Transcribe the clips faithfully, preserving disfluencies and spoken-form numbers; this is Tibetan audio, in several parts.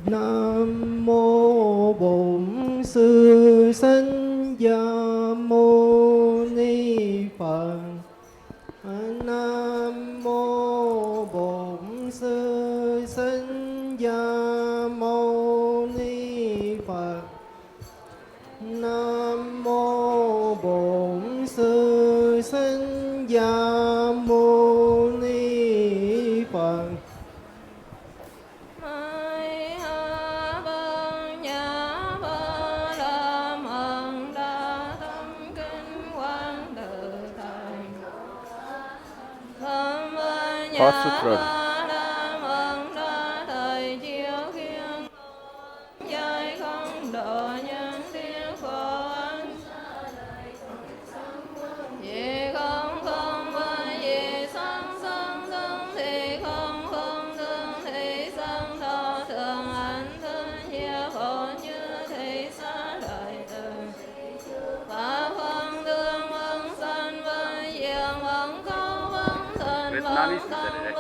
Nam mô Bổn Sư Thích Ca Mâu Ni Phật. Nam mô Bổn Sư Thích Ca Mâu Ni Phật. Nam mô Bổn Sư Thích Ca Mâu Ni Phật. Heart Sutra. Vietnamese is that it?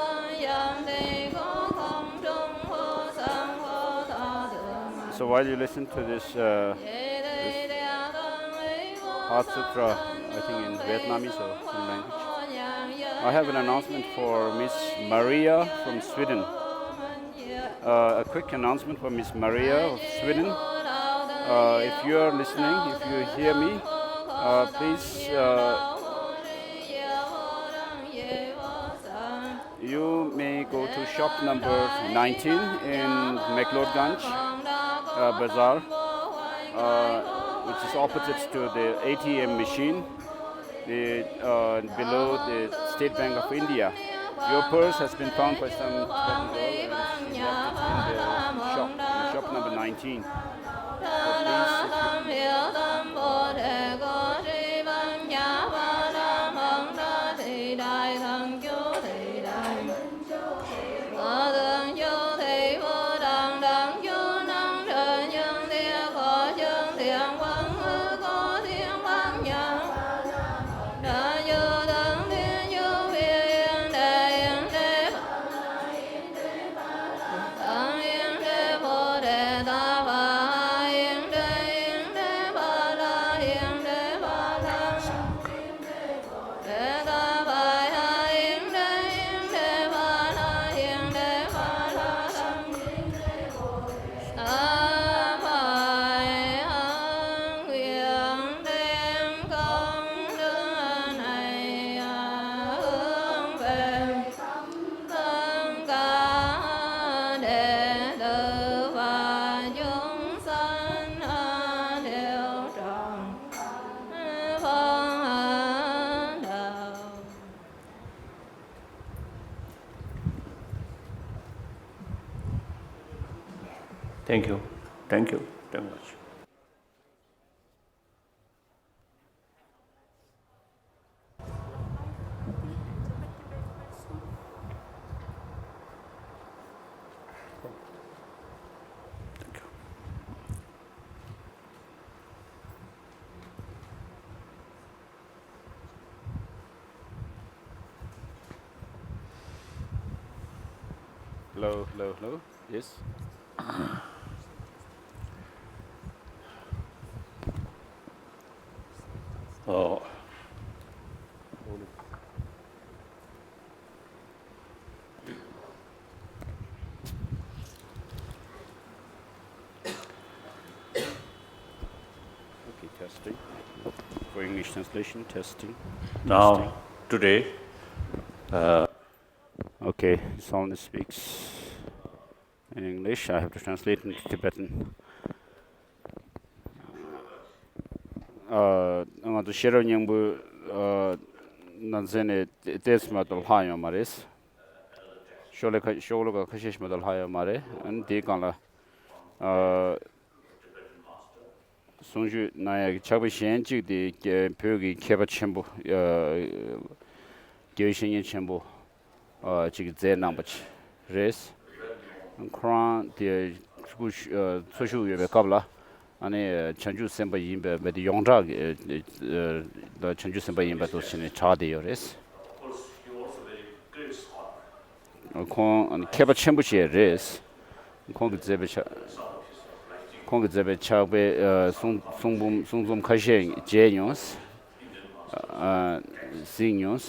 So while you listen to this, uh, this Heart Sutra, I think in Vietnamese or some language, I have an announcement for Miss Maria from Sweden. Uh, a quick announcement for Miss Maria of Sweden. Uh, if you are listening, if you hear me, uh, please, uh, you may go to shop number nineteen in McLeodganj, uh, Bazaar, uh, which is opposite to the A T M machine, the, uh, below the State Bank of India. Your purse has been found by some Tibetan girl and she left it in the shop, in shop number nineteen. So please, if you Thank you. Thank you very much. Hello, hello, hello. Yes. Oh. Okay, testing. For English translation, testing. Now, testing. Today, uh, okay, someone speaks in English. I have to translate into Tibetan. ཨ། ང་ཚོ་ཤེས་རབ་སྙིང་པོ། ཨ། ནང་ཚན་ནས་ཏོག་ཙམ་མ་གཏོགས་ལྷག་ཡོད་མ་རེད། ཤོག་ལྷེ་ཁ་ཤོག་ལྷེ་ཁ་ཤས་ཤིག་མ་གཏོགས་ལྷག་ཡོད་མ་རེད། ཨ་ནི་དེའི་སྒང་ལ། ཨ། གསུང་ཆོས་གནང་ཡག་གི་ཕྱག་དཔེ་གཞན་གཅིག་དེ་བོད་ཀྱི་མཁས་པ་ཆེན་པོ། ཨ། དགེ་བའི་བཤེས་གཉེན་ཆེན་པོ། ཨ། གཅིག་གིས་མཛད་གནང་པ་ཅིག་རེད། ཁོ་རང་དེ་སྐུ་ཨ། འཚོ་བཞུགས་ཡོད་པའི་སྐབས་ལ། ཨ་ནི་བྱང་ཆུབ་སེམས་དཔའ་ཡིན་པའི་མི་དེ་ཡོངས་གྲགས་ཀྱི། ཨ། བྱང་ཆུབ་སེམས་དཔའ་ཡིན་པ་འདུག་བྱས་ནས་གྲགས་བསྡད་ཡོད་རེད། ཁོང་མཁས་པ་ཆེན་པོ་ཞིག་རེད། ཁོང་གིས་མཛད་པའི་ཕྱག་ཁོང་གིས་མཛད་པའི་ཕྱག་དཔེ་ཨ་གསུང་གསུང་འབུམ་གསུང་རྩོམ་ཁ་ཤས་མཇལ་མྱོང་། ཨ་གཟིགས་མྱོང་།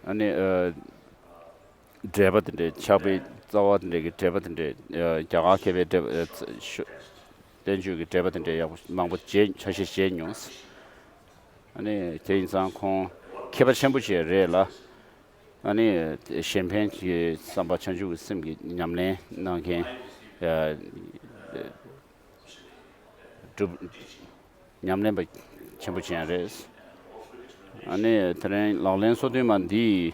ཨ་ནི་ཨ་འགྲེལ་པ་དེ་འདྲའི་ཕྱག་དཔེའི་རྩ་བ་དེ་འདྲའི་གི་འགྲེལ་པ་དེ་འདྲའི་ཨ་རྒྱ་གར་མཁས་པའི་འགྲེལ་པ་ཨ་ཚ་ཤོ་བསྟན་བཅོས་ཀྱི་འགྲེལ་པ་དེ་འདྲའི་ཡག་པོ་མང་པོ་མཇལ་ཁ་ཤས་མཇལ་མྱོང་། ཨ་ནི་དེ་ཡིན་ཙང་ཁོང་མཁས་པ་ཆེན་པོ་ཞིག་རེད་ལ། ཨ་ནི་གཞན་ཕན་གྱི་བསམ་པ་བྱང་ཆུབ་ཀྱི་སེམས་ཀྱི་ཉམས་ལེན་གནང་མཁན་ཨ་སྒྲུབ་ཉམས་ལེན་པ་ཆེན་པོ་ཅིག་ཡང་རེད། ཨ་ནི་དེ་རིང་ལག་ལེན་སོ་བདུན་མ་འདིའི་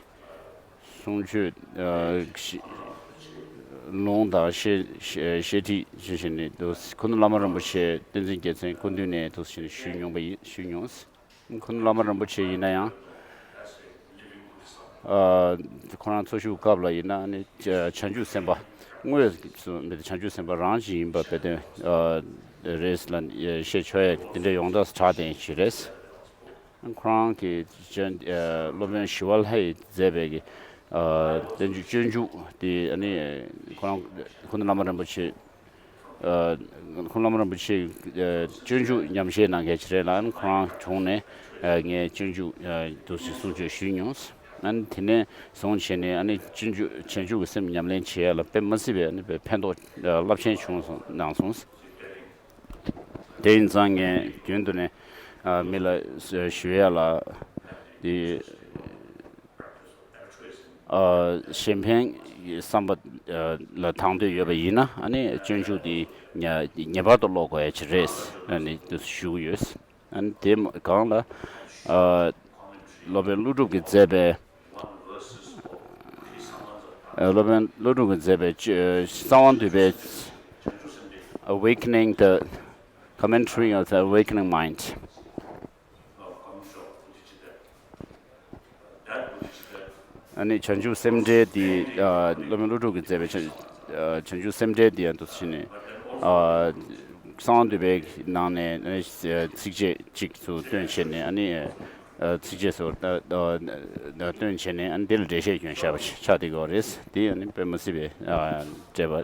གསུང་ཆོས་ཨ་ཞི་ལུང་དང་བཤད་བཤད་བཤད་ཁྲིད་བྱེད་བཞིན་ནས་འདུག་ཁུ་ནུ་བླ་མ་རིན་པོ་ཆེ་བསྟན་འཛིན་རྒྱལ་མཚན་སྐུ་མདུན་ནས་འདུག་བྱས་ནས་ཞུས་མྱོང་པ་ཡིན་ཞུས་མྱོང་། ཁུ་ནུ་བླ་མ་རིན་པོ་ཆེ་ཡིན་ན་ཡང་། ཨ་ཁོ་རང་འཚོ་བཞུགས་སྐབས་ལ་ཡིན་ན་ནི་བྱང་ཆུབ་སེམས་དཔའ་དངོས་སུ་མི་དེ་བྱང་ཆུབ་སེམས་དཔའ་རང་ཅིག་ཡིན་པ་དཔེ་དོན་ཨ་རེད་ལ་བཤད་ཆོག་ཡ་དེ་འདྲའི་ཡོངས་གྲགས་སུ་གྲགས་བསྡད་ཡིན་ཞིག་རེད། ཁོ་རང་གི་སྤྱན་ཨ་སློབ་དཔོན་ཞི་བ་ལྷ་ཡིས་མཛད་པའི་གི་ཨ་བསྟན་བཅོས་སྤྱོད་འཇུག་དེ་ཨ་ནི་ཁོ་རང་ཁུ་ནུ་བླ་མ་རིན་པོ་ཆེ། ཨ་ཁོང་བླ་མ་རིན་པོ་ཆེ་ཨ་སྤྱོད་འཇུག་ཉམས་བཞེས་གནང་མཁན་ཞིག་རེད་ལ། ཨ་ནི་ཁོ་རང་དྲུང་ནས་ཨ་ངས་སྤྱོད་འཇུག་ཨ་འདུག་སེ་གསུང་ཆོས་ཞུས་མྱོང་། ཨ་ནི་དེ་ནས་བཟུང་བྱས་ནས་ཨ་ནི་སྤྱོད་འཇུག་བྱང་ཆུབ་ཀྱི་སེམས་ཉམས་ལེན་བྱེད་ཡ་ལ་དཔེ་མ་སྲིད་པའི་ཨ་ནི་དཔེ་ཕན་ཐོགས་ཨ་རླབས་ཆེན་བྱུང་སོང་གནང་སོང་། དེ་ཡིན་ཙང་ངས་རྒྱུན་དུ་ནས་ཨ་མི་ལ་ཞུ་ཡ་ལ་དེ། ཨ་གཞན་ཕན་གྱི་བསམ་པ་ཨ་ལ་དང་དོད་ཡོད་པ་ཡིན་ན་ཨ་ནི་སྤྱོད་འཇུག་འདི་ངེས་ངེས་པར་དུ་ཀློག་དགོས་ཡ་ཅིག་རེད་ཨ་ནི་དེ་ཞུ་གི་ཡོད། ཨ་ནི་དེ་སྒང་ལ་ཨ་སློབ་དཔོན་ཀླུ་སྒྲུབ་ཀྱིས་མཛད་པའི་ཨ་སློབ་དཔོན་ཀླུ་སྒྲུབ་ཀྱིས་མཛད་པའི་གསང་བ་འདུས་པའི་Awakening the Commentary of the Awakening Mind། ཨ་ནི་བྱང་ཆུབ་སེམས་འགྲེལ་འདི་ཨ་སློབ་དཔོན་ཀླུ་སྒྲུབ་ཀྱིས་མཛད་པའི་བྱང་ཨ་བྱང་ཆུབ་སེམས་འགྲེལ་འདི་ཡང་དུ་ཕྱིན་ནས་ཨ་གསང་བ་འདུས་པའི་ནང་ནས་ཨ་ནི་ཚིགས་བཅད་གཅིག་ཏུ་བཏོན་བྱས་ནས་ཨ་ནི་ཨ་ཚིགས་བཅད་སོགས་ཨ་ཨ་བཏོན་བྱས་ནས་ཨ་ནི་འདི་ལ་འགྲེལ་བཤད་སྐྱོན་བཞག་པ་ཆགས་བསྡད་ཀྱི་ཡོད་རེད། འདི་ཨ་ནི་དཔེ་མི་སྲིད་པའི་ཨ་འགྲེལ་པ་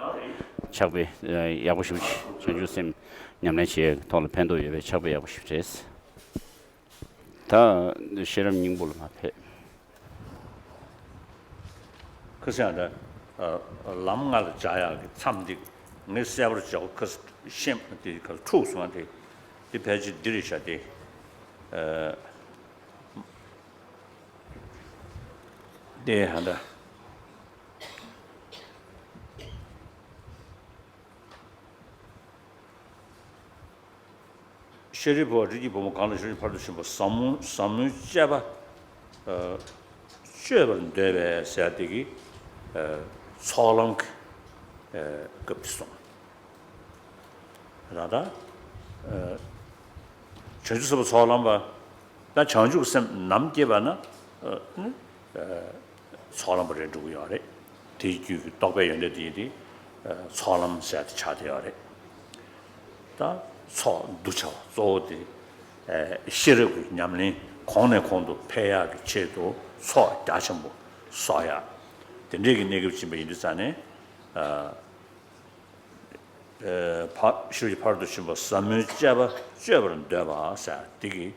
ཕྱག་དཔེ་ཨ་ཡག་པོ་ཞིག་བྱང་ཆུབ་སེམས་ཉམས་ལེན་བྱེད་ཡག་གི་ཐོག་ལ་ཕན་ཐོགས་ཡོད་པའི་ཕྱག་དཔེ་ཡག་པོ་ཞིག་རེད། ད་ཤེས་རབ་སྙིང་པོ་ལ་མ་ཕེབས། ཁ་སང་ད་ལམ་ལྔ་ལ་སྦྱར་ཡག་གི་མཚམས་འདི་ངས་གསལ་པོར་སྦྱར་ཁ་ཤེས་དེ་ཁ་འཁྲུགས་སོང་བ་དེ་དེ་ཕལ་ཆེར་འདི་རེད་ཤག་དེ་དེ་ཧ་ད། ཤཱ་རིའི་བུ་རིགས་ཀྱི་བུ་མོ་གང་ལ་ཤཱ་རིའི་ཕ་རོལ་ཏུ་ཕྱིན་པ་ཟབ་མོ་ཟབ་མོའི་སྤྱད་པ་སྤྱད་པར་འདོད་པས་ཟེར་དེ་གི་ཚོགས་ལམ་གྱི་སྐབས་དེ་སོང་། ད་ལྟ་བྱང་ཆུབ་སེམས་དཔའི་ཚོགས་ལམ་པ་ད་བྱང་ཆུབ་སེམས་ནམ་སྐྱེས་པ་ན། ཚོགས་ལམ་པ་རེད་འགྲོ་གི་ཡོད་རེད། དེའི་རྒྱུད་ཀྱི་རྟོགས་པའི་ཡོན་ཏན་དེ་ཡིན་ཏེ། ཚོགས་ལམ་ཟེར་ཏེ་ཆགས་བསྡད་ཡོད་རེད། ད་ཚོགས་འདུ་བྱ་བ་གཙོ་བོ་དེ་ཤེས་རབ་ཀྱི་ཉམས་ལེན་གོང་ནས་གོང་དུ་འཕེལ་ཡག་གི་ཆེད་དུ་ཚོགས་རྒྱ་ཆེན་པོ་བསགས་ཡག་དེ་འདྲས་ཀྱི་གནས་སྐབས་ཕྱིན་པ་ཡིན་དུས་ཙང་ནས། ཕ་ཤཱ་རིའི་ཕ་རོལ་ཏུ་ཕྱིན་པ་ཟབ་མོའི་སྤྱད་པ་སྤྱད་པར་འདོད་པ་ཟེར་དེ་གི་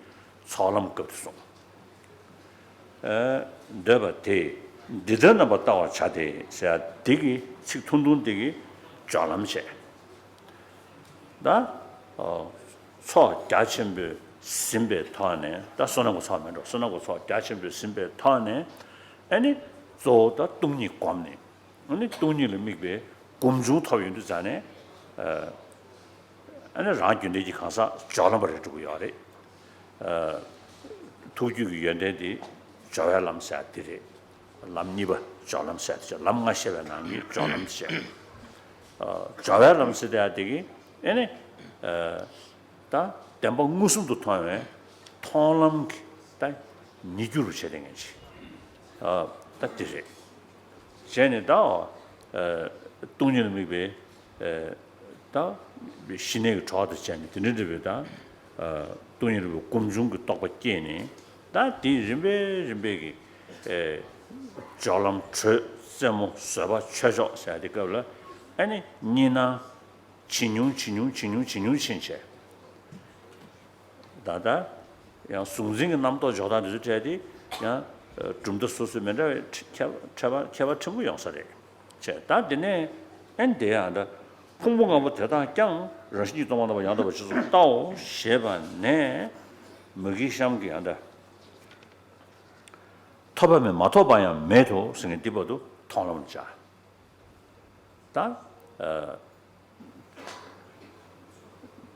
ཚོགས་ལམ་སྐབས་དེ་སོང་། འདོད་པ་དེས་འདི་ལྟར་རྣམ་པར་བལྟ་བར་བྱ་སྟེ་ཟེར་དེ་གི་ཚིག་ཐུང་ཐུང་དེ་གི་སྦྱོར་ལམ་བྱས། ད་ཚོགས་རྒྱ་ཆེན་པོས་ཟིན་པའི་ཐོག་ནས་ད་བསོད་ནམས་ཀྱི་ཚོགས་མིན་འགྲོ། བསོད་ནམས་ཀྱི་ཚོགས་རྒྱ་ཆེན་པོས་ཟིན་པའི་ཐོག་ནས་ཨ་ནི་གཙོ་བོ་ད་སྟོང་ཉིད་བསྒོམས་ནས། ཨ་ནི་སྟོང་ཉིད་ལ་དམིགས་པའི་སྒོམ་བྱུང་ཐོབ་ཡོང་དུས་ཙང་ནས། ཨ་ནི་རང་རྒྱུད་ལྡན་གྱི་གང་ཟག་སྦྱོར་ལམ་པ་རེད་འགྲོ་གི་ཡོད་རེད། ཐུགས་རྒྱུད་ཀྱི་ཡོན་ཏན་དེ་སྦྱོར་བའི་ལམ་ཟེར་དེ་རེད། ལམ་གཉིས་པ་སྦྱོར་ལམ་ཟེར་དེ་ལམ་ལྔ་བཤད་པའི་ནང་གི་སྦྱོར་ལམ་བཤད། སྦྱོར་བའི་ལམ་ཟེར་དེ་ཡང་དེ་གི་ཨ་ནི། ད་བདེན་པ་མངོན་སུམ་དུ་མཐོང་བའི་མཐོང་ལམ་གྱི་ད་ཉིད་རྒྱུ་རུ་བྱེད་དེ་ངན་ཅིག་ད་དེ་རེད། བྱས་ནས་ད་སྟོང་ཉིད་ལ་དམིགས་པའི་ད་ཞི་གནས་ཀྱི་གྲོགས་དང་བཅས་ནས་དེ་འདྲ་འདྲ་བའི་ད་སྟོང་ཉིད་ལ་དམིགས་པའི་སྒོམ་བྱུང་གི་རྟོགས་པ་སྐྱེས་ནས་ད་དེའི་རིམ་པས་རིམ་པས་ཀྱི་སྦྱོར་ལམ་དྲོད་རྩེ་མོ་བཟོད་པ་ཆོས་མཆོག་ཟེར་དེ་སྐབས་ལ་ ཨ་ནི་གཉིས་སྣང་ཇེ་ཉུང་ཇེ་ཉུང་ཇེ་ཉུང་ཇེ་ཉུང་ཕྱིན་བྱས། ད་ལྟ་ཡང་གཟུང་འཛིན་གྱི་རྣམ་རྟོག་འཇོག་སྟངས་འདི་ཚོ་འཕྲད་དེ་ཡང་གྲུབ་མཐའ་སོ་སོའི་མི་འདྲ་བའི་ཁྱད་ཁྱད་པར་ཁྱད་པར་ཕྲན་བུ་ཡོང་ས་རེད། བྱས་ད་དེ་ནས་ཨེ་འདི་ཡང་འདྲ། ཕུང་པོ་ལྔ་པོ་དེ་དག་ཀྱང་རང་བཞིན་གྱིས་སྟོང་པར་རྣམ་པར་ཡང་དག་པར་རྗེས་སུ་བལྟའོ་ཞེས་པ་ནས་མུ་གེའི་གཤམ་གྱི་ཡང་འདྲ། ཐོབ་པ་མེད་མ་ཐོབ་པ་ཡང་མེད་དོ་ཟེར་མཁན་འདི་བར་དུ་མཐོང་ལམ་བྱ། ད། ཨ།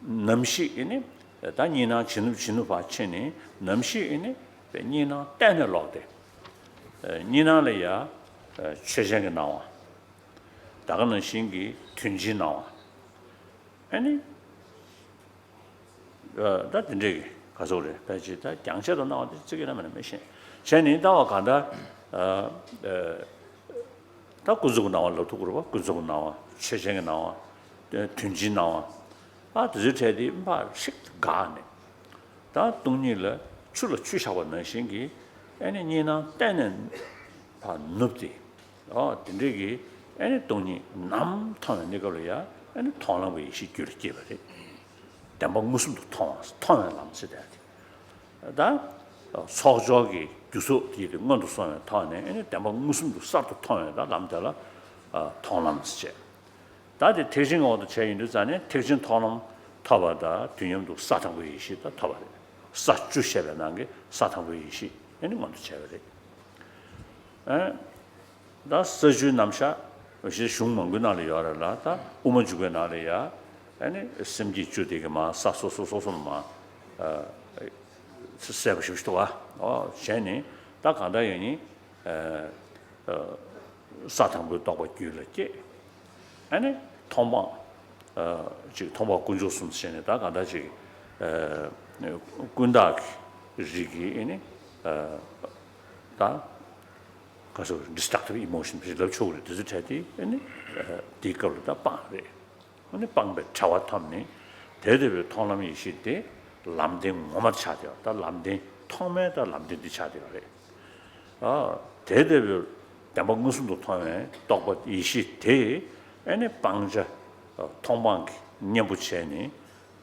ནམ་ཞིག་ཨེ་ནི། ད་གཉིས་སྣང་ཇེ་ནུབ་ཇེ་ནུབ་བར་ཕྱིན་ནས་ནམ་ཞིག་ཨེ་ནི། གཉིས་སྣང་གཏན་ནས་ལོག་སྟེ། ཨ། གཉིས་སྣང་ལ་ཡ། ཨ། ཆོས་ཅན་གྱི་སྣང་བ། ད་ག་ནང་བཞིན་གྱི་དོན་སྤྱིའི་སྣང་བ། ཨེ་ནི། ཨ། ད་དེ་འདྲས་ཀྱི་ག་ཟེར་རེད། ཕལ་ཆེར་ད་རྒྱང་ཆད་དུ་སྣང་བ་དེ་ཚིག་གི་ན་མེད་ན་མི་ཤེས། བྱས་ནས་ལྟ་བ་གང་ལྟར། ཨ། ཨ། ད་ཀུན་རྫོབ་ཀྱི་སྣང་བ་ལབ་ཐུབ་ཀྱི་རེད་པ། ཀུན་རྫོབ་ཀྱི་སྣང་བ། ཆོས་ཅན་གྱི་སྣང་བ། དོན་སྤྱིའི་སྣང་བ། ཨ། དེ་ཚོའི་གྲས་དེ་མར་ཧྲིག་ཏུ་འགག་ནས། ད་སྟོང་ཉིད་ལ་ཆུ་ལ་ཆུ་བཞག་པ་ནང་བཞིན་གྱི་ཨེ་ནི་གཉིས་སྣང་གཏན་ནས་ཕར་ནུབ་སྟེ། ཨོ། དེ་འདྲས་ཀྱི་ཨེ་ནི་སྟོང་ཉིད་ནམ་མཐོང་བའི་གནས་སྐབས་ལ་ཡང་ཨེ་ནི་མཐོང་ལམ་གྱི་ཡེ་ཤེས་རྒྱུད་ལ་སྐྱེས་པ་རེད། བདེན་པ་མངོན་སུམ་དུ་མཐོང་བ། མཐོང་བའི་ལམ་ཟེར་ཡ་དེ། ད་ཚོགས་སྦྱོར་གྱི་རྒྱུ་ཚོགས་དེ་དེ་སྔོན་དུ་སོང་བའི་ཐོག་ནས་ཨེ་ནི་བདེན་པ་མངོན་སུམ་དུ་གསར་དུ་མཐོང་བའི་ད་ལམ་དེ་ལ་ཨ། མཐོང་ལམ་ཟེར་བྱས། ད་དེ་ཐེག་ཆེན་གྱི་འོག་ཏུ་བྱས་ཡིན་དུས་ཙང་ནས་ཐེག་ཆེན་མཐོང་ལམ་ཐོབ་པ་དང་དུས་མཉམ་དུ་ས་དང་པོའི་ཡེ་ཤེས་ད་ཐོབ་པ་རེད། ས་བཅུ་བཤད་པའི་ནང་གི་ས་དང་པོའི་ཡེ་ཤེས་ཨེ་ནི་མངོན་དུ་བྱས་པ་རེད། ཨེ། ད་ས་བཅུའི་རྣམ་གཞག་ཞེས་གཞུང་མང་པོའི་ནང་ལ་ཡོད་རེད་ལ། ད་དབུ་མ་འཇུག་པའི་ནང་ལ་ཡ་ཨེ་ནི་སེམས་བསྐྱེད་བཅུ་དེ་གི་མར་ས་སོ་སོ་སོ་སོ་ནས་མར་ཨ། གསལ་པོ་ཞེ་པོ་ཞིག་འདུག་ག། ཨོ། བྱས་ནས་ད་གང་ལྟར་ཡིན་ནའི། ཨ། ཨ། ས་དང་པོའི་རྟོགས་པ་རྒྱུད་ལ་སྐྱེས། ཨ་ནི་མཐོང་སྤང་། ཨ། ཅིག་མཐོང་སྤང་དཀོན་མཆོག་གསུམ་བྱས་ནས་ད་གང་ལྟར་ཅིག་ཨ། ཀུན་བརྟགས་ཀྱི་རིགས་ཀྱི་ཨ་ནི། ཨ། ད་ག་ཟེར། ཌི་སི་ཊྲག་ཊིབ་ཨི་མོ་ཤན་ཞེས་ལབ་ཆོག་གི་རེད། དེ་ཚོ་འཕྲད་དེ་ཨ་ནི། ཨ། དེའི་སྐབས་ལ་ད་སྤངས་རེད། ཨ་ནི་སྤངས་པའི་བྲལ་བ་ཐོབ་ནས། དེ་ལྟ་བུའི་མཐོང་ལམ་ཡེ་ཤེས་དེ་ལམ་བདེན་ངོ་མར་ཆགས་བསྡད་པ། ད་ལམ་བདེན་ཐོག་མའི་ད་ལམ་བདེན་འདི་ཆགས་བསྡད་པ་རེད། ཨ། དེ་ལྟ་བུའི་བདེན་པ་མངོན་སུམ་དུ་མཐོང་བའི་རྟོགས་པ་ཡེ་ཤེས་དེ་ཨ་ནི་སྤང་བྱ་མཐོང་སྤང་གི་གཉེན་པོ་བྱས་ནས་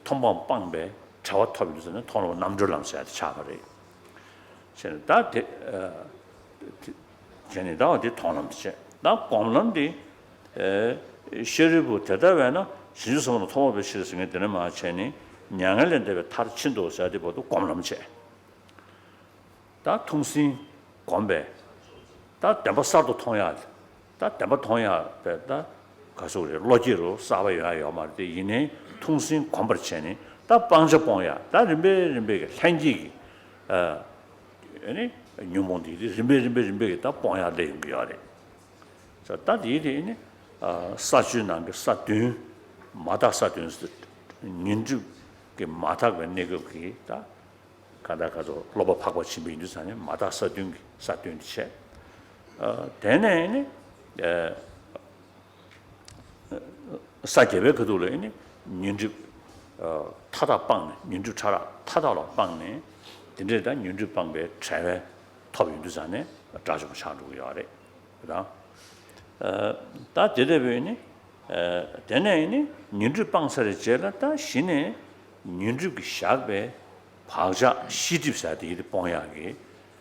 མཐོང་སྤང་སྤངས་པའི་བྲལ་བ་ཐོབ་ཡོང་དུས་ཙམ་ནས་མཐོང་ལམ་རྣམ་གྲོལ་ལམ་ཟེར་ཡ་དེ་ཆགས་པ་རེད། བྱས་ནས་ད་དེ། ཨ། དེ། བྱས་ནས་ད་བ་དེ་མཐོང་ལམ་དེ་བྱས། ད་སྒོམ་ལམ་དེ། ཨེ། ཤཱ་རིའི་བུ་དེ་ལྟ་བས་ན་བྱང་ཆུབ་སེམས་དཔའ་རྣམས་ཐོབ་པའི་ཕྱིར་ཟེར་མཁན་དེ་ནས་མར་བྱས་ནས་མྱ་ངན་ལས་འདས་པའི་མཐར་ཕྱིན་ཏོ་ཟེར་དེ་བར་དུ་སྒོམ་ལམ་བྱས། ད་ཐུགས་ཟིན་སྒོམ་པས། ད་བདེན་པ་གསར་དུ་མཐོང་ཡག་ད་བདེན་པ་མཐོང་ཡག་པས་ད་ག་ཟེར་དགོས་རེད། བློ་སྐྱེད་རུ་གསར་པ་ཡོང་ཡག་ཡོད་མ་རེད་དེ། ཡིན་ནའི་ཐུགས་ཟིན་སྒོམ་པར་བྱས་ནས་ད་སྤང་བྱ་སྤོང་ཡག་ད་རིམ་པས་རིམ་པས་ཀྱི་ལྷན་སྐྱེས་ཀྱི། ཨ། ཨ་ནི་ཉོན་མོངས་འདི་རིམ་པས་རིམ་པས་རིམ་པས་ཀྱི་ད་སྤོང་ཡག་སླེབས་ཡོང་གི་ཡོད་རེད། ད་དེའི་དེ་ནི། ཨ། ས་བཅུའི་ནང་གི་ས་བདུན། མ་དག་ས་བདུན་ཟེར། ཉོན་སྒྲིབ་ཀྱི་མ་དག་པའི་གནས་སྐབས་ཀྱི་ད། གང་ལྟར་ག་ཚོད་སློབ་པ་འཕགས་པ་ཆེན་པོ་ཡིན་དུས་ཙང་ནས་མ་དག་ས་བདུན་གྱི་ས་བདུན་དེ་བྱས། ཨ། དེ་ནས་ནི། ཨ། ས་བརྒྱད་པའི་ཁ་ཐུག་ལ་ནི་ཉོན་སྒྲིབ། ཨ། མཐའ་དག་སྤངས་ནས། ཉོན་སྒྲིབ་ཕྲ་རགས་མཐའ་དག་ལ་སྤངས་ནས། དེ་འདྲས་ད་ཉོན་སྒྲིབ་སྤངས་པའི་བྲལ་བ་ཐོབ་ཡོང་དུས་ཙང་ནས་དགྲ་བཅོམ་པ་ཆགས་འགྲོ་གི་ཡོད་རེད། རེད་དང་། ཨ། ད་དེ་ལྟ་བུའི་ནི། ཨ། དེ་ནས་ནི་ཉོན་སྒྲིབ་སྤངས་ཚར་བའི་རྗེས་ལ་ད་གཞི་ནས་ཉོན་སྒྲིབ་ཀྱིས་བཞག་པའི་བག་ཆགས་ཤེས་སྒྲིབ་ཟེར་དེ་ཡི་དེ་སྤོང་ཡག་གི་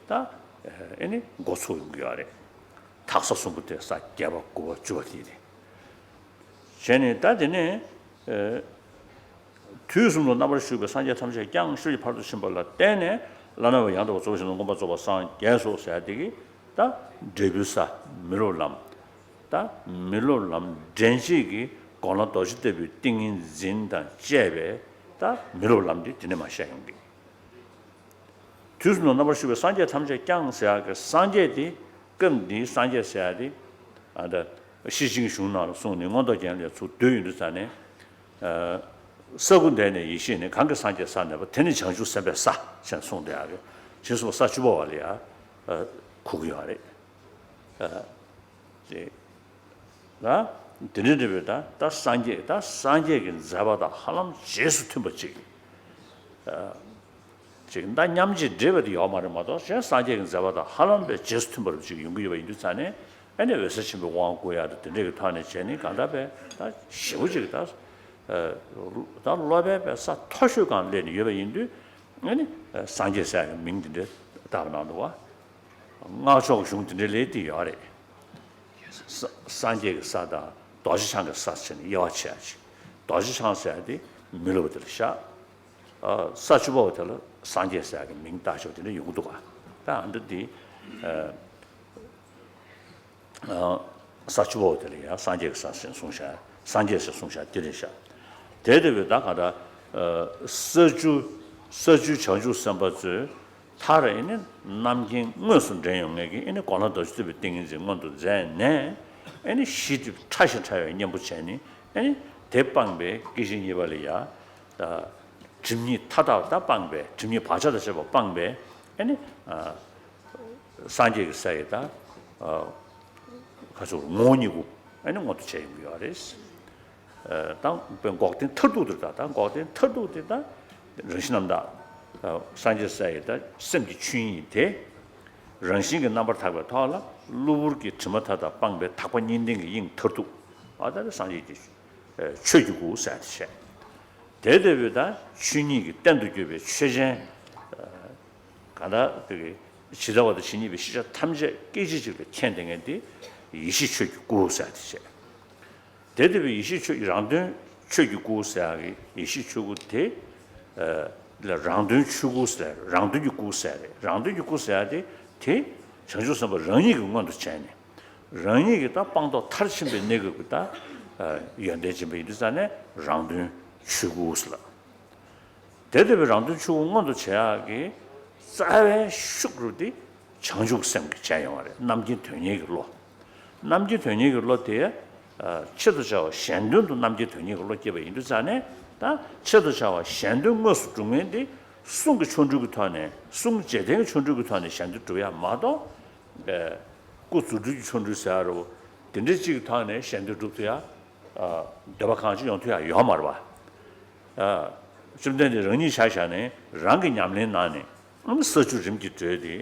ད། ཨ་ནི་འགོ་ཚུགས་ཡོང་གི་ཡོད་རེད། དག་ས་གསུམ་པོ་དེ་ས་བརྒྱད་པ་དགུ་པ་བཅུ་པ་དེ་རེད། བྱས་ནས་ད་དེ་ནས། ཨ། དུས་གསུམ་དུ་རྣམ་པར་བཞུགས་པའི་སངས་རྒྱས་ཐམས་ཅད་ཀྱང་ཤུགས་ཀྱིས་ཕར་ཚུར་ཕྱིན་པ་ལ་བརྟེན་ནས་བླ་ན་མེད་པའི་ཡང་དག་པར་རྫོགས་པའི་ཞིང་དུ་མངོན་པར་རྫོགས་པར་སངས་རྒྱས་སོ་ཟེར་དེ་གི་ད་འབྲས་བུའི་ས་མི་སློབ་ལམ། ད་མི་སློབ་ལམ་འདྲེན་བྱེད་ཀྱི་སྒོམ་ལམ་རྡོ་རྗེ་ལྟ་བུའི་ཏིང་ངེ་འཛིན་དང་བཅས་པའི་ད་མི་སློབ་ལམ་དེ་དེ་ནས་མར་བཤད་ཡོང་གི། དུས་གསུམ་དུ་རྣམ་པར་བཞུགས་པའི་སངས་རྒྱས་ཐམས་ཅད་ཀྱང་ཟེར་ཡག་གི་སངས་རྒྱས་དེ། སྐབས་འདིའི་སངས་རྒྱས་ཟེར་ཡག་དེ། ཨ། ད་ཤེར་ཕྱིན་གྱི་གཞུང་ནང་ལ་གསུངས་ནས་མངོན་རྟོགས་རྒྱན་ལས་ཚུར་བསྡུས་ཡོང་དུས་ཙང་ནས། ཨ། ས་དགུ་འདས་ནས་ཡེ་ཤེས་ནི། གང་གིས་སངས་རྒྱས་ས་གནས་པ། དེ་ནི་བྱང་ཆུབ་སེམས་དཔའི་ས་ཞེས་གསུངས་བསྡད་ཡག་གི། བྱང་ཆུབ་ས་བཅུ་པ་བ་ལ་ཡ། ཨ། གོ་གི་ཡོད་རེད། ཨ། ཅེས། ད་དེ་འདྲ་འདྲ་བའི་ད་ད་སངས་རྒྱས། ད་སངས་རྒྱས་ཀྱི་མཛད་པ་དང་ཧ་ལམ་རྗེས་སུ་མཐུན་པ་ཅིག། ཨ། ཅིག་ད་མཉམ་རྗེས་འདྲེས་པ་དེ་ཡོད་མ་རེད་མ་གཏོགས། གཞན་སངས་རྒྱས་ཀྱི་མཛད་པ་དང་ཧ་ལམ་པའི་རྗེས་སུ་མཐུན་པ་རུ་ཅིག་ཡོང་གི་ཡོད་པ་ཡིན་དུས་ཙང་ནས། ཨ་ནི་འོད་གསལ་ཆེན་པོའི་དབང་བསྐུར་ཡག་དང་དེ་འདྲ་གི་ཐོག་ནས་བྱས་ནས་གང་ལྟར་བས་ད་ཞེ་པོ་ཅིག་ད་ད་སློབ་པའི་བས་ས་མཐོ་ཤོས་སྒང་སླེབས་ནས་ཡོད་པ་ཡིན་དུས་ཨ་ནི་སངས་རྒྱས་ཟེར་ཡག་གི་མིང་དེ་འདྲ་བཏགས་པ་གནང་འདུག་བ། སྔགས་ཕྱོགས་ཀྱི་གཞུང་དེ་འདྲའི་ལས་དེ་ཡོད་རེད། ས་སངས་རྒྱས་ཀྱི་ས་དང་རྡོ་རྗེ་འཆང་གི་ས་བྱས་ནས་དབྱེ་བ་ཕྱེ་ཡག་ཅིག་རྡོ་རྗེ་འཆང་ཟེར་ཡག་དེ་མི་སློབ་པ་དེ་ལ་བཞག་ས་བཅུ་པ་བོ་དེ་ལ་སངས་རྒྱས་ཟེར་ཡག་གི་མིང་བཏགས་ཆོག་དེ་འདྲ་ཡོང་གི་འདུག་ག་ད་ཨ་འདྲ་དེ། ས་བཅུ་པོ་དེ་ལ་ཡང་སངས་རྒྱས་ཀྱི་ས་ཟེར་གསུངས་ཤག་སངས་རྒྱས་ཟེར་གསུངས་ཤག་དེ་རེད་ཤག་དེ་ལྟ་བུའི་ད་ག་ད་ས་བཅུ་ས་བཅུའི་བྱང་ཆུབ་སེམས་དཔའ་ཚོས་མཐར་ཨེ་ནི་རྣམ་མཁྱེན་དངོས་སུ་འདྲེན་ཡོང་མཁན་གྱི་ཨེ་ནི་གོ་ལ་རྡོ་རྗེ་ཐེག་པའི་ཏིང་ངེ་འཛིན་མངོན་དུ་མཛད་ནས་ཨེ་ནི་གཞི་དེ་ཕྲ་ཞིང་ཕྲ་བའི་གཉེན་པོ་བྱས་ནས་ཨེ་ནི་དེ་སྤངས་པའི་སྐྱེ་གཞི་གཉིས་པ་ལ་ཡང་སྒྲིབ་གཉིས་མཐའ་དག་ད་སྤངས་པའི་སྒྲིབ་གཉིས་བག་ཆགས་དང་བཅས་པ་སྤངས་པའི་ཨེ་ནི། སངས་རྒྱས་ཀྱི་ས་ཡི་ད། ཁ་ཕྱོགས་ངོ་བོ་ཉིད་སྐུ་ཨ་ནི་མངོན་དུ་བྱས་ཡོང་གི་ཡོད་རེད། ད་དཔེ་འགོག་བདེན་མཐར་ཐུག་དེ་ད་ད་འགོག་བདེན་མཐར་ཐུག་དེ་ད་རང་བཞིན་རྣམ་དག་སངས་རྒྱས་ས་ཡི་ད་སེམས་ཀྱི་ཆོས་ཉིད་དེ་རང་བཞིན་གྱིས་རྣམ་པར་དག་པའི་ཐོག་ལ་གློ་བུར་གྱི་དྲི་མ་མཐའ་དག་སྤངས་པའི་དག་པ་གཉིས་ལྡན་གྱི་དབྱིངས་མཐར་ཐུག་ཨ་ད་ནི་སངས་རྒྱས་ཀྱི་ཆོས་ཀྱི་སྐུ་ཟེར་ཡག་དེ་བྱས། དེ་ལྟ་བུའི་ད་ཆོས་ཉིད་ཀྱི་རྟེན་དུ་གྱུར་པའི་ཆོས་ཅན། གང་ལྟར་དེ་གི་ཇི་ལྟ་བ་དང་ཇི་སྙེད་པའི་ཤེས་བྱ་ཐམས་ཅད་སྐད་ཅིག་གཅིག་ལ་མཁྱེན་བསྡད་མཁན་དེ་ཡེ་ཤེས་ཆོས་ཀྱི་སྐུ་ཟེར་ཡག་དེ་བྱས། དེ་ལྟ་བུའི་ཡེ་ཤེས་ཆོས་རང་དོན་ཆོས་ཀྱི་སྐུ་ཟེར་ཡག་གི་ཡེ་ཤེས་ཆོས་སྐུ་དེ་ལ་རང་དོན་ཆོས་སྐུ་ཟེར་རང་དོན་གྱི་སྐུ་ཟེར་རེད། རང་དོན་གྱི་སྐུ་ཟེར་ཡག་དེ་དེ་བྱང་ཆུབ་སེམས་དཔའ་རང་ཉིད་ཀྱིས་མངོན་དུ་བྱས་ནས་རང་ཉིད་ཀྱི་ད་སྤངས་རྟོགས་མཐར་ཕྱིན་པའི་གནས་སྐབས་ཀྱི་ད་ཡོན་ཏན་ཅན་པ་ཡིན་དུས་ཙང་ནས་རང་དོན་ཆོས་སྐུ་ཟེར་ལ། དེ་ལྟ་བུའི་རང་དོན་ཆོས་སྐུ་མངོན་དུ་བྱེད་ཡག་གི་རྩ་བའི་ཤུགས་རུ་དེ་བྱང་ཆུབ་སེམས་ཀྱིས་བྱས་ཡོང་བ་རེད། རྣམ་མཁྱེན་དོན་གཉེར་གྱི་བློ། རྣམ་མཁྱེན་དོན་གཉེར་གྱི་བློ་དེ་ཆེད་དུ་བྱ་བ་གཞན་དོན་དུ་རྣམ་མཁྱེན་དོན་གཉེར་གྱི་བློ་སྐྱེས་པ་ཡིན་དུས་ཙང་ནས་ད་ཆེད་དུ་བྱ་བ་གཞན་དོན་དངོས་སུ་སྒྲུབ་མཁན་དེ་གསུང་གི་ཆོ་འཕྲུལ་གྱི་ཐོག་ནས་གསུང་རྗེས་དྲན་གྱི་ཆོ་འཕྲུལ་གྱི་ཐོག་ནས་གཞན་དོན་སྒྲུབ་ཡག་མ་གཏོགས། སྐུ་རྫུ་འཕྲུལ་གྱི་ཆོ་འཕྲུལ་ཟེར་ཡག་རུ་དེ་འདྲའི་གཅིག་གི་ཐོག་ནས་གཞན་དོན་སྒྲུབ་ཐུབ་ཡག་འདོད་པ་གང་ཅི་ཡོང་ཐུབ་ཡག་ཡོད་མ་རེད་པ། བཅོམ་ལྡན་འདས་རང་ཉིད་ཆ་བཞག་ནས་རང་གི་ཉམས་ལེན་ནང་ནས་ས་བཅུ་རིམ་གྱིས་བགྲོད་དེ།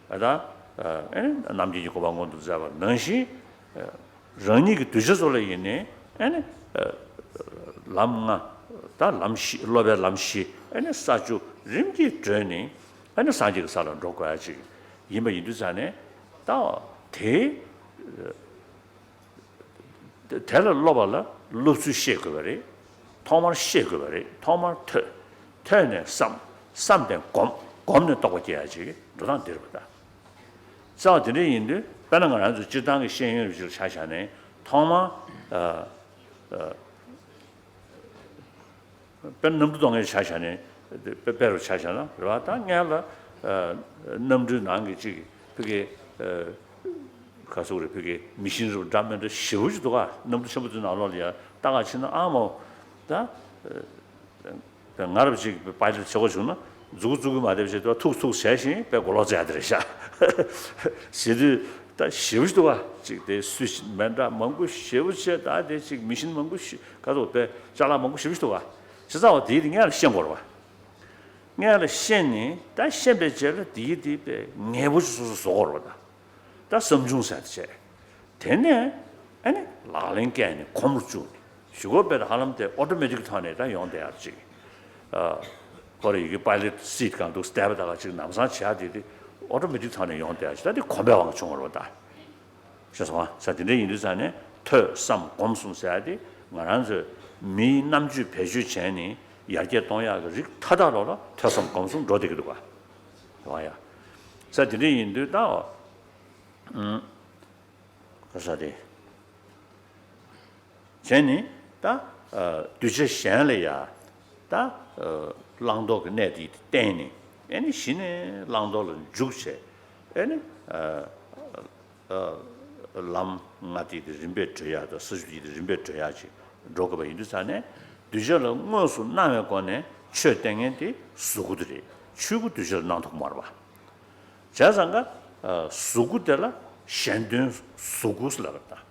ད་རྣམ་མཁྱེན་གྱི་གོ་འཕང་མངོན་དུ་མཛད་པ་ནང་བཞིན། རང་ཉིད་ཀྱི་གདུལ་བྱ་ཚོ་ལ་ཡིན་ནའི་ཨ་ནི། ལམ་ལྔ། ད་ལམ་བཞི་སློབ་པའི་ལམ་བཞི་ཨ་ནི་ས་བཅུ་རིམ་གྱིས་བགྲོད་ནས་ཨ་ནི་སངས་རྒྱས་ཀྱི་ས་ལ་འགྲོ་དགོས་ཡག་ཅིག་ཡིན་པ་ཡིན་དུས་ཙང་ནས་ད་དེ། དེ་ལ་སློབ་པ་ལ་སློབ་ཚུལ་ཤེས་དགོས་པ་རེད། ཐོག་མར་ཤེས་དགོས་པ་རེད། ཐོག་མར་ཐོས། ཐོས་ནས་བསམ། བསམ་ནས་སྒོམ། སྒོམ་ནས་རྟོགས་པ་སྐྱེ་ཡག་ཅིག་འགྲོ་སྟངས་འདི་རེད་པ་ད། རྩ་བ་དེ་འདྲ་ཡིན་དུས་དཔེར་ན་ང་རང་ཚོ་སྤྱིར་བཏང་གི་ཤེས་ཡོན་རིག་པ་ཆ་བཞག་ནས་ཐོག་མ། དཔེར་ན་གནམ་གྲུ་གཏོང་མཁན་ཆ་བཞག་ནས་དཔེ་དཔེ་རུ་ཆ་བཞག་ན་རེད་པ། ད་སྔོན་ལ་གནམ་གྲུའི་ནང་གི་ཅིག་ཕ་གི་ག་ཟེར་རེད། ཕ་གི་མི་ཤིན་རིག་པ་འདྲ་མི་འདྲ་ཞེ་པོ་ཅིག་འདུག་ག་གནམ་གྲུ་ཆེན་པོ་ཚོའི་ནང་ལོགས་ལ་ཡ་ལྟ་ག་ཕྱིན་ན་ཨ་མོ་ད། ང་རབ་ཅིག་པའི་པའི་ལེ་ཊི་བྱེད་དགོས་བྱུང་ན་མཛུ་གུ་མཛུ་གུ་མ་བསྡེབས་བྱས་ཏེ་ཐུག་ཐུག་བྱས་ཤིང་དཔེ་མགོ་ལོག་བརྩེགས་དེ་རེད་ཤག་བྱེད་དུས་ད་ཞེ་པོ་ཞིག་འདུག་ག་ཅིག་དེ་སུས་མེད་འདྲ་མང་པོ་ཞེ་པོ་བྱས། ད་དེ་ཅིག་མི་ཤིན་མང་པོ་ཞིག་ག་ཚོད་དཔེ་ཅ་ལག་མང་པོ་ཞེ་པོ་ཞིག་འདུག་ག་བྱས་ཙང་བ་དེ་དེ་སྔོན་ལ་ཤེས་དགོས་རེད་པ། སྔོན་ལ་ཤེས་ནས་ད་ཤེས་པའི་རྗེས་ལ་དེ་དེ་དཔེ་ངེས་པོ་ཞིག་སོ་སོ་བཟོ་དགོས་རེད་པ་ད། ད་བསམ་བྱུང་ཟེར་དེ་བྱས། དེ་ནས་ཨ་ནི་ལག་ལེན་བཀལ་ནས་གོམས་སུ་བཅུག་ནས་གཞུག་གུ་དཔེ་ཧ་ལམ་དེ་ཨོ་ཊོ་མེ་ཊིག་ཐོག་ནས་ད་ཡོང་བསྡད་ཡག་ཅིག་ཁོ་རེ་ཡི་གེ་པའི་ལེ་ཊི་སི་ཊི་གང་འདུག་བལྟས་པ་ད་ག་ཅིག་ལམ་སང་བྱས་དེ་དེ་ཨོ་ཊོ་མེ་ཊིག་ཐོག་ནས་ཡོང་བསྡད་ཡག་ཅིག་ད་དེ་གོམས་པའི་དབང་བྱུང་བ་རེད་པ་ད། ཤེས་སོང་ང་། ས་དེ་འདྲ་ཡིན་དུས་ཙང་ནས་ཐོས་བསམ་སྒོམ་གསུམ་ཟེར་ཡག་དེ་ང་རང་ཚོས་མིའི་རྣམ་དཔྱོད་བེད་སྤྱོད་བྱས་ནས་ཡར་རྒྱས་གཏོང་ཡག་གི་རིགས་མཐའ་དག་ལོག་ལ་ཐོས་བསམ་སྒོམ་གསུམ་འགྲོ་བསྡད་ཀྱི་འདུག་ག་རེད་པ་ཡ། ས་དེ་འདྲ་ཡིན་དུས་ད། ག་ས་རེད། བྱས་ནས་ད་གདུལ་བྱ་གཞན་ལ་ཡ་ད་བླང་དོར་གྱི་གནས་དེ་བསྟན་ནས་ཨེ་ནི་གཞི་ནས་བླང་དོར་ལ་འཇུག་བྱས་ཨེ་ནི་ལམ་ལྔ་དེ་དེ་རིམ་པས་བགྲོད་ཡག་དང་ས་བཅུ་དེ་དེ་རིམ་པས་བགྲོད་ཡག་ཅིག་འགྲོ་དགོས་པ་ཡིན་དུས་ཙང་ནས་གདུལ་བྱ་ལ་དངོས་སུ་སྣང་བའི་སྒོ་ནས་ཆོས་བསྟན་མཁན་དེ་གཟུགས་སྐུ་དེ་རེད། ཆོས་སྐུ་གདུལ་བྱ་ལ་སྣང་ཐུབ་ཀྱི་མ་རེད་པ། བྱས་ཙང་ཀ་གཟུགས་སྐུ་དེ་ལ་གཞན་དོན་གཟུགས་སྐུ་ཟེར་ལབ་པ་དང་།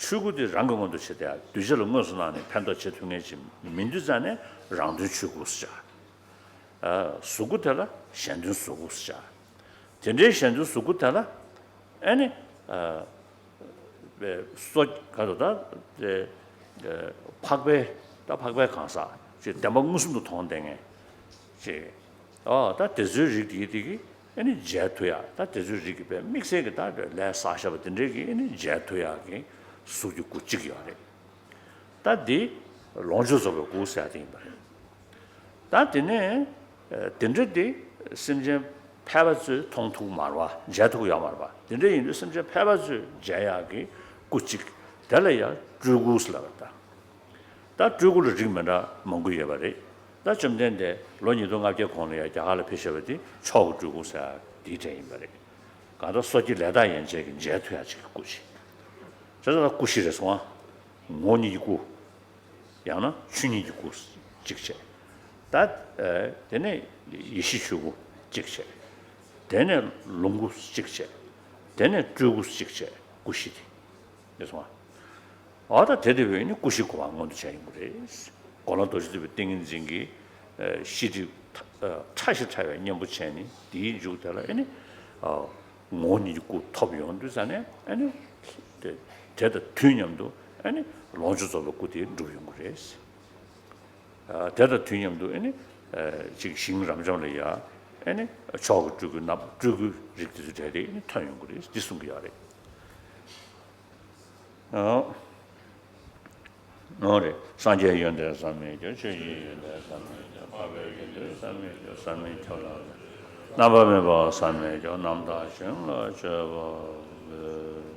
ཆོས་སྐུ་དེ་རང་གི་མངོན་དུ་བྱེད་དེ་གདུལ་བྱ་ལ་དངོས་སུ་སྣང་ནས་ཕན་ཐོགས་བྱེད་ཐུབ་མཁན་ཅིག་མིན་དུས་ཙང་ནས་རང་དོན་ཆོས་སྐུ་ཟེར་བྱ། གཟུགས་སྐུ་དེ་ལ་གཞན་དོན་གཟུགས་སྐུ་ཟེར་བྱ། དེ་འདྲའི་གཞན་དོན་གཟུགས་སྐུ་དེ་ལ་ཨེ་ནི་ ཨ་སོ་ག་དོ་ད་དེ་འཕགས་པའི་ད་འཕགས་པའི་གང་ཟག་ཅེས་བདེན་པ་མངོན་སུམ་དུ་མཐོང་བསྡད་མཁན་ཅེས། ཨོ་ད་དེ་ཚོའི་རིགས་དེ་དེ་གི་ཨ་ནི་མཇལ་ཐུབ་ཡ། ད་དེ་ཚོའི་རིགས་ཀྱི་དཔེ་དམིགས་བསལ་གྱི་ད་ལས་བསགས་བཞག་པ་དེ་འདྲའི་གི་ཨ་ནི་མཇལ་ཐུབ་ཡ་གི་གཟུགས་ཀྱི་སྐུ་གཅིག་ཡོད་རེད། ད་འདི་ལོངས་སྤྱོད་རྫོགས་པའི་སྐུ་ཟེར་ཡ་དེ་ཡིན་པ་རེད། ད་དེ་ནས་དེ་འདྲ་དེ་སེམས་ཅན་ཕལ་པ་ཚོས་མཐོང་ཐུབ་མ་རེད་པ། མཇལ་ཐུབ་ཡོད་མ་རེད་པ། དེ་འདྲ་ཡིན་དུས་སེམས་ཅན་ཕལ་པ་ཚོས་མཇལ་ཡག་གི་སྐུ་གཅིག་དེ་ལ་ཡང་སྤྲུལ་སྐུ་ཟེར་ལབ་པ་ད། ད་སྤྲུལ་སྐུ་ལ་རིགས་མི་འདྲ་མང་པོ་ཡོད་པ་རེད། ད་བཅོམ་ལྡན་འདས་ལོ་ཉིས་སྟོང་ལྔ་བརྒྱ་གོང་ལ་ཡང་རྒྱ་གར་ལ་ཕེབས་བཞག་པ་དེ་མཆོག་གི་སྤྲུལ་སྐུ་ཟེར་ཡག་དེའི་གྲས་ཡིན་པ་རེད། གང་ལྟར་སོ་སྐྱེ་ལས་དང་ཡན་ཆད་ཀྱིས་མཇལ་ཐུབ་ཡག་ཅིག་གི་སྐུ་ཅིག་དེ་ཚོ་ལ་སྐུ་བཞི་རེད་སོང་ཨ། ངོ་བོ་ཉིད་ཀྱི་སྐུ། ཡང་ན་ཆོས་ཉིད་ཀྱི་སྐུ་གཅིག་བྱས། ད་ཨ་དེ་ནས་ཡེ་ཤེས་ཆོས་སྐུ་གཅིག་བྱས། དེ་ནས་ལོངས་སྐུ་གཅིག་བྱས། དེ་ནས་སྤྲུལ་སྐུ་གཅིག་བྱས། སྐུ་བཞི་དེ། རེད་སོང་ཨ། ཨ་ད་དེ་དེ་བས་ནི་སྐུ་བཞི་གོ་བ་མངོན་དུ་བྱས་ཡོང་གི་རེད། གོ་ལ་རྡོ་རྗེ་ཐེག་པའི་ཏིང་ངེ་འཛིན་གྱི་ཨ་ཤེས་སྒྲིབ་ཨ་ཕྲ་ཞིང་ཕྲ་བའི་གཉེན་པོ་བྱས་ནས་དེའི་མཇུག་དེ་ལ་ཨ་ནི་ཨ་ངོ་བོ་ཉིད་ཀྱི་སྐུ་ཐོབ་ཡོང་དུས་ཙ་ནས་ཨ་ནི་དེ་དེ་དང་དུས་མཉམ་དུ་ཨ་ནི་ལོངས་སྤྱོད་རྫོགས་པའི་སྐུ་དེ་འགྲུབ་ཡོང་གི་རེད། ཨ་དེ་དང་དུས་མཉམ་དུ་ཨ་ནི་ཨ་ཅིག་ཞིང་རབ་འབྱམས་ལ་ཡ་ཨ་ནི་མཆོག་གི་སྤྲུལ་སྐུ་རྣམ་སྤྲུལ་སྐུའི་རིགས་དེ་ཚོ་གྲས་དེ་ཨ་ནི་ཐོན་ཡོང་གི་རེད་འདི་གསུང་གི་ཡོད་རེད། ཨོ། ཨོ་རེད། སངས་རྒྱས་ཡོན་ཏན་བསམ་མི་ཁྱབ། ཆོས་ཀྱི་ཡོན་ཏན་བསམ་མི་ཁྱབ། འཕགས་པའི་ཡོན་ཏན་བསམ་མི་ཁྱབ། བསམ་མི་ཁྱབ་ལ་རྣམ་པར་སྨིན་པ་བསམ་མི་ཁྱབ། རྣམ་དག་གཞན་ལ་སྤྱོད་པ་འོས།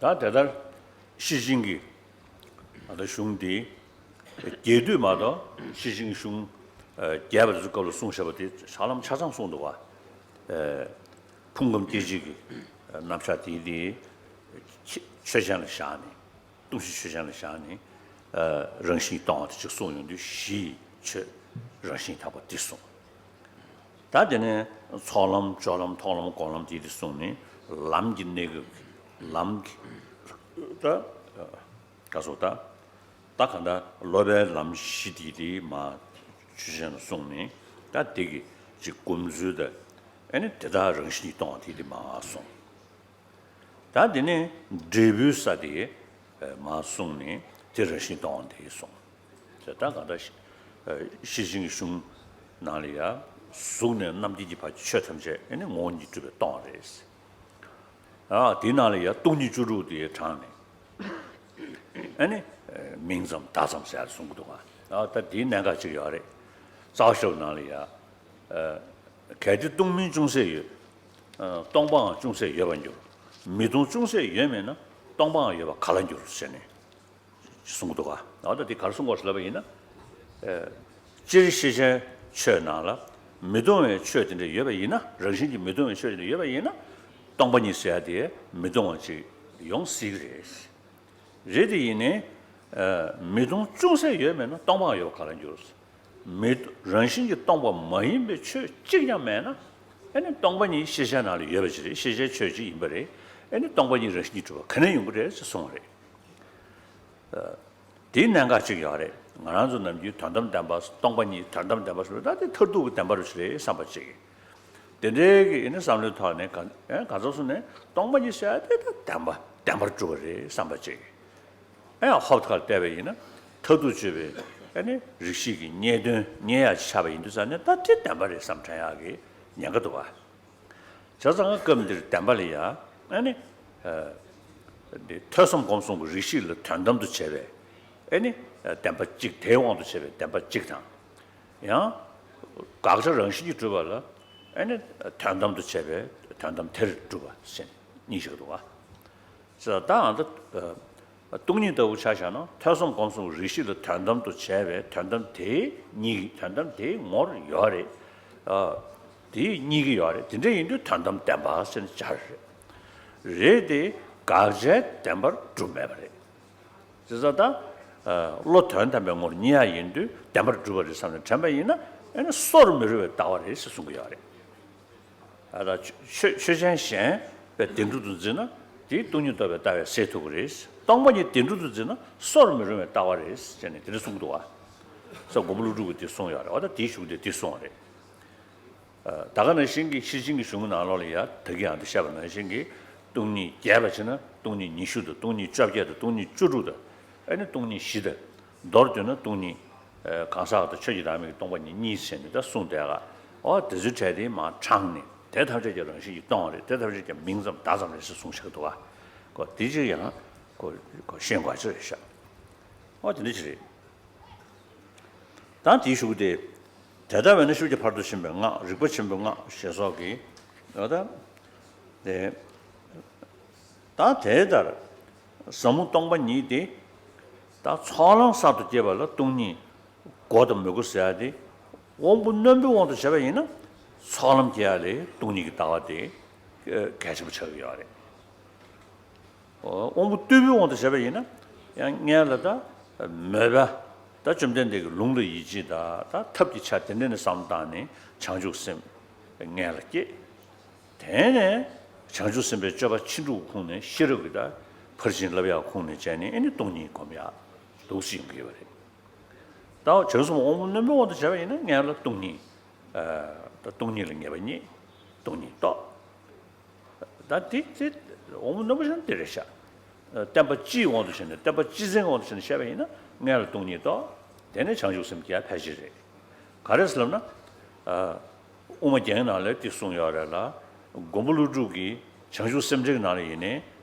ད་དེ་ལྟར་ཤེར་ཕྱིན་གྱི་ད་ལྟ་གཞུང་འདི་རྒྱས་བསྡུས་མ་གཏོགས་ཤེར་ཕྱིན་གྱི་གཞུང་རྒྱས་པ་དེ་ཚོ་སྐབས་ལ་གསུངས་བཞག་པ་དེ་ཧ་ལམ་ཆ་ཚང་གསུངས་འདུག་བ། ཕུང་ཁམས་སྐྱེ་མཆེད་ཀྱི་རྣམ་གཞག་དེ་དེ་ཆོས་ཅན་ལ་བཞག་ནས། སྟོང་གཞི་ཆོས་ཅན་ལ་བཞག་ནས་ཨ་རང་བཞིན་སྟོང་བ་དེ་གཅིག་གསུངས་ཡོང་དུས་གཞི་ཡི་ཆོས་རང་བཞིན་དག་པ་འདི་གསུངས། ད་དེ་ནས་ཚོགས་ལམ་སྦྱོར་ལམ་མཐོང་ལམ་སྒོམ་ལམ་དེ་དེ་གསུངས་ནས་ལམ་གྱི་གནས་སྐབས་ཀྱི་ལམ་གྱི་ད་ག་སོ་ད་ད་གང་ལྟར་སློབ་པའི་ལམ་བཞི་དེ་དེ་མ་ཆོས་ཅན་ལ་གསུངས་ནས་ད་དེ་གི་གཅིག་སྒོམ་ཚུལ་དང་ཨ་ནི་དེ་དག་རང་བཞིན་གྱིས་སྟོང་བ་དེ་དེ་མ་གསུངས། ད་འདི་ནི་འབྲས་བུའི་ས་དེ་མར་གསུངས་ནས་དེ་རང་བཞིན་སྟོང་བ་དེ་གསུངས། དེ་ད་ག་ད་ཤེར་ཕྱིན་གྱི་གཞུང་ནང་ལ་ཡང་གཟུགས་ནས་རྣམ་མཁྱེན་གྱི་བར་ཆོས་ཐམས་ཅད་ཨ་ནི་ངོ་བོ་ཉིད་གྲུབ་པས་སྟོང་བ་རེད། ཨ་དེའི་ནང་ལ་ཡང་སྟོང་ཉིད་བཅུ་དྲུག་དེ་དྲངས་ནས་ཨ་ནི་མིང་ཙམ་བརྡ་ཙམ་ཟེར་གསུང་གི་འདུག་ག་ཨ་ད་དེའི་གནད་འགག་ཅིག་ཡོད་རེད། རྩ་བ་ཤོབ་ནང་ལ་ཡང་། གལ་ཏེ་སྟོང་མིན་ཅུང་ཟད་ཡོད། སྟོང་པའང་ཅུང་ཟད་ཡོད་པར་འགྱུར། མི་སྟོང་ཅུང་ཟད་ཡོད་མིན་ན་སྟོང་པའང་ཡོད་པར་ག་ལ་འགྱུར་ཟེར་ནས་གསུང་གི་འདུག་ག་འོ་ད་འདི་ག་རེ་གསུང་དགོས་ཟེར་ལབ་པ་ཡིན་ན། སྤྱིར་ཤེར་ཕྱིན་ཆོས་ནང་ལ་མི་སྟོང་བའི་ཆོས་དེ་འདྲ་ཡོད་པ་ཡིན་ན། རང་བཞིན་གྱིས་མི་སྟོང་བའི་ཆོས་དེ་འདྲ་ཡོད་པ་ཡིན་ན། སྟོང་པ་ཉིད་ཟེར་ཡ་དེ་མི་སྟོང་བ་ཅིག་ཡོང་སྲིད་ཀྱི་རེད། རེད་དེ་ཡིན་ནའི། མི་སྟོང་ཅུང་ཟད་ཡོད་མེད་ན་སྟོང་པའང་ཡོད་པ་ག་ལ་འགྱུར། མི་རང་བཞིན་གྱིས་སྟོང་པ་མ་ཡིན་པའི་ཆོས་གཅིག་ཀྱང་མེད་ན། ཨ་ནི་སྟོང་པ་ཉིད་ཤེར་ཕྱིན་ནང་ལ་ཡོད་པ་ཅིག་རེད། ཤེར་ཕྱིན་ཆོས་གཅིག་ཡིན་པ་རེད། ཨེ་ནི་སྟོང་པ་ཉིད་རང་བཞིན་གྱིས་གྲུབ་པ་ག་ནས་ཡོང་གི་རེད་ཅེས་གསུངས་པ་རེད། དེའི་གནད་འགག་ཅིག་ཡོད་རེད། ང་རང་ཚོ་ནམ་རྒྱུན་དོན་དམ་བདེན་པ། སྟོང་པ་ཉིད་དོན་དམ་བདེན་པ་ཞེས་པ་ད་དེ་མཐར་ཐུག་གི་བདེན་པ་རེད་བསམ་པ་ཅིག་དེ་འདྲའི་གི་ཨེ་ནི་བསམ་བློའི་ཐོག་ནས་ག་ཨེ་ག་ཚོད་སོང་ནས་སྟོང་པ་ཉིད་ཟེར་ཡ་དེ་ད་བདེན་པ་བདེན་པར་གྲུབ་པ་རེད་བསམ་པ་ཅིག་ཨེ་ཧོབ་ཁ་ལ་བལྟས་པ་ཡིན་ན་མཐར་ཐུག་དཔྱོད་པའི་ཨེ་ནི་རིགས་ཤེས་ཀྱི་རྙེད་དོན་རྙེད་ཡ་ཆགས་པ་ཡིན་དུས་ཙང་ནས་ད་དེ་བདེན་པ་རེད་བསམ་དྲན་ཡག་གི་ཉེན་ཁ་འདུག་བ། བྱས་ཙང་སྐབས་འདིར་བདེན་པ་ལ་ཡ་ཨེ་ནི་འདི་ཐོས་བསམ་སྒོམ་གསུམ་གྱི་རིགས་ཤེས་ལ་དོན་དམ་དུ་བྱས་པའི་ཨེ་ནི་བདེན་པ་གཅིག་དེའི་དབང་དུ་བྱས་པའི་བདེན་པ་གཅིག་དང་། ཡང་། དགག་བྱ་རང་བཞིན་གྱིས་གྲུབ་པ་ལ་ཨེ་ནི་དོན་དམ་དུ་བྱས་པའི་དོན་དམ་དེར་གྲུབ་པ་ཞེས་གཉིས་ཤིག་འདུག་བ། ཟེར་ད་ཨ་ད། སྟོང་ཉིད་ལྟ་བུ་ཆ་བཞག་ན་ཐོས་བསམ་སྒོམ་གསུམ་རིགས་ཤེས་ལ་དོན་དམ་དུ་བྱས་པའི་དོན་དམ་དེའི་གཉིས་དོན་དམ་དེའི་ངོར་ཡོད་རེད། དེའི་གཉིས་ཀྱི་ཡོད་རེད། དེ་འདྲ་ཡིན་དུས་དོན་དམ་བདེན་པ་ཟེར་ནས་སྦྱར་རེད། རེད་དེ་དགག་བྱའི་བདེན་པར་གྲུབ་མེད་པ་རེད། བྱས་ཙང་ད། བློ་དོན་དམ་པའི་ངོར་རྙེད་ཡ་ཡིན་དུས་བདེན་པར་གྲུབ་པ་རེད་བསམ་ནས་དྲན་པ་ཡིན་ན་ཨེ་ནི་སོར་མི་རུང་བའི་ལྟ་བ་རེད་ཟེར་གསུང་གི་ཡོད་རེད། ཨ་ད་ཆོས་ཆོས་ཅན་གཞན་པའི་བདེན་གྲུབ་ཏུ་འཛིན་ན་དེའི་སྟོང་ཉིད་རྟོགས་པའི་ལྟ་བས་སེལ་ཐུབ་ཀྱི་རེད། སྟོང་པ་ཉིད་བདེན་གྲུབ་ཏུ་འཛིན་ན་སོར་མི་རུང་བའི་ལྟ་བ་རེད་ཟེར་ནས་དེ་འདྲ་གསུང་གི་འདུག་བ། ས་མགོན་པོ་ཀླུ་སྒྲུབ་ཀྱིས་དེ་གསུངས་ཡོད་རེད། འོ་ད་དེའི་གཞུག་དེ་དེ་གསུངས་པ་རེད། ད་ག་ནང་བཞིན་གྱི་ཤེར་ཕྱིན་གྱི་གཞུང་གི་ནང་ལོགས་ལ་ཡ་ད་གིན་ཡང་དེ་བཤད་པ་ནང་བཞིན་གྱི་སྟོང་ཉིད་རྒྱས་པ་བྱས་ན་སྟོང་ཉིད་ཉི་ཤུ་དང་སྟོང་ཉིད་བཅོ་བརྒྱད་དང་སྟོང་ཉིད་བཅུ་དྲུག་དང་ཨ་ནི་སྟོང་ཉིད་བཞི་དང་། མདོར་བསྡུས་ན་སྟོང་ཉིད་གང་ཟག་དང་ཆོས་ཀྱི་བདག་མེད་ཀྱི་སྟོང་པ་ཉིད་གཉིས་ཟེར་ནས་ད་གསུངས་བསྡད་ག་འོ་དེ་ཚོའི་གྲས་དེ་མར་དྲངས་ནས་དེ་ཐམས་ཅད་ཀྱང་རང་བཞིན་གྱིས་སྟོང་བ་རེད། དེ་ཐམས་ཅད་ཀྱང་མིང་ཙམ་བརྡ་ཙམ་རེད་ཟེར་གསུངས་བཞག་འདུག་ག་ཁོ་དེ་ཅིག་ཡང་ཁོ་ཁོ་ཤེས་དགོས་ཅིག་རེད་ཤག་འོ་དེ་འདྲ་ཅིག་རེད། ད་དེའི་གཞུག་དེ། དེ་ལྟ་བས་ན་ཤུགས་ཀྱིས་ཕར་དུ་ཕྱིན་པའི་སྔགས། རིག་པ་ཆེན་པོའི་སྔགས་ཞེས་སོགས་ཀྱིས། འོ་ད། དེ། ད་དེ་ལྟར། ཟབ་མོ་སྟོང་པ་ཉིད་དེ། ད་ཚོགས་ལམ་གསར་དུ་སྐྱེས་པ་ལ་སྟོང་ཉིད་སྒོ་དང་མོས་གུ་ཟེར་ཡ་དེ། དབང་པོ་རྣོན་པོའི་དབང་དུ་བྱས་པ་ཡིན་ན། ཚོགས་ལམ་སྐྱེ་ཡ་ལས་སྟོང་ཉིད་ཀྱི་ལྟ་བ་དེ། གལ་ཆེན་པོ་ཆགས་ཀྱི་ཡོད་རེད། དབང་པོ་རྟུལ་པོའི་དབང་དུ་བྱས་པ་ཡིན་ན། ཡང་སྔོན་ལ་ད། མོས་པ། ད་བཅོམ་ལྡན་འདས་ཀྱི་ལུང་ལ་ཡིད་ཆེས་དང་ད་ཐབས་ཀྱི་ཆ་དེ་འདྲ་ནས་བསམ་བློ་བཏང་ནས་བྱང་ཆུབ་སེམས། སྔོན་ལ་སྐྱེས། དེ་ནས་བྱང་ཆུབ་སེམས་དཔའི་སྤྱོད་པ་ཕྱིན་དྲུག་ཁོངས་ནས་ཤེས་རབ་ཀྱི་ད་ཕར་ཕྱིན་བསླབ་ཡག་ཁོངས་ནས་བྱས་ནས་ཨེ་ནི་སྟོང་ཉིད་སྒོམ་ཡག་འདུག་སེ་ཡོང་གི་ཡོད་པ་རེད། ད་བྱང་སེམས་དབང་པོ་རྣོན་པོའི་དབང་དུ་བྱས་པ་ཡིན་ན་སྔོན་ལ་སྟོང་ཉིད། ད་སྟོང་ཉིད་ལ་ངེས་པ་རྙེད། སྟོང་ཉིད་རྟོགས། ད་དེ་དེ་དབང་པོ་རྣོན་པོ་ཞིག་དེ་རེད་ཤག་བསྟན་པ་སྤྱིའི་དབང་དུ་བྱས་ནས་བསྟན་པ་སྤྱི་མཚན་གྱི་དབང་དུ་བྱས་ནས་བཤད་པ་ཡིན་ན་སྔོན་ལ་སྟོང་ཉིད་རྟོགས། དེ་ནས་བྱང་ཆུབ་སེམས་སྐྱེ་ཡ་ཕལ་ཆེར་རེད། ག་རེ་ཟེར་ལབ་ན། དབུ་མ་རྒྱན་ནང་ལ་དེ་གསུངས་ཡོད་རེད་ལ། མགོན་པོ་ཀླུ་སྒྲུབ་ཀྱིས་བྱང་ཆུབ་སེམས་འགྲེལ་ནང་ལ་ཡིན་ནའི་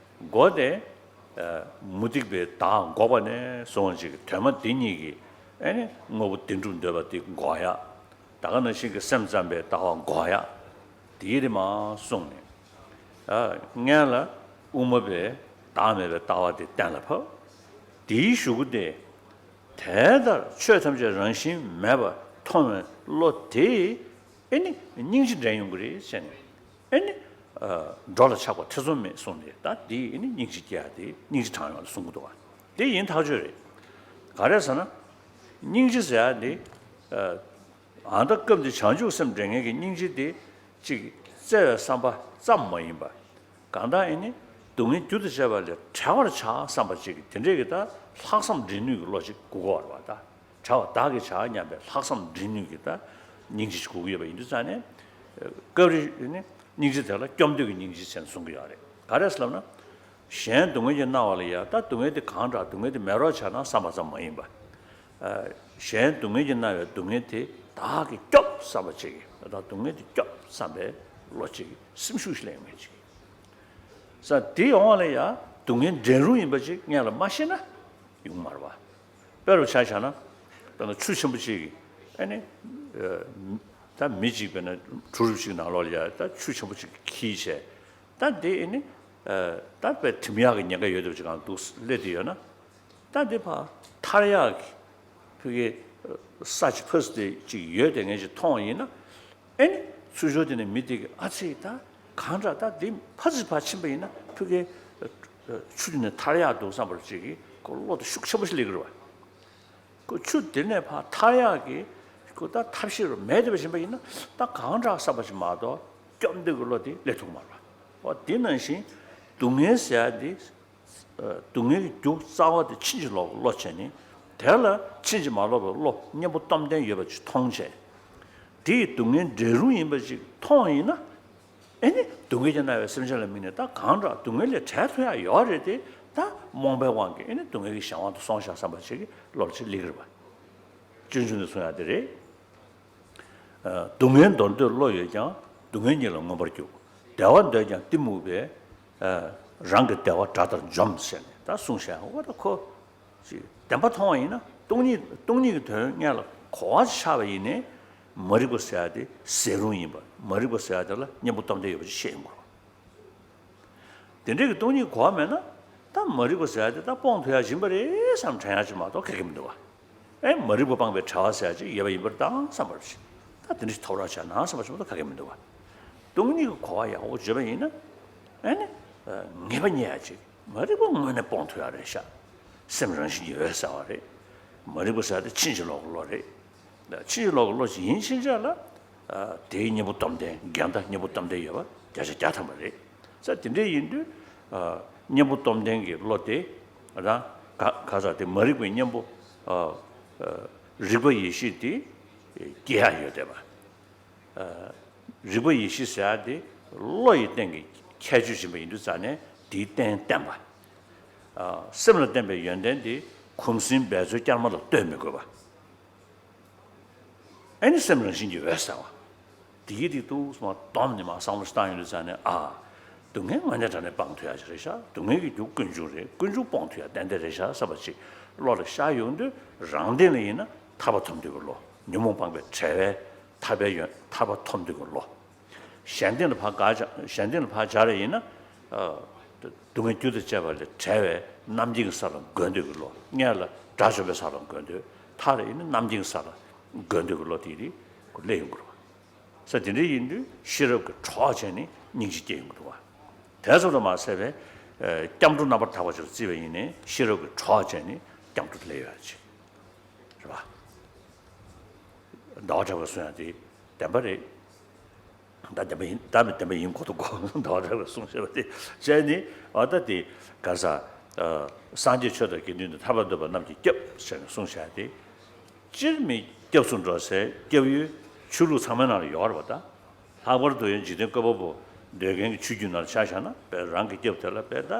སྒོ་དེ། མུ་སྟེགས་པའི་བདག་འགོག་པ་ནས་བཟུང་བ་ཅིག་གི་དོན་མ་དེ་གཉིས་ཀྱི་ཨེ་ནི་དངོས་པོ་བདེན་གྲུབ་འདོད་པ་དེ་འགོག་ཡ། ད་ག་ནང་བཞིན་གྱི་སེམས་ཙམ་པའི་ལྟ་བ་འགོག་ཡ། དེའི་རིགས་མ་གསུངས་ནས། ཨ། སྔོན་ལ་དབུ་མ་པའི་བདག་མེད་པའི་ལྟ་བ་དེ་གཏན་ལ་ཕབ། དེའི་གཞུག་གུ་དེ། དེ་ལྟར་ཆོས་ཐམས་ཅད་རང་བཞིན་མེད་པར་མཐོང་བའི་བློ་དེས་ཨེ་ནི་སྙིང་རྗེ་འདྲེན་ཡོང་གི་རེད་ཟེར་ནས། ཨེ་ནི། ཨ། འགྲོ་ལ་ཆགས་པ་ཐེ་ཚོམ་མེད་གསུངས་ཏེ་ད་འདི་ཨེ་ནི་སྙིང་རྗེ་སྐྱེ་ཡ་དེ་སྙིང་རྗེ་དྲང་ཡོང་ལ་གསུང་གི་འདུག་བ། དེ་ཡིན་ཐག་ཆོད་རེད། ག་རེ་ཟེར་ན། སྙིང་རྗེ་ཟེར་ཡ་དེ། ཨ། ཨ་ད་སྐབས་འདི་བྱང་ཆུབ་སེམས་འདྲེན་མཁན་གྱི་སྙིང་རྗེ་དེ་གཅིག་བརྩེ་བའི་བསམ་པ་ཙམ་མ་ཡིན་པ། གང་ལྟར་ཨེ་ནི་སྡུག་བསྔལ་རྒྱུ་དང་བཅས་པ་ལས་བྲལ་བར་བྱ་བསམ་པ་གཅིག་གི་དེ་འདྲའི་གི་ད་ལྷག་བསམ་འདྲེན་ནུས་ཀྱི་བློ་ཅིག་དགོས་ཀྱི་ཡོད་རེད་བ་ད། བྱ་བ་བདག་གིས་བྱ་སྙམ་པའི་ལྷག་བསམ་འདྲེན་ནུས་ཀྱི་ད་སྙིང་རྗེ་ཞིག་དགོས་ཀྱི་ཡོད་པ་ཡིན་དུས་ཙང་ནས། སྐབས་རེ་ནི་སྙིང་རྗེ་དེ་ལ་སྐྱོབ་འདོད་ཀྱི་སྙིང་རྗེ་ཟེར་ནས་གསུང་གི་ཡོད་རེད། ག་རེ་ཟེར་ལབ་ན། གཞན་སྡུག་བསྔལ་གྱིས་མནར་བ་ལ་ཡ་ད་སྡུག་བསྔལ་དེ་གང་དྲག་སྡུག་བསྔལ་དེ་མེད་རོགས་བྱ་ན་བསམ་པ་ཙམ་མ་ཡིན་པ། གཞན་སྡུག་བསྔལ་གྱིས་མནར་བའི་སྡུག་བསྔལ་དེ་བདག་གིས་སྐྱོབ་བསམ་པ་ཅིག་གིས་ད་སྡུག་བསྔལ་དེ་སྐྱོབ་བསམ་པའི་བློ་ཅིག་སེམས་ཤུགས་ཤིག་སླེབས་ཡོང་མཁན་ཅིག་ས་དེ་ཡོང་བ་ལ་ཡ་སྡུག་བསྔལ་འདྲེན་རུང་ཡིན་པ་ཅིག་སྔོན་ལ་མ་ཤེས་ན་ཡོང་མ་རེད་བ། དཔེ་རུ་ཆ་བཞག་ན། དཔེར་ན་ཆུ་ཆེན་པོ་ཅིག་གིས་ཨ་ནི། ད་མི་གཅིག་དཔེར་ན་གྲུ་རུབ་ཅིག་ནང་ལོགས་ལ་ཡ་ད་ཆུ་ཆེན་པོ་ཅིག་འཁྱེར་བྱས། ད་འདི་ཨ་ནི། ད་དཔེ་དེམ་ཡག་གི་ཉེན་ཁ་ཡོད་དུས་ཅིག་གང་འདུག་སླེབས་དུས་ཡོད་ན། ད་འདི་ཕར་ཐར་ཡག་གི་ཕ་གི་ས་ཆ་ཕ་སི་དེ་ཅིག་ཡོད་དེ་ངས་ཅིག་མཐོང་བ་ཡིན་ན། ཨེ་ནི། ཚུར་ཤོར་དེ་ནས་མི་དེ་གིས་ཨ་ཙི་ད་གང་འདྲ་ད་འདི་ཕ་ཙི་ཕར་ཕྱིན་པ་ཡིན་ན་ཕ་གི་ཆུ་དེ་ནས་ཐར་ཡག་འདུག་བསམ་པར་ཅིག་གིས་ཁོ་བློ་དེ་ཤུགས་ཆེན་པོ་ཞིག་སླེབས་ཀྱི་རེད་བ། ཁོ་ཆུ་དེ་ནས་ཕར་ཐར་ཡག་གི་ཁོ་ད་ཐབས་ཤེས་རུ་མེད་དེ་བ་ཕྱིན་པ་ཡིན་ན་ད་གང་འདྲ་བསམ་པ་ཞིག་མ་གཏོགས་སྐྱོབ་འདོད་ཀྱི་བློ་དེ་སླེབས་ཐུབ་མ་རེད་བ། འོ་དེ་ནང་བཞིན། སྡུག་བསྔལ་ཟེར་ཡ་དེ། སྡུག་བསྔལ་གྱི་རྒྱུ་རྩ་བ་དེ་ཕྱིན་ཅི་ལོག་གི་བློ་བྱས་ནས། དེ་ལ་ཕྱིན་ཅི་མ་ལོག་པའི་བློ་གཉེན་པོ་སྟོབས་ལྡན་ཡོད་པ་ཅིག་མཐོང་བྱས། དེ་ཡི་སྡུག་བསྔལ་འབྲས་རུང་ཡིན་པ་ཅིག་མཐོང་ཡིན་ན། ཨེ་ནི་སྡུག་བསྔལ་གྱིས་མནར་བའི་སེམས་ཅན་ལ་དམིགས་ནས་ད་གང་དྲག་སྡུག་བསྔལ་ལས་བྲལ་ཐུབ་ཡ་ཡོད་རེད་དེ། ད་རྨོངས་པའི་དབང་གིས་ཨེ་ནི་སྡུག་བསྔལ་གྱི་གཞན་དབང་དུ་སོང་ཤག་བསམ་པ་ཅིག་གི་བློ་ལ་ཅིག་སླེབས་ཀྱི་རེད་པ། སྤྱོད་འཇུག་ནས་གསུང་ཡ་དེ་རེད། སྡུག་བསྔལ་འདོར་འདོད་བློ་ཡོད་ཀྱང་། སྡུག་བསྔལ་ཉིད་ལ་མངོན་པར་རྒྱུག། བདེ་བ་འདོད་ཀྱང་གཏི་མུག་པས། རང་གི་བདེ་བ་དགྲ་ལྟར་འཇོམས་ཟེར་ནས་ད་གསུངས་བཞག་འོ་ད་ཁོ། ཅིག་བདེན་པ་མཐོང་བ་ཡིན་ན་སྟོང་ཉིད་སྟོང་ཉིད་ཀྱི་དོན་སྔོན་ལ་གོ་བ་ཆགས་པ་ཡིན་ནའི། མ་རིག་པ་ཟེར་ཡ་དེ་ཟད་རུང་ཡིན་པ། མ་རིག་པ་ཟེར་ཡ་དེ་ལ་གཉེན་པོ་སྟོབས་ལྡན་ཡོད་པ་ཅིག་ཤེས་ཡོང་དགོས། དེ་འདྲའི་གི་སྟོང་ཉིད་གོ་བ་མེད་ན། ད་མ་རིག་པ་ཟེར་ཡ་དེ་ད་སྤོང་ཐུབ་ཡ་ཡིན་པ་རེད་བསམ་དྲན་ཡ་ཅིག་མ་གཏོགས་ག་གེ་མི་འདུག་བ། ཨེ་མ་རིག་པ་སྤངས་པའི་བྲལ་བ་ཟེར་ཡ་ཅིག་ཡོད་པ་ཡིན་པར་ད་བསམ་པ་རེད། ད་དེ་འདྲ་ཞིག་ཐོབ་རོགས་བྱས་ན་བསམ་པ་ཅིག་མ་གཏོགས་ག་གེ་མི་འདུག་བ། སྟོང་ཉིད་ཀྱི་གོ་བ་ཡག་པོ་བརྗོད་པ་ཡིན་ན། ཨེ་ནི། ངེས་པ་རྙེད་ཡ་ཅིག་མ་རིག་པ་དངོས་གནས་སྤོང་ཐུབ་ཡ་རེད་ཤག་སེམས་རང་བཞིན་གྱིས་འོད་གསལ་བ་རེད། མ་རིག་པ་ཟེར་ཡ་དེ་ཕྱིན་ཅི་ལོག་གི་བློ་རེད། ཕྱིན་ཅི་ལོག་གི་བློ་ཞིག་ཡིན་ཕྱིན་ཆད་ལ། དེའི་གཉེན་པོ་སྟོབས་ལྡན་རྒན་དང་གཉེན་པོ་སྟོབས་ལྡན་ཡོད་པ་བརྒྱ་ཆ་བརྒྱ་ཐམ་པ་རེད། ས་དེ་འདྲ་ཡིན་དུས། གཉེན་པོ་སྟོབས་ལྡན་གྱི་བློ་དེ། རང་ག་ག་ས་དེ་མ་རིག་པའི་གཉེན་པོ། རིག་པ་ཡེ་ཤེས་དེ་སྐྱེ་ཡ་ཡོད་བསྡད་པ། རིག་པ་ཡེ་ཤེས་ཟེར་ཡ་དེ་བློ་ཡི་སྟེང་གི་ཁྱད་ཆོས་ཡིན་པ་ཡིན་དུས་ཙང་ནས་དེའི་རྟེན་བརྟེན་པ། སེམས་ལ་བརྟེན་པའི་ཡོན་ཏན་དེ་གུང་སེང་འབད་རྩོལ་བསྐྱར་མ་ལ་ལྟོས་མི་དགོས་པ། ཨེ་ནི་སེམས་རང་བཞིན་གྱིས་འོད་གསལ་བ། དེ་གི་དེ་ཏུ་མ་སྡོམ་ནས་མ་བསམ་བློ་བཏང་ཡོང་དུས་ཙང་ནས་ཨ། སྡུག་བསྔལ་དངོས་གནས་དྲང་གནས་སྤང་ཐུབ་ཡ་ཅིག་རེད་ཤག་སྡུག་བསྔལ་གྱི་རྒྱུ་ཀུན་འབྱུང་རེད། ཀུན་འབྱུང་སྤོང་ཐུབ་ཡ་ཏན་ཏན་རེད་ཤག་བསམ་པ་ཅིག་བློ་ལ་ཤར་ཡོང་དུས་རང་སྟེང་ལ་ཡིན་ན་ཐར་པ་ཐོབ་འདོད་ཀྱི་བློ། ཉོན་མོངས་སྤངས་པའི་བྲལ་བའི་ཐར་པའི་ཡོན་ཐར་པ་ཐོབ་འདོད་ཀྱི་བློ། གཞན་སྟེང་ལ་ཕར་དགག་བྱ་གཞན་སྟེང་ལ་ཕར་སྦྱར་ཡ་ཡིན་ན། སྡུག་བསྔལ་རྒྱུ་དང་བཅས་པ་ལས་བྲལ་བའི་རྣམ་མཁྱེན་གྱི་ས་ལ་འགོད་འདོད་ཀྱི་བློ། སྔོན་ལ་དགྲ་བཅོམ་པའི་ས་ལ་འགོད་འདོད། མཐར་ཡིན་ན་རྣམ་མཁྱེན་གྱི་ས་ལ་འགོད་འདོད་ཀྱི་བློ་དེ་རིགས་སླེབས་ཡོང་གི་རེད་བ། ས་དེ་འདྲ་ཡིན་དུས་ཤེས་རབ་ཀྱི་གྲོགས་བྱས་ནས་སྙིང་རྗེ་སྐྱེ་ཡོང་གི་འདུག་བ། དེ་ཙམ་དུ་མ་ཟད་པའི། སྐྱབས་འགྲོ་རྣམ་པར་དག་པ་ཅིག་ལ་བརྩིས་པ་ཡིན་ནའི་ཤེས་རབ་ཀྱི་གྲོགས་བྱས་ནས་སྐྱབས་འགྲོ་སླེབས་ཡོད་ཅིག་རེད་བ། ཟླ་བ་གྲགས་པས་གསུང་ཡ་དེ་བདེན་པ་རེད། ད་བདེན་པ་ཡིན་ད་བདེན་པ་ཡིན་ཁོ་ཐག་གོ། ཟླ་བ་གྲགས་པས་གསུངས་བཞག་པ་དེ་བྱས་ནི་འོ་ད་དེ་ག་ས། སངས་རྒྱས་ཆོས་དང་དགེ་འདུན་དང་ཐར་པར་འདོད་པ་རྣམས་ཀྱི་སྐྱབས་ཟེར་ནས་གསུངས་བཞག་དེ། སྤྱིར་མི་སྐྱབས་སུ་འགྲོ་སའི་སྐྱབས་ཡུལ་ཆོས་ལུགས་ཚང་མའི་ནང་ལ་ཡོད་རེད་པ་ད། ལྷག་པར་དུ་ཡང་འཇིག་རྟེན་བཀོད་པ་པོ་འདོད་མཁན་གྱི་ཆོས་བརྒྱུད་ནང་ལ་ཆ་བཞག་ན་དཔེ་རང་གི་སྐྱབས་དེ་ལ་དཔེ་ད།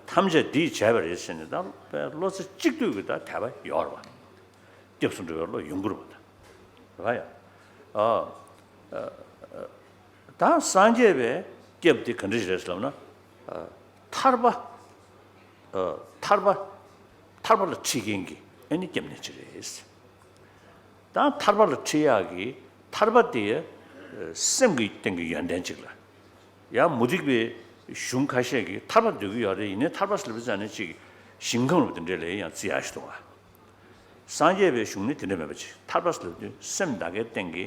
ཐམས་ཅད་འདིས་བྱས་པ་རེད་ཟེར་ནས་ད་དཔེ་བློ་རྩེ་གཅིག་སྡུད་ཀྱི་ད་དད་པ་ཡོད་རེད་པ། སྐྱབས་སུ་འགྲོ་བའི་བློ་ཡོང་གི་རེད་པ་ད། རེད་པ་ཡ། ཨ། ད་སངས་རྒྱས་པའི་སྐྱབས་དེ་ག་འདྲ་ཞིག་རེད་ཟེར་ལབ་ན། ཐར་པ། ཐར་པ། ཐར་པ་ལ་ཁྲིད་མཁན་གྱི་ཨེ་ནི་སྐྱབས་གནས་ཅིག་རེད། ད་ཐར་པ་ལ་ཁྲིད་ཡག་གི་ཐར་པ་དེ་སེམས་ཀྱི་སྟེང་གི་ཡོན་ཏན་ཅིག་ལ། ཡང་མུ་སྟེགས་པའི་གཞུང་ཁ་ཤས་ཀྱིས་ཐར་པ་འདོད་ཀྱི་ཡོད་རེད། ཡིན་ནའི་ཐར་པ་ཟེར་ལབ་ཙང་ནས་ཅིག་ཞིང་ཁམས་རུ་དེ་འདྲས་ལ་ཡང་བརྩི་ཡག་ཞིག་འདུག་བ། སངས་རྒྱས་པའི་གཞུང་ནི་དེ་འདྲ་མེད་པ་ཅིག་ཐར་པ་ཟེར་ལབ་དུས་སེམས་ད་གའི་སྟེང་གི་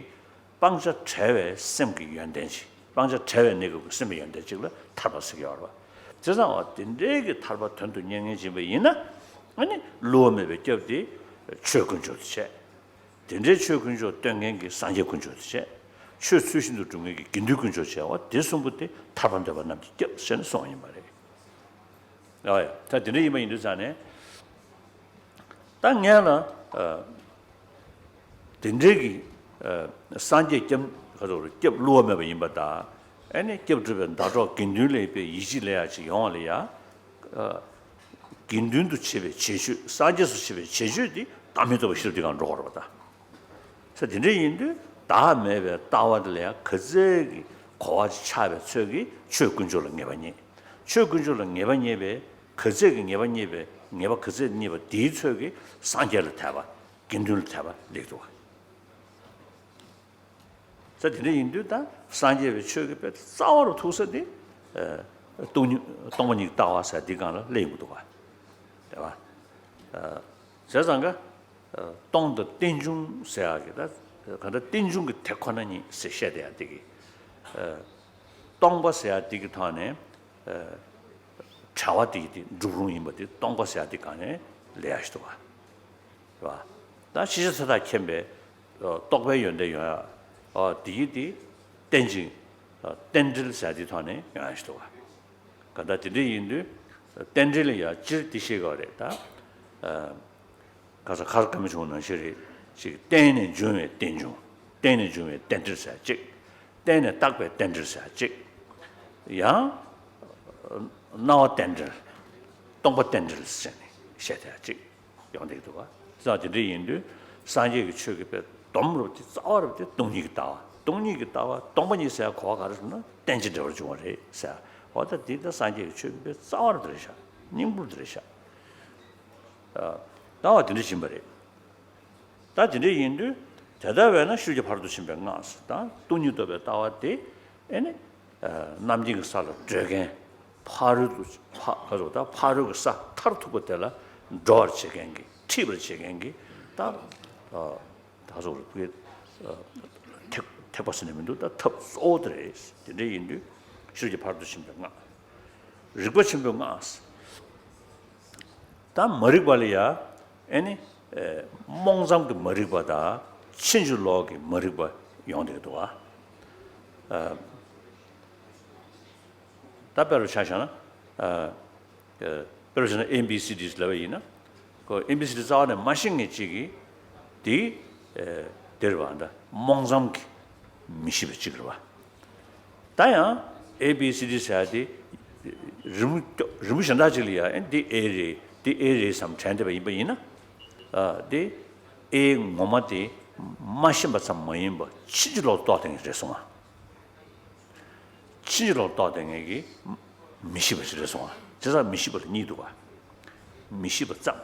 སྤང་བྱ་བྲལ་བའི་སེམས་ཀྱི་ཡོན་ཏན་ཅིག་སྤང་བྱ་བྲལ་བའི་གནས་སྐབས་ཀྱི་སེམས་ཀྱི་ཡོན་ཏན་ཅིག་ལ་ཐར་པ་ཟེར་གྱི་ཡོད་རེད་པ། བྱས་ཙང་བ་དེ་འདྲའི་གི་ཐར་པ་དོན་དུ་གཉེར་མཁན་ཅིག་ཡིན་པ་ཡིན་ན། ཨ་ནི་བསླུ་བ་མེད་པའི་སྐྱབས་དེ་ཆོས་དཀོན་མཆོག་ཏུ་བྱས། དེ་འདྲའི་ཆོས་དཀོན་མཆོག་སྟོན་མཁན་གྱི་སངས་རྒྱས་དཀོན་མཆོག་ཏུ་བྱས། ཆོས་ཚུལ་བཞིན་དུ་སྒྲུབ་མཁན་གྱི་དགེ་འདུན་དཀོན་མཆོག་བྱས་པ་དེ་གསུམ་པོ་དེ་ཐར་པར་འདོད་པ་རྣམས་ཀྱི་སྐྱབས་ཟེར་ནས་གསུངས་པ་ཡིན་པ་རེད། ཨ་ཡ། ད་དེ་འདྲ་ཡིན་པ་ཡིན་དུས་ཙང་ནས། ད་སྔོན་ལ། ཨ། དེ་འདྲའི་གི། ཨ། སངས་རྒྱས་སྐྱབས་ག་ཚོད་རེད་སྐྱབས་བསླུ་བ་མེད་པ་ཡིན་པ་དང་། ཨ་ནི་སྐྱབས་སྒྲུབ་པའི་ཟླ་གྲོགས་དགེ་འདུན་ལ་དཔེ་ཡིད་ཆེས་སླེབས་ཡག་ཅིག་ཡོང་བ་ལ་ཡ། ཨ། དགེ་འདུན་དུ་བྱེད་པའི་བྱེད་སྤྱོད་སངས་རྒྱས་སུ་བྱེད་པའི་བྱེད་སྤྱོད་དེ་བདག་མེད་རྟོགས་པའི་ཤེས་རབ་དེ་གང་འགྲོ་དགོས་རེད་པ་ད། ས་དེ་འདྲ་ཡིན་དུས་བདག་མེད་པའི་ལྟ་བ་དེ་ལ་ཡང་ག་ཚད་ཀྱི་གོ་བ་ཆགས་པའི་ཚོད་ཀྱིས་ཆོས་དཀོན་མཆོག་ལ་ངེས་པ་རྙེད། ཆོས་དཀོན་མཆོག་ལ་ངེས་པ་རྙེད་པའི་ག་ཚད་ཀྱི་ངེས་པ་རྙེད་པའི་ངེས་པ་ག་ཚད་རྙེད་པ་དེའི་ཚོད་ཀྱིས་སངས་རྒྱས་ལ་དད་པ་དགེ་འདུན་ལ་དད་པ་སླེབས་འདུག་བ། ས་དེ་འདྲ་ཡིན་དུས་ད་སངས་རྒྱས་པའི་ཆོས་ཀྱི་དཔེ་རྩ་བ་རུ་ཐུག་ས་དེ། སྟོང་ཉིད་སྟོང་པ་ཉིད་ཀྱི་ལྟ་བ་ཟེར་འདི་སྒང་ལ་སླེབས་ཡོང་གི་འདུག་བ། རེད་བ། བྱས་ཙང་ཀ། སྟོང་དང་རྟེན་འབྱུང་ཟེར་ཡག་གི་ད་ག་འདྲ་རྟེན་འབྱུང་གི་དེ་ཁོ་ན་ཉིད་ཟེར་བཤད་བསྡད་ཡག་དེ་གི། སྟོང་པ་ཟེར་ཡག་དེ་གི་ཐོག་ནས། བྲལ་བ་དེ་གི་དེ་འགྲུབ་རུང་ཡིན་པ་དེ་སྟོང་པ་ཟེར་ཡག་དེ་སྒང་ནས་སླེབས་ཡག་ཞིག་འདུག་བ། རེད་བ། ད་ཤེས་བྱ་མཐའ་དག་མཁྱེན་པའི་རྟོགས་པའི་ཡོན་ཏན་ཡོང་ཡག་དེ་གི་དེ་རྟེན་ཅིང་རྟེན་འབྲེལ་ཟེར་ཡག་དེ་ཐོག་ནས་ཡོང་ཡག་ཞིག་འདུག་བ། ག་ད་དེ་འདྲ་ཡིན་དུས་རྟེན་འབྲེལ་ལ་ཡང་སྤྱིར་དེ་ཤེས་དགོས་རེད་ད། ཨ། ག་ས་གར་བཀའ་མ་བྱུང་ནང་བཞིན་རེད། ཅིག་བརྟེན་ནས་འབྱུང་བའི་རྟེན་འབྱུང་། བརྟེན་ནས་འབྱུང་བའི་རྟེན་འབྲེལ་ཟེར་གཅིག་བརྟེན་ནས་བཏགས་པའི་རྟེན་འབྲེལ་ཟེར་གཅིག་ཡང་། སྣང་བ་རྟེན་འབྲེལ། སྟོང་པ་རྟེན་འབྲེལ་ཟེར་ནས་བཤད་དེ་གཅིག་ཡོང་བསྡད་འདུག་ག་དེ་དང་དེ་འདྲ་ཡིན་དུས་སངས་རྒྱས་ཀྱི་ཆོས་ཀྱི་དཔེ་སྡོམ་རུབ་དེ་རྩ་བ་རུབ་དེ་སྟོང་ཉིད་ཀྱི་ལྟ་བ། སྟོང་ཉིད་ཀྱི་ལྟ་བ་སྟོང་པ་ཉིད་ཟེར་གོ་བ་ག་རེ་ཟེར་ན་རྟེན་ཅིང་འབྲེལ་བར་འབྱུང་བ་རེད་ཟེར། འོ་ད་འདི་ད་སངས་རྒྱས་ཀྱི་ཆོས་ཀྱི་དཔེ་རྩ་བ་རུབ་དེ་རེད་ཤག་སྙིང་པོ་དེ་རེད་ཤག་ལྟ་བ་དེ་འདྲ་ཡིན་པ་རེད། ད་དེ་འདྲ་ཡིན་དུས་དེ་ལྟ་བས་ན་ཤུགས་ཀྱིས་ཕར་དུ་ཕྱིན་པའི་སྔགས་ཟེར་དང་སྟོང་ཉིད་རྟོགས་པའི་ལྟ་བ་དེ་ཨེ་ནི། རྣམ་མཁྱེན་གྱི་ས་ལ་བགྲོད་མཁན། ཕ་རོལ་ཏུ་ཕ་ག་ཚོད་ད་ཕ་རོལ་གྱི་ས་མཐར་ཐུག་པ་དེ་ལ་འགྲོ་བར་བྱེད་མཁན་གྱི་ཁྲིད་པར་བྱེད་མཁན་གྱི་ད་ད་ཚོད་རེད་ཐེག་ཐེག་པ་ཟེར་ནས་མི་འདུག་ད་ཐབས་གཙོ་བོ་དེ་རེད། དེ་འདྲ་ཡིན་དུས་ཤུགས་ཀྱིས་ཕར་དུ་ཕྱིན་པའི་སྔགས། རིག་པ་ཆེན་པོའི་སྔགས། ད་མ་རིག་པ་ལ་ཡ་ཨེ་ནི། རྨོངས་ཙམ་གྱི་མ་རིག་པ་དང་ཕྱིན་ཅི་ལོག་གི་མ་རིག་པ་ཡོང་བསྡད་ཀྱི་འདུག་བ། ད་དཔེ་རུ་ཆ་བཞག་ན། དཔེ་རུ་ཆ་ན་A B C D ལབ་པ་ཡིན་ན། ཁོ་A B C D རྩ་བ་ནས་མ་ཤེས་མཁན་གཅིག་གིས་དེ་དེ་རེད་བ། ད་རྨོངས་ཙམ་གྱི་མི་ཤེས་པ་གཅིག་རེད་བ། ད་ཡང་A B C D ཟེར་ཡ་དེ་རི་མོ་རི་མོ་གཞན་དག་ཅིག་ལ་ཡ་ཨེ་འདི་A རེད་འདི་A རེད་བསམ་དྲན་བསྡད་པ་ཡིན་པ་ཡིན་ན། ཨ་དེ་A ངོ་མ་དེ་མ་ཤེས་པ་ཙམ་མ་ཡིན་པ་ཕྱིན་ཅི་ལོག་ཏུ་རྟོགས་བསྡད་མཁན་རེད་སོང་ང་། ཕྱིན་ཅི་ལོག་ཏུ་རྟོགས་བསྡད་མཁན་གྱི་མི་ཤེས་པ་ཞིག་རེད་སོང་ང་། བྱས་ཙང་མི་ཤེས་པ་ལ་གཉིས་འདུག་ག་མི་ཤེས་པ་ཙམ།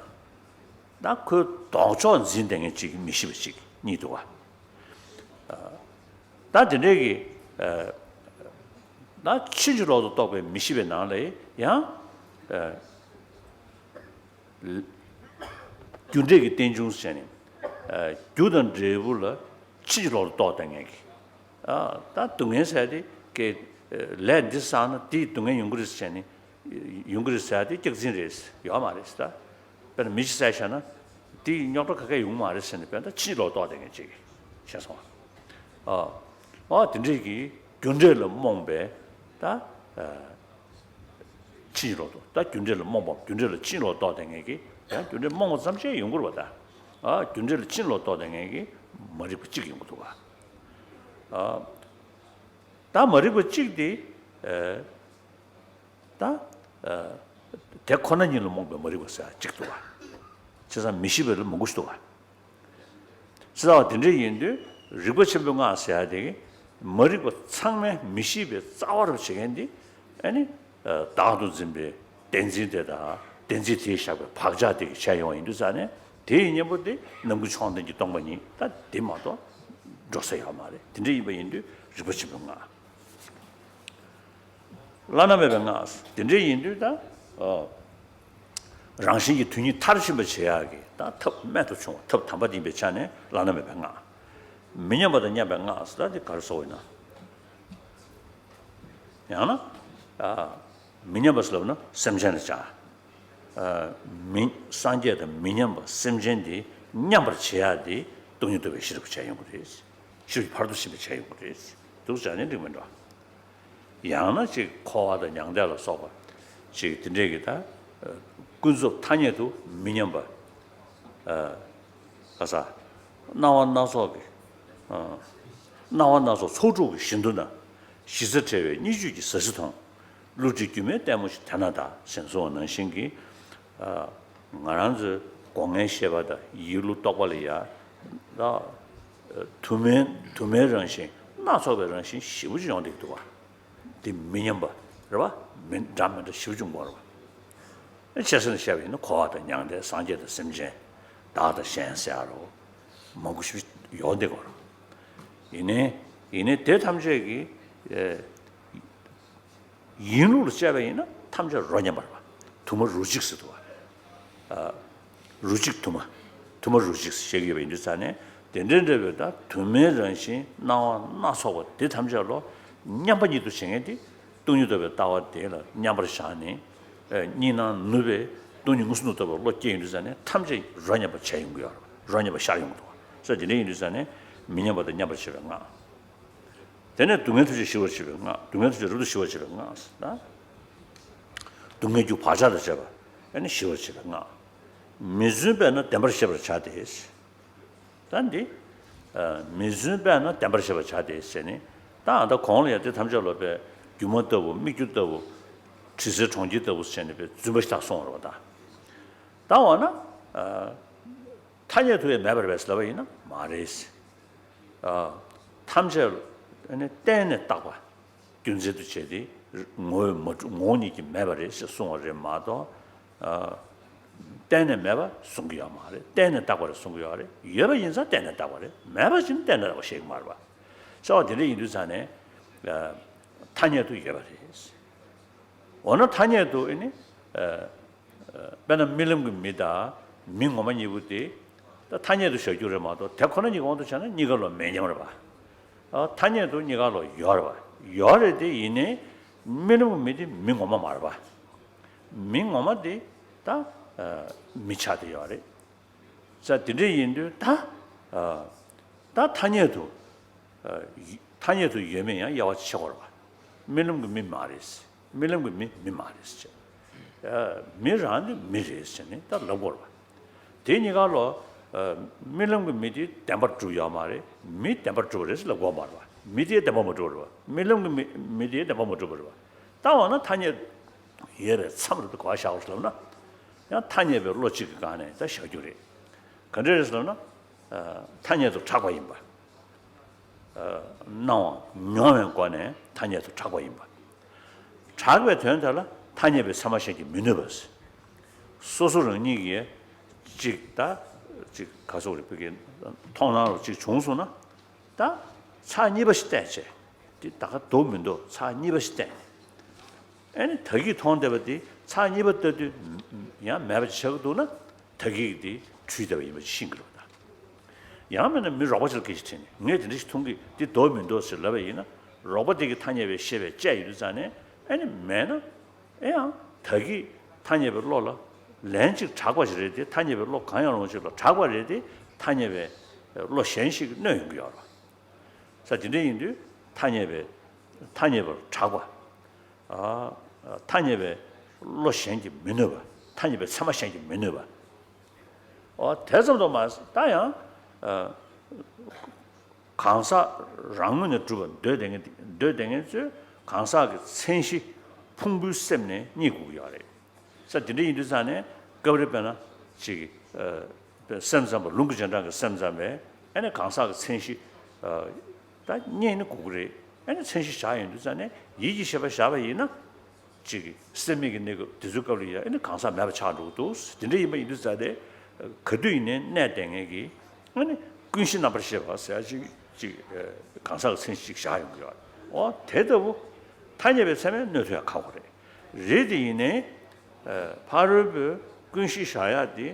ད་ཁོའི་ལྡོག་ཕྱོགས་འཛིན་བསྡད་མཁན་གཅིག་གི་མི་ཤེས་པ་གཅིག་གཉིས་འདུག་ག་ད་དེ་འདྲའི་གི། ད་ཕྱིན་ཅི་ལོག་ཏུ་རྟོགས་པའི་མི་ཤེས་པའི་ནང་ལ་ཡང་། རྒྱུ་འབྲས་ཀྱི་རྟེན་འབྱུང་ཟེར་ནས། རྒྱུ་དང་འབྲས་བུ་ལ་ཕྱིན་ཅི་ལོག་ཏུ་རྟོགས་བསྡད་མཁན་གྱི། ད་སྡུག་བསྔལ་ཟེར་དེ་ཀྱི་ལས་འདི་བསགས་ན་དེའི་སྡུག་བསྔལ་ཡོང་གི་རེད་ཟེར་ནས། ཡོང་གི་རེད་ཟེར་དེ་སྐྱག་རྫུན་རེད། ཡོད་མ་རེད་ད། དཔེར་ན་མི་ཞིག་བསད་བཞག་ན་དེའི་རྙོག་དྲ་ག་གེ་ཡོང་མ་རེད་ཟེར་ནས་དཔེར་ན་ཕྱིན་ཅི་ལོག་ཏུ་རྟོགས་བསྡད་མཁན་གཅིག་གིས་ཤེས་སོང་། ཨ་དེ་འདྲས་ཀྱི་རྒྱུ་འབྲས་ལ་རྨོངས་པའི་ད། ཕྱིན་ཅི་ལོག་ཏུ་ད་རྒྱུ་འབྲས་ལ་རྨོངས་པ་རྒྱུ་འབྲས་ལ་ཕྱིན་ཅི་ལོག་ཏུ་རྟོགས་བསྡད་མཁན་གྱི་ཡང་རྒྱུ་འབྲས་རྨོངས་པ་ཙམ་ཅིག་ཡོང་གི་རེད་པ་ད། ཨ་རྒྱུ་འབྲས་ལ་ཕྱིན་ཅི་ལོག་ཏུ་རྟོགས་བསྡད་མཁན་གྱི་མ་རིག་པ་གཅིག་ཡོང་གི་འདུག་ག་ཨ་ད་མ་རིག་པ་གཅིག་དེ། ཨ་ད། ཨ་དེ་ཁོ་ན་ཉིད་ལ་རྨོངས་པའི་མ་རིག་པ་ཟེར་གཅིག་འདུག་ག་བྱས་ཙང་མི་ཤེས་པ་ལ་མང་པོ་ཞིག་འདུག་ག་ཙི་ཙ་བ་དེ་འདྲ་ཡིན་དུས་རིག་པ་ཆེན་པོའི་སྔགས་ཟེར་ཡ་དེ་མ་རིག་པ་ཚང་མས་མི་ཤེས་པའི་རྩ་བ་རུ་བྱེད་མཁན་དེ་ཨ་ནི་བདག་ཏུ་འཛིན་པའི་བདེན་འཛིན་དེ་དང་བདེན་འཛིན་དེས་བཞག་པའི་བག་ཆགས་དེ་གིས་བྱས་ཡོང་བ་ཡིན་དུས་ཙ་ནས་དེ་ཡི་གཉེན་པོ་དེ་ནམ་མཁའི་མཆོག་ལྡན་གྱི་སྟོང་པ་ཉིད་ད་དེ་མ་གཏོགས་འགྲོ་ས་ཡོད་མ་རེད། དེ་འདྲ་ཡིན་པ་ཡིན་དུས་རིག་པ་ཆེན་པོའི་སྔགས། བླ་ན་མེད་པའི་སྔགས་དེ་འདྲ་ཡིན་དུས་ད། ཨོ། རང་བཞིན་གྱིས་དོན་གཉིས་མཐར་ཕྱིན་པར་བྱེད་ཡག་གི་ད་ཐབས་རྨད་དུ་བྱུང་བ་ཐབས་དམ་པ་ཡིན་པའི་ཆ་ནས་བླ་ན་མེད་པའི་སྔགས། མི་མཉམ་པ་དང་མཉམ་པའི་སྔགས་ཟེར་ད་དེ་ག་རེ་ཟེར་དགོས་ཡིན་ན། ཡང་ན། ཨ། མི་མཉམ་པ་ཟེར་ལབ་ན་སེམས་ཅན་ལ་བྱ། ཨ། མི་སངས་རྒྱས་དང་མི་མཉམ་པ་སེམས་ཅན་དེ་མཉམ་པར་བྱེད་ཡག་དེ་སྟོང་ཉིད་རྟོགས་པའི་ཤེས་རབ་ཀྱིས་བྱས་ཡོང་གི་རེད། ཤེས་རབ་ཀྱིས་ཕར་ཕྱིན་པ་བྱས་ཡོང་གི་རེད། འདུག་བྱས་ནས་འགྲིག་མི་འགྲོ། ཡང་ན་ཅིག་འཁོར་བ་དང་མྱང་འདས་ལ་སོགས་པ་ཅིག་དེ་འདྲས་ཀྱི་ད་ཀུན་རྫོབ་ཐ་སྙད་དུ་མི་མཉམ་པ། ཨ་ག་ས། སྣང་བ་སྣ་ཚོགས་ཀྱི། ཨ་སྣང་བ་སྣ་ཚོགས་ཚོགས་དྲུག་གི་བཞི་མདོ་ན། གཞི་རྩ་བྲལ་བའི་གཉིས་བརྗོད་ཀྱི་ཟབ་གཞི་མཐོང་། བསླུ་བྲིད་སྒྱུ་མའི་ལྟད་མོ་ཞིག་དེ་ན་གདའ་ཞེས་གསུངས་པ་ནང་བཞིན་གྱི། ཨ་ང་རང་ཚོའི་སྒོ་ལྔའི་ཤེས་པ་དང་ཡིད་བློ་རྟོག་པ་ལ་ཡ། ད་དུ་མའི་དུ་མའི་རང་བཞིན་སྣ་ཚོགས་པའི་རང་བཞིན་ཞེ་པོ་ཅིག་ཡོང་བསྡད་ཀྱི་འདུག་བ། འདི་མི་མཉམ་པ་རེད་བ། མི་འདྲ་མི་འདྲ་ཞེ་པོ་ཅིག་ཡོང་གི་རེད་བ། ཆེད་གསེང་ནས་བཤད་པ་ཡིན་ན་འཁོར་བ་དང་མྱང་འདས་སངས་རྒྱས་དང་སེམས་ཅན། བདག་དང་གཞན་ཟེར་ཡ་རོ། མང་པོ་ཞིག་ཡོང་བསྡད་ཀྱི་རེད། ཡིན་ནའི་ཡིན་ནའི་དེ་ཐམས་ཅད་ཀྱི། ཨེ། ཡིན་ལུགས་ལ་དཔྱད་པ་ཡིན་ན་ཐམས་ཅད་རོ་མཉམ་པ་རེད་བ། དུ་མ་རོ་གཅིག་ཟེར་འདུག་བ། ཨ། རོ་གཅིག་དུ་མ། དུ་མ་རོ་གཅིག་ཟེར་བཤད་ཀྱི་ཡོད་པ་ཡིན་དུས་ཙ་ནས་དེ་འདྲའི་འདྲ་བའི་ད་དུ་མའི་རང་བཞིན་སྣང་བ་སྣ་ཚོགས་པ་དེ་ཐམས་ཅད་ལོ་མཉམ་པ་ཉིད་དུ་བྱེད་མཁན་དེ་སྟོང་ཉིད་རྟོགས་པའི་ལྟ་བ་དེ་ལ་མཉམ་པར་བཞག་ནས། ཨེ། གཉིས་སྣང་ནུབ་པའི་སྟོང་ཉིད་མངོན་སུམ་དུ་རྟོགས་པའི་བློ་སྐྱེ་ཡོང་དུས་ཙ་ནས་ཐམས་ཅད་རོ་མཉམ་པ་ཆགས་ཡོང་གི་ཡོད་རེད། རོ་མཉམ་པ་ཤར་ཡོང་གི་འདུག་བ། ས་དེ་འདྲ་ཡིན་དུས་ཙ་ནས་མི་མཉམ་པ་དང་མཉམ་པར་བྱེད་པའི་སྔགས། དེ་ནས་སྡུག་བསྔལ་ཐམས་ཅད་ཞི་བར་བྱེད་པའི་སྔགས། སྡུག་བསྔལ་ཐམས་ཅད་རབ་ཏུ་ཞི་བར་བྱེད་པའི་སྔགས་ཟེར་ན། སྡུག་བསྔལ་རྒྱུ་བག་ཆགས་དང་བཅས་པ་ཨ་ནི་ཞི་བར་བྱེད་པའི་སྔགས། མི་བརྫུན་པས་ན་བདེན་པར་ཤེས་པར་བྱ་སྟེ། ད་འདི། མི་བརྫུན་པས་ན་བདེན་པར་ཤེས་པར་བྱ་སྟེ་ཟེར་ནས། ད་ཨ་ད་གོང་ལ་ཡང་དེ་ཐམས་ཅད་ལ་བས་སྒྱུ་མ་ལྟ་བུ་སྨིག་རྒྱུ་ལྟ་བུ། དྲི་ཟའི་གྲོང་ཁྱེར་ལྟ་བུ་ཟེར་ནས་བས་བརྫུན་པ་ཞིག་ད་གསུངས་པ་རེད་པ་ད། ད་འོ་ན། ཐ་སྙད་དུ་ཡང་མེད་པ་རེད་པས་ལབ་པ་ཡིན་ན་མ་རེད། ཐམས་ཅད་ཨ་ནི་བརྟེན་ནས་བཏགས་པ། རྒྱུ་མཚན་དུ་བྱས་ཏེ། ངོ་བོས་མ་གྲུབ་ངོ་བོ་ཉིད་ཀྱིས་མེད་པ་རེད་ཞེས་གསུངས་པ་རེད་མ་གཏོགས། ཨ། བརྟེན་ནས་མེད་པ་གསུང་གི་ཡོད་མ་རེད། བརྟེན་ནས་བཏགས་པ་རེད་གསུང་གི་ཡོད་རེད། ཡོད་པ་ཡིན་ཙང་བརྟེན་ནས་བཏགས་པ་རེད། མེད་པ་ཅིག་ནི་བརྟེན་ནས་བཏགས་པ་ཞིག་མ་རེད་པ། ས་བ་དེ་འདྲ་ཡིན་དུས་ཙང་ནས། ཨ། ཐ་སྙད་དུ་ཡོད་པ་རེད། འོ་ན་ཐ་སྙད་དུ་ཨ་ནི། ཨ། དཔེར་ན་རྨི་ལམ་གྱི་མི་དང་མི་ངོ་མ་གཉིས་པོ་དེ། ད་ཐ་སྙད་དུ་བཞག་རྒྱུ་རེད་མ་གཏོགས་དེ་ཁོ་ན་གཉིས་ཀྱི་དབང་དུ་བྱས་ན་གཉིས་ཀ་ལོ་མེད་མཉམ་རེད་པ། ཨ། ཐ་སྙད་དུ་གཉིས་ཀ་ལོ་ཡོད་རེད་པ། ཡོད་རེད་དེ་ཡིན་ནའི། རྨི་ལམ་གྱི་མི་དེ་མི་ངོ་མ་མ་རེད་པ། མི་ངོ་མ་དེ་ད། ཨ། མི་ཆགས་བསྡད་ཡོད་རེད། ས་དེ་འདྲ་ཡིན་དུས་ད། ཨ། ད་ཐ་སྙད་དུ། ཨ། ཐ་སྙད་དུ་ཡོད་མེད་ཡང་དབྱེ་བ་ཕྱེ་དགོས་རེད་པ། རྨི་ལམ་གྱི་མི་མ་རེད། རྨི་ལམ་གྱི་མི་མི་མ་རེད་ཟེར། ཨ། མི་རང་ནི་མི་རེད་ཟེར་ནས་ད་ལབ་དགོས་རེད་པ། དེ་གཉིས་ཀ་ལོ། ཨ། རྨི་ལམ་གྱི་མི་དེ་བདེན་པར་གྲུབ་ཡོད་མ་རེད། མི་བདེན་པར་གྲུབ་པ་རེད་ཟེར་ལབ་དགོས་མ་རེད་པ། མི་དེ་བདེན་པར་མ་གྲུབ་པ་རེད་པ། རྨི་ལམ་གྱི་མི་མི་དེ་བདེན་པར་མ་གྲུབ་པ་རེད་པ། ད་འོ་ན་ཐ་སྙད་ཡོད་པའི་མཚམས་རེད་དུ་ག་པར་བཞག་དགོས་ལབ་ན། ཡང་ཐ་སྙད་པའི་བློ་གཅིག་གི་སྒང་ནས་ད་བཞག་རྒྱུ་རེད། ག་འདྲ་རེད་ཟེར་ན། ཨ། ཐ་སྙད་དུ་གྲགས་པ་ཡིན་པ། ཨ། སྣང་བ་མྱོང་བའི་སྒོ་ནས་ཐ་སྙད་དུ་གྲགས་པ་ཡིན་པ། གྲགས་པའི་དོན་དེ་ལ་ཐ་སྙད་པའི་ཚད་མ་གཞན་གྱིས་མི་གནོད་པ། སོ་སོ་རང་ཉིད་ཀྱིས་གཅིག་ད་གཅིག་ག་སོགས་རིག་པའི་མཐོང་སྣང་རུ་གཅིག་བྱུང་སོང་ན། ད་ཕྱོགས་གཉིས་པ་ཞིག་བསྟན་བྱས། དེ་ད་ག་འདུག་མི་འདུག་ཕྱོགས་གཉིས་པ་ཞིག་བསྟན། ཨ་ནི་ད་གིན་མཐོང་བསྡད་པ་དེ་ཕྱོགས་གཉིས་པ་ལྟ་དུས་ཡང་མེད་པ་ཅིག་ཆགས་ཀྱི་འདུག་ན། ད་གིན་དེ་འཁྲུལ་བསྡད་པ་ཡིན་པ་ཅིག་ཤེས་ཀྱི་རེད་པ་ད། ཡང་མིན་ན་མི་རོགས་པ་ཅིག་ལ་སྐད་ཆ་དྲིས་ནས་ངས་དེ་འདྲ་ཞིག་མཐོང་གི་འདི་འདུག་མི་འདུག་ཟེར་ལབ་པ་ཡིན་ན། རོགས་པ་དེ་གིས་ཐ་སྙད་པའི་ཤེས་པས་དཔྱད་ཡོད་དུས་ཙང་ནས་ཨ་ནི་མེད་ན། ཨེ་ཡང་ད་གིན་ཐ་སྙད་པའི་བློ་ལ་ལན་གཅིག་གྲགས་པ་ཞིག་རེད་དེ། ཐ་སྙད་པའི་བློ་གང་ཡང་རུང་ཞིག་ལ་གྲགས་པ་རེད་དེ། ཐ་སྙད་པའི་བློ་གཞན་ཞིག་གིས་གནོད་ཡོང་གི་ཡོད་རེད་པ། ས་དེ་འདྲ་ཡིན་དུས་ཐ་སྙད་པའི་ཐ་སྙད་པར་གྲགས་པ། ཨ། ཐ་སྙད་པའི་བློ་གཞན་གྱིས་མི་གནོད་པ། ཐ་སྙད་པའི་ཚད་མ་གཞན་གྱིས་མི་གནོད་པ། ཨོ་དེ་ཙམ་དུ་མ་ཟད་ད་ཡང་། ཨ། གང་ཟག་རང་ངོས་ནས་གྲུབ་པར་འདོད་བསྡད་མཁན་འདོད་བསྡད་མཁན་ཚོས་གང་ཟག་གི་མཚན་གཞི་ཕུང་པོའི་སེམས་ནས་རྙེད་དགོས་ཀྱི་ཡོད་རེད། ས་དེ་འདྲ་ཡིན་དུས་ཙང་ནས་སྐབས་རེ་དཔེར་ན་ཅིག་ཨ། སེམས་ཙམ་པ་ལུང་གི་རྗེས་འབྲང་གི་སེམས་ཙམ་པས་ཨ་ནི་གང་ཟག་གི་མཚན་གཞི། ཨ། ད་རྙེད་ནི་དགོས་ཀྱི་རེད། ཨ་ནི་མཚན་གཞི་བཞག་ཡོང་དུས་ཙང་ནས་ཡིད་ཀྱི་ཤེས་པ་བཞག་པ་ཡིན་ན། ཅིག་སེམས་མེད་ཀྱི་གནས་སྐབས་དེ་ཚོའི་སྐབས་ལ་ཡང་ཨ་ནི་གང་ཟག་མེད་པ་ཆགས་འགྲོ་གི་འདུག་དེ་འདྲ་ཡིན་པ་ཡིན་དུས་ཙང་ནས་ག་དུས་ཡིན་ནའི་གནས་བསྡད་མཁན་གྱི་ཨ་ནི་ཀུན་གཞི་རྣམ་པར་ཤེས་པ་ཟེར་ཡ་ཅིག་ཅིག་གང་ཟག་གི་མཚན་གཞི་ཅིག་བཞག་ཡོང་གི་ཡོད་རེད། འོ་དེ་ལྟ་བུ་ཐ་སྙད་པའི་ཚད་མས་གནོད་ཐུབ་ཡ་ཁག་པོ་རེད། རེད་དེ་ཡིན་ནའི། ཨ། ཕ་རོལ་པོས་ཀུན་གཞི་བཞག་ཡ་དེ་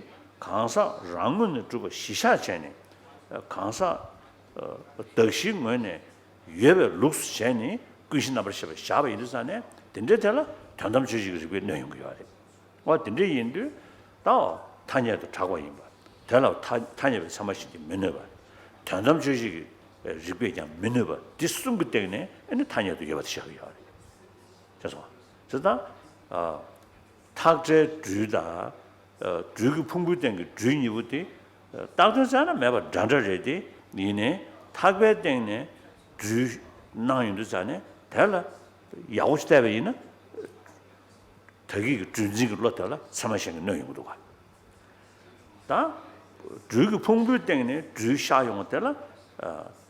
གང་ཟག་རང་ངོས་ནས་གྲུབ་པ་གཞི་བཞག་བྱས་ནས། ཨ། གང་ཟག་ཨ། གདགས་གཞིའི་ངོས་ནས་ཡོད་པའི་ལུགས་སུ་བྱས་ནས་ཀུན་གཞི་རྣམ་པར་ཤེས་པ་བཞག་པ་ཡིན་དུས་ཙང་ནས་དེ་འདྲའི་ཐད་ལ་དོན་དམ་དཔྱོད་བྱེད་ཀྱི་རིགས་པས་གནོད་ཡོང་གི་ཡོད་རེད། འོ་དེ་འདྲ་ཡིན་དུས་ད་ཐ་སྙད་དུ་གྲགས་པ་ཡིན་པ། དེ་ལ་ཐ་ཐ་སྙད་པའི་ཚད་མ་གཞན་གྱིས་མི་གནོད་པ། དོན་དམ་དཔྱོད་བྱེད་ཀྱི་རིགས་པས་ཀྱང་མི་གནོད་པ་འདི་གསུམ་གྱི་སྟེང་ནས་ཨ་ནི་ཐ་སྙད་དུ་ཡོད་པ་དེ་བཞག་གི་ཡོད་རེད། དེ་སོང་། དེ་ལྟར། ཨ། ཐག་བྲལ་སྦྲུལ་དང་། ཨ། སྦྲུལ་གྱི་ཕུང་པོའི་སྟེང་གི་སྦྲུལ་གཉིས་པོ་དེ། ཨ། བཏགས་དོན་བཙལ་ན་མེད་པ་འདྲ་འདྲ་རེད་དེ། ཡིན་ནའི་ཐག་པའི་སྟེང་ནས་སྦྲུལ་སྣང་ཡོང་དུས་ཙང་ནས་དེ་ལ་ཡག་པོ་ཞིག་བལྟས་པ་ཡིན་ན། ད་གིན་གྱི་སྦྲུལ་འཛིན་གྱི་བློ་དེ་ལ་ཚད་མ་གཞན་གྱིས་གནོད་ཡོང་གི་འདུག་ག་ད་སྦྲུལ་གྱི་ཕུང་པོའི་སྟེང་ནས་སྦྲུལ་ཤར་ཡོང་བ་དེ་ལ། ཨ།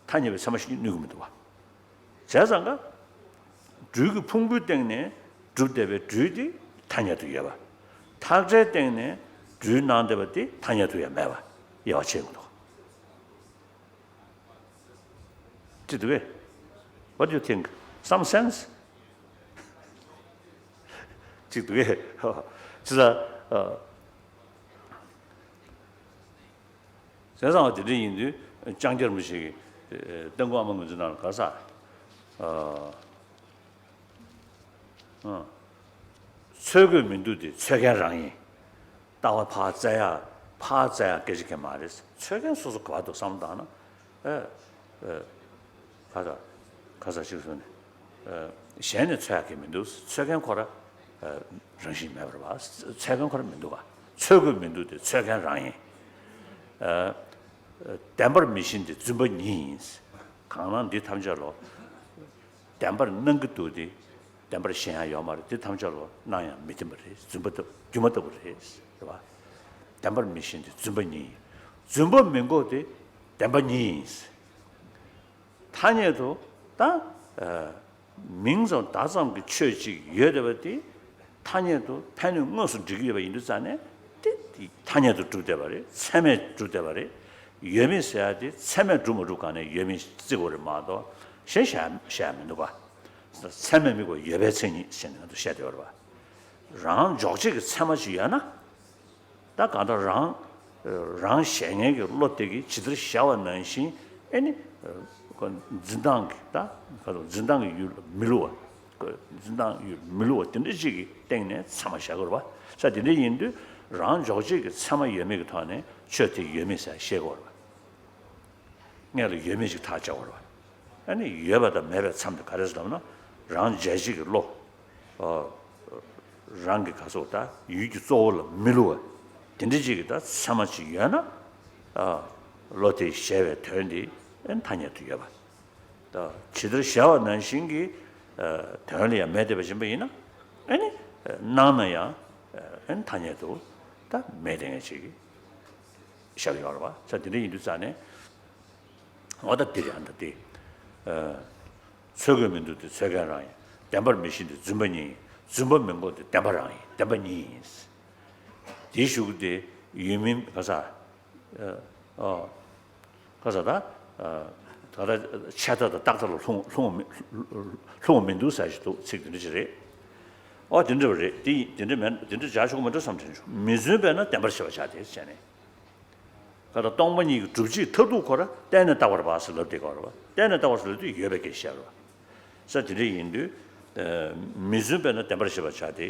ཐ་སྙད་པའི་ཚད་མ་གཞན་གྱིས་གནོད་ཀྱི་མི་འདུག་ག་བྱས་ཙང་ཀ། སྦྲུལ་གྱི་ཕུང་པོའི་སྟེང་ནས་གྲུབ་བསྡད་པའི་སྦྲུལ་དེ་ཐ་སྙད་དུ་ཡོད་པ། ཐག་བྲལ་སྟེང་ནས་སྦྲུལ་སྣང་བསྡད་པ་དེ་ཐ་སྙད་དུ་ཡང་མེད་པ་དབྱེ་བ་ཕྱེ་དགོས་འདུག་ཅི་འདུག་གས། What do you think? Some sense? ཅིག་འདུག་གས། ཅི་ཟེར། ཨ། བྱས་ཙང་བ་དེ་འདྲ་ཡིན་དུས་ལྕང་སྐྱ་རིན་པོ་ཆེ་གིས་ཨ། སྟོན་ཁོག་ཨ་མ་ངོས་འཛིན་ནང་ལ་ག་ས། ཨ། ཨ། འཚོལ་དགོས་མི་འདུག་དེ་འཚོལ་མཁན་རང་ཡིན། ལྟ་བ་ཕར་བཙལ་ཡ། ཕར་བཙལ་ཡ་སྐད་ཆ་གང་མ་རེད། འཚོལ་མཁན་སོ་སོ་ག་པར་འདུག་བསམ་བློ་བཏང་ན། ཨ། ཨ། ག་ས། ག་ས་ཞིག་སོང་ནས། ཨ། གཞན་ནས་འཚོལ་ཡ་གང་མི་འདུག་འཚོལ་མཁན་ཁོ་ར། རང་བཞིན་མེད་པར་བ། འཚོལ་མཁན་ཁོ་རང་མི་འདུག་ག་འཚོལ་དགོས་མི་འདུག་སྟེ་འཚོལ་མཁན་རང་ཡིན། ཨ། བདེན་པར་མི་ཤེས་འདི་རྫུན་པ་ཉིད་ཡིན། གང་སྣང་འདི་ཐམས་ཅད་ལོ། བདེན་པར་སྣང་གི་འདུག་སྟེ། བདེན་པར་ཞེན་ཡང་ཡོད་མ་རེད། འདི་ཐམས་ཅད་ལོ་སྣང་ཡང་མི་བདེན་པ་རེད། རྫུན་པ་ལྟ་སྒྱུ་མ་ལྟ་བུ་རེད། རེད་བ། བདེན་པར་མི་ཤེས་འདི་རྫུན་པ་ཉིད་ཡིན། རྫུན་པ་མི་འགོག་སྟེ་བདེན་པ་ཉིད་ཡིན། ཐ་སྙད་དུ་ད། ཨ། མིང་ཙམ་བརྡ་ཙམ་གྱི་ཆོས་གཅིག་ཡོད་བསྡད་པ་དེ་ཐ་སྙད་དུ་ཕན་གནོད་དངོས་སུ་འགྲིག་གི་ཡོད་པ་ཡིན་དུས་ཙང་ནས་དེ་དེ་ཐ་སྙད་དུ་གྲུབ་བསྡད་པ་རེད། ཚད་མས་གྲུབ་བསྡད་པ་རེད། ཡོད་མེད་ཟེར་ཡ་དེ་ཚད་མས་གྲུབ་མ་གྲུབ་སྒང་ནས་ཡོད་མེད་བརྩི་དགོས་རེད་མ་གཏོགས་གཞན་བཤད་བཤད་ཡ་མི་འདུག་ག་ཚད་མས་དམིགས་པ་ཡོད་པའི་མཚན་ཉིད་ཟེར་ནས་ང་ཚོ་བཤད་བསྡད་ཡོད་རེད་བ། རང་འཇོག་བྱེད་ཀྱི་ཚད་མ་ཅིག་ཡོད་ན། ད་གང་ལྟར་རང་རང་གཞལ་ངེས་ཀྱི་བློ་དེ་གིས་ཇི་ལྟར་གཞལ་བ་ནང་བཞིན་ཨེ་ནི། འཛིན་སྟངས་ཀྱི་ད་ག་ཚོད་འཛིན་སྟངས་ཀྱི་ཡུལ་ལ་མི་བསླུ་བ། འཛིན་སྟངས་ཡུལ་མི་བསླུ་བ་དེ་འདྲ་ཅིག་གི་སྟེང་ནས་ཚད་མ་བཞག་དགོས་རེད་བ། ས་དེ་འདྲ་ཡིན་དུས་རང་འཇོག་བྱེད་ཀྱི་ཚད་མ་ཡོད་མེད་ཀྱི་ཐོག་ནས་ཆོས་དེ་ཡོད་མེད་ཟེར་ཤེས་དགོས་རེད་བ། སྔོན་ལ་ཡོད་མེད་ཅིག་ཐག་བཅད་དགོས་རེད་བ། ཨ་ནི་ཡོད་པ་དང་མེད་པའི་མཚམས་དེ་ག་རེ་ཟེར་ལབ་ན། རང་འཇལ་བྱེད་ཀྱི་བློ། ཨ། རང་གི་ག་ཚོད་ད་ཡུལ་གྱི་གཙོ་བོ་ལ་མི་བསླུ་བ། དེ་འདྲ་ཅིག་གི་ད་ཚད་མ་ཅིག་ཡོད་ན། ཨ། བློ་དེས་གཞལ་བའི་དོན་དེ་ཨ་ནི་ཐ་སྙད་དུ་ཡོད་པ། ད་ཇི་ལྟར་གཞལ་བ་ནང་བཞིན་གྱི། ཨ། དོན་ལ་ཡང་མེད་བསྡད་པ་ཡིན་པ་ཡིན་ན། ཨ་ནི་སྣང་ན་ཡང་ཨ་ནི་ཐ་སྙད་དུ་ད་མེད་བསྡད་མཁན་ཅིག་གི་བཞག་ཡོད་རེད་བ། ས་དེ་འདྲ་ཡིན་དུས་ཙང་ནས། འོ་ད་འདིར་ཡང་ད་དེ། ཨ། འཚོལ་དགོས་མི་འདུག་སྟེ་འཚོལ་མཁན་རང་ཡིན། བདེན་པར་མི་ཤེས་འདི་རྫུན་པ་ཉིད་ཡིན། རྫུན་པ་མི་འགོག་སྟེ་བདེན་པ་རང་ཡིན། བདེན་པ་ཉིད་ཡིན། དེའི་གཞུག་གུ་དེ་ཡོད་མིན་ག་ས། ཨ། ཨ། ག་ས་ད། ཨ། ད་ལྟ་ཆད་ལྟ་དང་རྟག་ལྟ་ལ་ལྷུང་ལྷུང་མི་ལྷུང་མི་འདུག་ཟེར་ཞིག་འདུག་ཚིག་དེ་འདྲ་ཞིག་རེད། ཨོ་དེ་འདྲ་བ་རེད། དེ་ཡིན་དེ་འདྲ་མེད་དེ་འདྲ་བྱ་ཆོག་མི་འདྲ་བསམ་དྲན་བྱུང་། མི་རྫུན་པས་ན་བདེན་པར་ཤེས་པར་བྱ་སྟེ་བྱས་ནས། ག་ད་སྟོང་པ་ཉིད་ཀྱི་སྒྲུབ་བྱེད་མཐར་ཐུག་ཁོ་ར་བརྟེན་ནས་བཏགས་པར་བ་ཟེར་ལབ་དེ་ག་ར་བ། བརྟེན་ནས་བཏགས་པར་ཟེར་ལབ་དུས་ཡོད་པའི་སྐད་བཤད་རོ། ས་དེ་འདྲ་ཡིན་དུས། མི་རྫུན་པས་ན་བདེན་པར་ཤེས་པར་བྱ་སྟེ།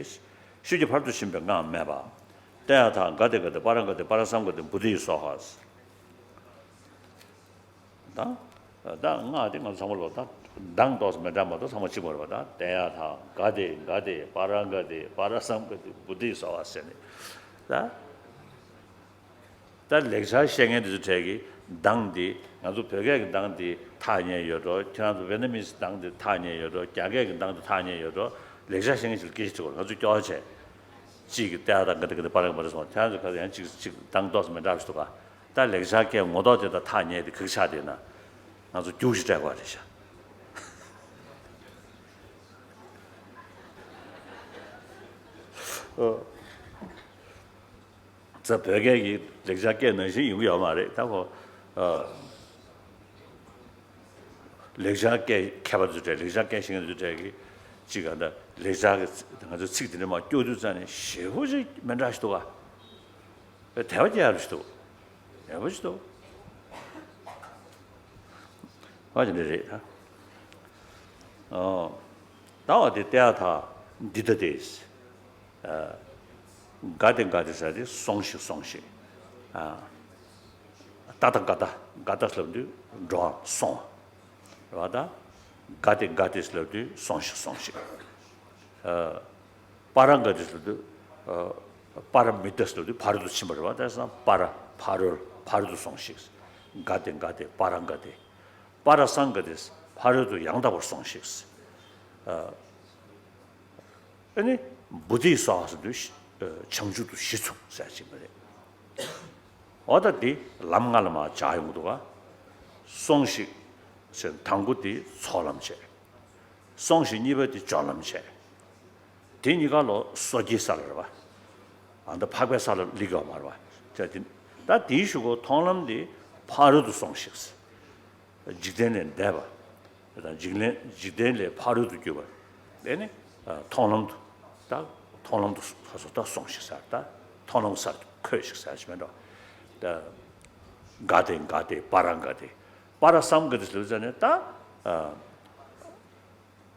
ཤུགས་ཀྱིས་ཕར་དུ་ཕྱིན་པའི་སྔགས་སྨྲས་པ། ཏདྱ་ཐཱ། ག་ཏེ་ག་ཏེ་པཱ་ར་ག་ཏེ་པཱ་ར་སཾ་ག་ཏེ་བོ་དྷི་ཡེ་སྭཱ་ཧཱ། ད་ད་སྔགས་དེ་ང་ཚོ་ཚང་མ་ལོ་ད་གདངས་ཏོག་ཙམ་མི་འདྲ་མ་གཏོགས་ཚང་མ་གཅིག་པ་རེད་པ། ད་ཏདྱ་ཐཱ། ག་ཏེ་ག་ཏེ་པཱ་ར་ག་ཏེ་པཱ་ར་སཾ་ག་ཏེ་བོ་དྷི་ཡེ་སྭཱ་ཧཱ་ཟེར་ནས་ད། ད་ལེགས་སྦྱར་བཤད་མཁན་དེ་ཚོ་གྲས་ཀྱི་གདངས་འདི་ང་ཚོ་བོད་སྐད་ཀྱི་གདངས་འདི་ཐག་ཉེ་ཡོད་འགྲོ། ཁྱེད་རང་ཚོ་ཝེ་ཏ་ནམ་མི་སི་གདངས་འདི་ཐག་ཉེ་ཡོད་འགྲོ། རྒྱ་སྐད་ཀྱི་གདངས་འདི་ཐག་ཉེ་ཡོད་འགྲོ། ལེགས་སྦྱར་བཤད་མཁན་ཞིག་ལ་སྐད་ཆ་དྲི་དགོས། ང་ཚོ་སྐྱོ་བ་བྱས། གཅིག་གིས་ཏདྱ་ཐཱ་ག་ཏེ་ག་ཏེ་པཱ་ར་ག་པཱ་ར་སཾ། ཁྱེད་རང་ཚོ་ག་ཚོད་ཡང་གཅིག་གཅིག་གདངས་ཏོག་ཙམ་མི་འདྲ་བ་ཞིག་འདུག་ག་ད་ལེགས་སྦྱར་སྐད་ངོ་ཐོག་དེ་དང་ཐག་ཉེ་དེ་ག་གི་ཆགས་བསྡད་ན། ང་ཚོ་རྒྱུགས་ཤིག་སྤྲད་དགོས་རེད་ཤག་ཨོ། ཙ་བོད་སྐད་ཀྱི་ལེགས་སྦྱར་སྐད་ནང་བཞིན་ཡོང་གི་ཡོད་མ་རེད། ད་ཁོ། ཨ། ལེགས་སྦྱར་སྐད་མཁས་པ་ཚོ་གྲས་ལེགས་སྦྱར་སྐད་ཤེས་མཁན་ཚོ་གྲས་ཀྱིས་གཅིག་ག་ད་ལེགས་སྦྱར་གྱི་ང་ཚོ་ཚིག་དེ་འདྲ་མར་སྐྱོར་དུས་ཙ་ནས་ཞེ་པོ་ཅིག་མི་འདྲ་ཞིག་འདུག་ག་དེ་བ་སྐྱེ་ཡག་རུ་ཞིག་འདུག་ཡག་པོ་ཞིག་འདུག་ཨ་དེ་འདྲ་རེད་ད། ཨོ། ད་བ་དེ་ཏདྱ་ཐཱ། འདི་ལྟ་སྟེ། ཨ། ག་ཏེ་ག་ཏེ་ཟེར་དེ་སོང་ཞིག་སོང་ཞིག་ཨ། ཏ་ཐ་ག་ཏ། ག་ཏ་ལབ་དུས་འགྲོ་བ་སོང་བ། རེད་བ་ད། ག་ཏེ་ག་ཏེ་ལབ་དུས་སོང་ཞིག་སོང་ཞིག་ཨ། པཱ་ར་ག་ཏེ་ལབ་དུས། ཨ། པཱ་ར་མི་ཏཱ་ལབ་དུས་ཕ་རོལ་ཏུ་ཕྱིན་པ་རེད་བ། དེ་སང་པཱ་ར་ཕ་རོལ་ཕ་རོལ་ཏུ་སོང་ཞིག་ག་ཏེ་ག་ཏེ་པཱ་ར་ག་ཏེ། པཱ་ར་སཾ་ག་ཏེ། ཕ་རོལ་ཏུ་ཡང་དག་པར་སོང་ཞིག་ཨ། ཨ་ནི་བོ་དྷི་སྭཱ་ཧཱ་ཟེར་དུས་བྱང་ཆུབ་ཏུ་གཞི་ཚུགས་ཟེར་ཅིག་མ་རེད། འོ་ད་འདི་ལམ་ལྔ་ལ་མར་སྦྱར་ཡོང་གི་འདུག་ག་སོང་ཞིག་ཟེར་དང་པོ་དེ་ཚོགས་ལམ་བྱས། སོང་ཞིག་གཉིས་པ་དེ་སྦྱོར་ལམ་བྱས། དེ་གཉིས་ཀ་ལོ་སོ་སྐྱེའི་ས་ལ་རེད་བ། ཨ་ད་འཕགས་པའི་ས་ལ་སླེབས་ཡོད་མ་རེད་བ། ད་དེ་ད་དེའི་གཞུག་གུ་མཐོང་ལམ་དེ་ཕ་རོལ་ཏུ་སོང་ཞིག་འཇིག་རྟེན་ལས་འདས་པ། དང་འཇིག་ལན་འཇིག་རྟེན་ལས་ཕ་རོལ་ཏུ་གྱུར་པ། དེ་ནི་ཨ་མཐོང་ལམ་དུ། ད་མཐོང་ལམ་དུ་ཁ་སོ་ད་སོང་ཞིག་ཟེར། ད་མཐོང་ལམ་སར་འཁོད་ཞིག་ཟེར་ཞིག་མེད་འགྲོ། ད་ག་ཏེ་ག་ཏེ་པཱ་ར་ག་ཏེ། པཱ་ར་སཾ་ག་ཏེ་ལབ་ཙ་ནས་ད་ཨ་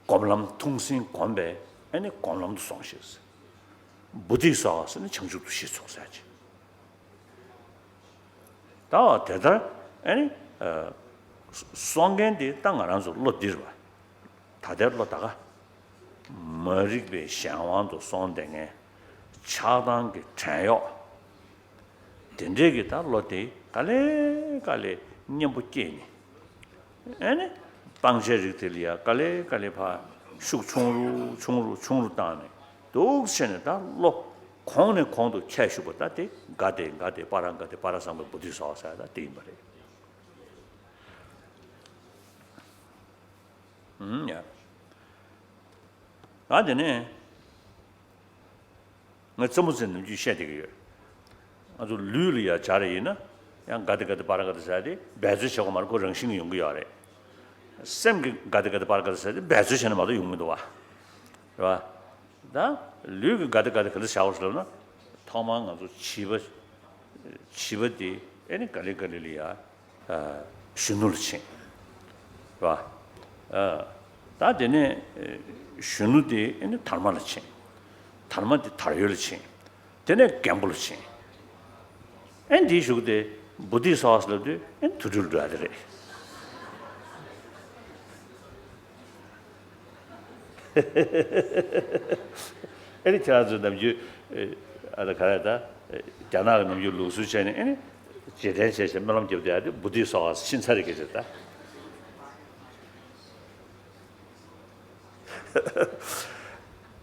སྒོམ་ལམ་ཐུགས་ཟིན་སྒོམ་པས་ཨ་ནི་སྒོམ་ལམ་དུ་སོང་ཞིག་བོ་དྷི་སྭཱ་ཧཱ་ཟེར་ནས་བྱང་ཆུབ་ཏུ་གཞི་ཚུགས་ཟེར་ཅིག་ད་དེ་ལྟར་ཨ་ནི་ཨ་གསུང་མཁན་དེ་ད་ང་རང་ཚོ་བློ་འདིར་བ། ད་ལྟའི་བློ་ད་ག་མ་རིག་པའི་གཞན་དབང་དུ་སོང་བསྡད་མཁན་ཆགས་སྡང་གི་བྲན་གཡོག་དེ་འདྲས་ཀྱི་ད་བློ་དེ་ག་ལེ་ག་ལེ་གཉེན་པོ་སྐྱེས་ནས། ཨེ་ནི། སྤང་བྱའི་རིགས་དེ་ལ་ཡ་ག་ལེ་ག་ལེ་ཕར་ཤུགས་ཆུང་རུ་ཆུང་རུ་ཆུང་རུ་བཏང་ནས་འདུག་བྱས་ནས། ད་བློ་གོང་ནས་གོང་དུ་ཁྱེར་བཞུགས་པ་ད་དེ་ག་དེ་ག་དེ་པ་ར་ག་དེ་པ་ར་སངས་པའི་བོ་དྷི་ས་ཝ་ཟེར་ད་དེ་ཡིན་པ་རེད། ཨུམ་ཡ། ད་དེ་ནས། ངས་རྩེད་མོ་རྩེ་ནམ་རྒྱུན་བཤད་བསྡད་ཀྱི་ཡོད། ང་ཚོ་ལུས་ལ་ཡ་སྦྱར་ཡིན་ན། ཡང་ག་དེ་ག་དེ་པ་ར་ག་དེ་ཟེར་ཏེ་འབད་རྩོལ་བྱེད་དགོས་མ་རེད། ཁོ་རང་བཞིན་གྱིས་ཡོང་གི་ཡོད་རེད། སེམས་ཀྱི་ག་དེ་ག་དེ་པ་ར་ག་དེ་ཟེར་ཏེ་འབད་རྩོལ་བྱས་ན་མ་གཏོགས་ཡོང་གི་མི་འདུག་བ། རེད་བ། ད་ལུས་ཀྱི་ག་དེ་ག་དེ་ག་དེ་བྱ་དགོས་ཟེར་ལབ་ན། ཐོག་མར་ང་ཚོ་བྱིས་པ། བྱིས་པ་དེ་ཨེ་ནི་ག་ལེ་ག་ལེ་ལ་ཡ། གཞོན་ནུ་ལ་ཕྱིན། རེད་བ། ད་དེ་ནས་གཞོན་ནུ་དེ་ཨེ་ནི་དར་མ་ལ་ཕྱིན། དར་མ་དེ་དར་ཡོལ་ལ་ཕྱིན། དེ་ནས་རྒན་པོ་ལ་ཕྱིན། ཨེ་འདིའི་གཞུག་དེ་བོ་དྷི་ས་ཝ་ཟེར་ལབ་དུས་ཨེ་དུད་འགྲོ་ལ་འགྲོ་ཡ་དེ་རེད། ཨེ་ནི་ཁྱེད་རང་ཚོ་ནམ་རྒྱུན་ཨ་ད་ག་རེ་ད་རྒྱ་ནག་གི་ནམ་རྒྱུན་ལུགས་སྲོལ་བྱས་ནས་ཨེ་ནི་རྗེས་དྲན་བྱས་བྱས་སྨོན་ལམ་རྒྱབ་བསྡད་ཡ་དེ་བོ་དྷི་ས་ཝ་ཕྱིན་ཚར་རེད་སྐད་ཆ་ད།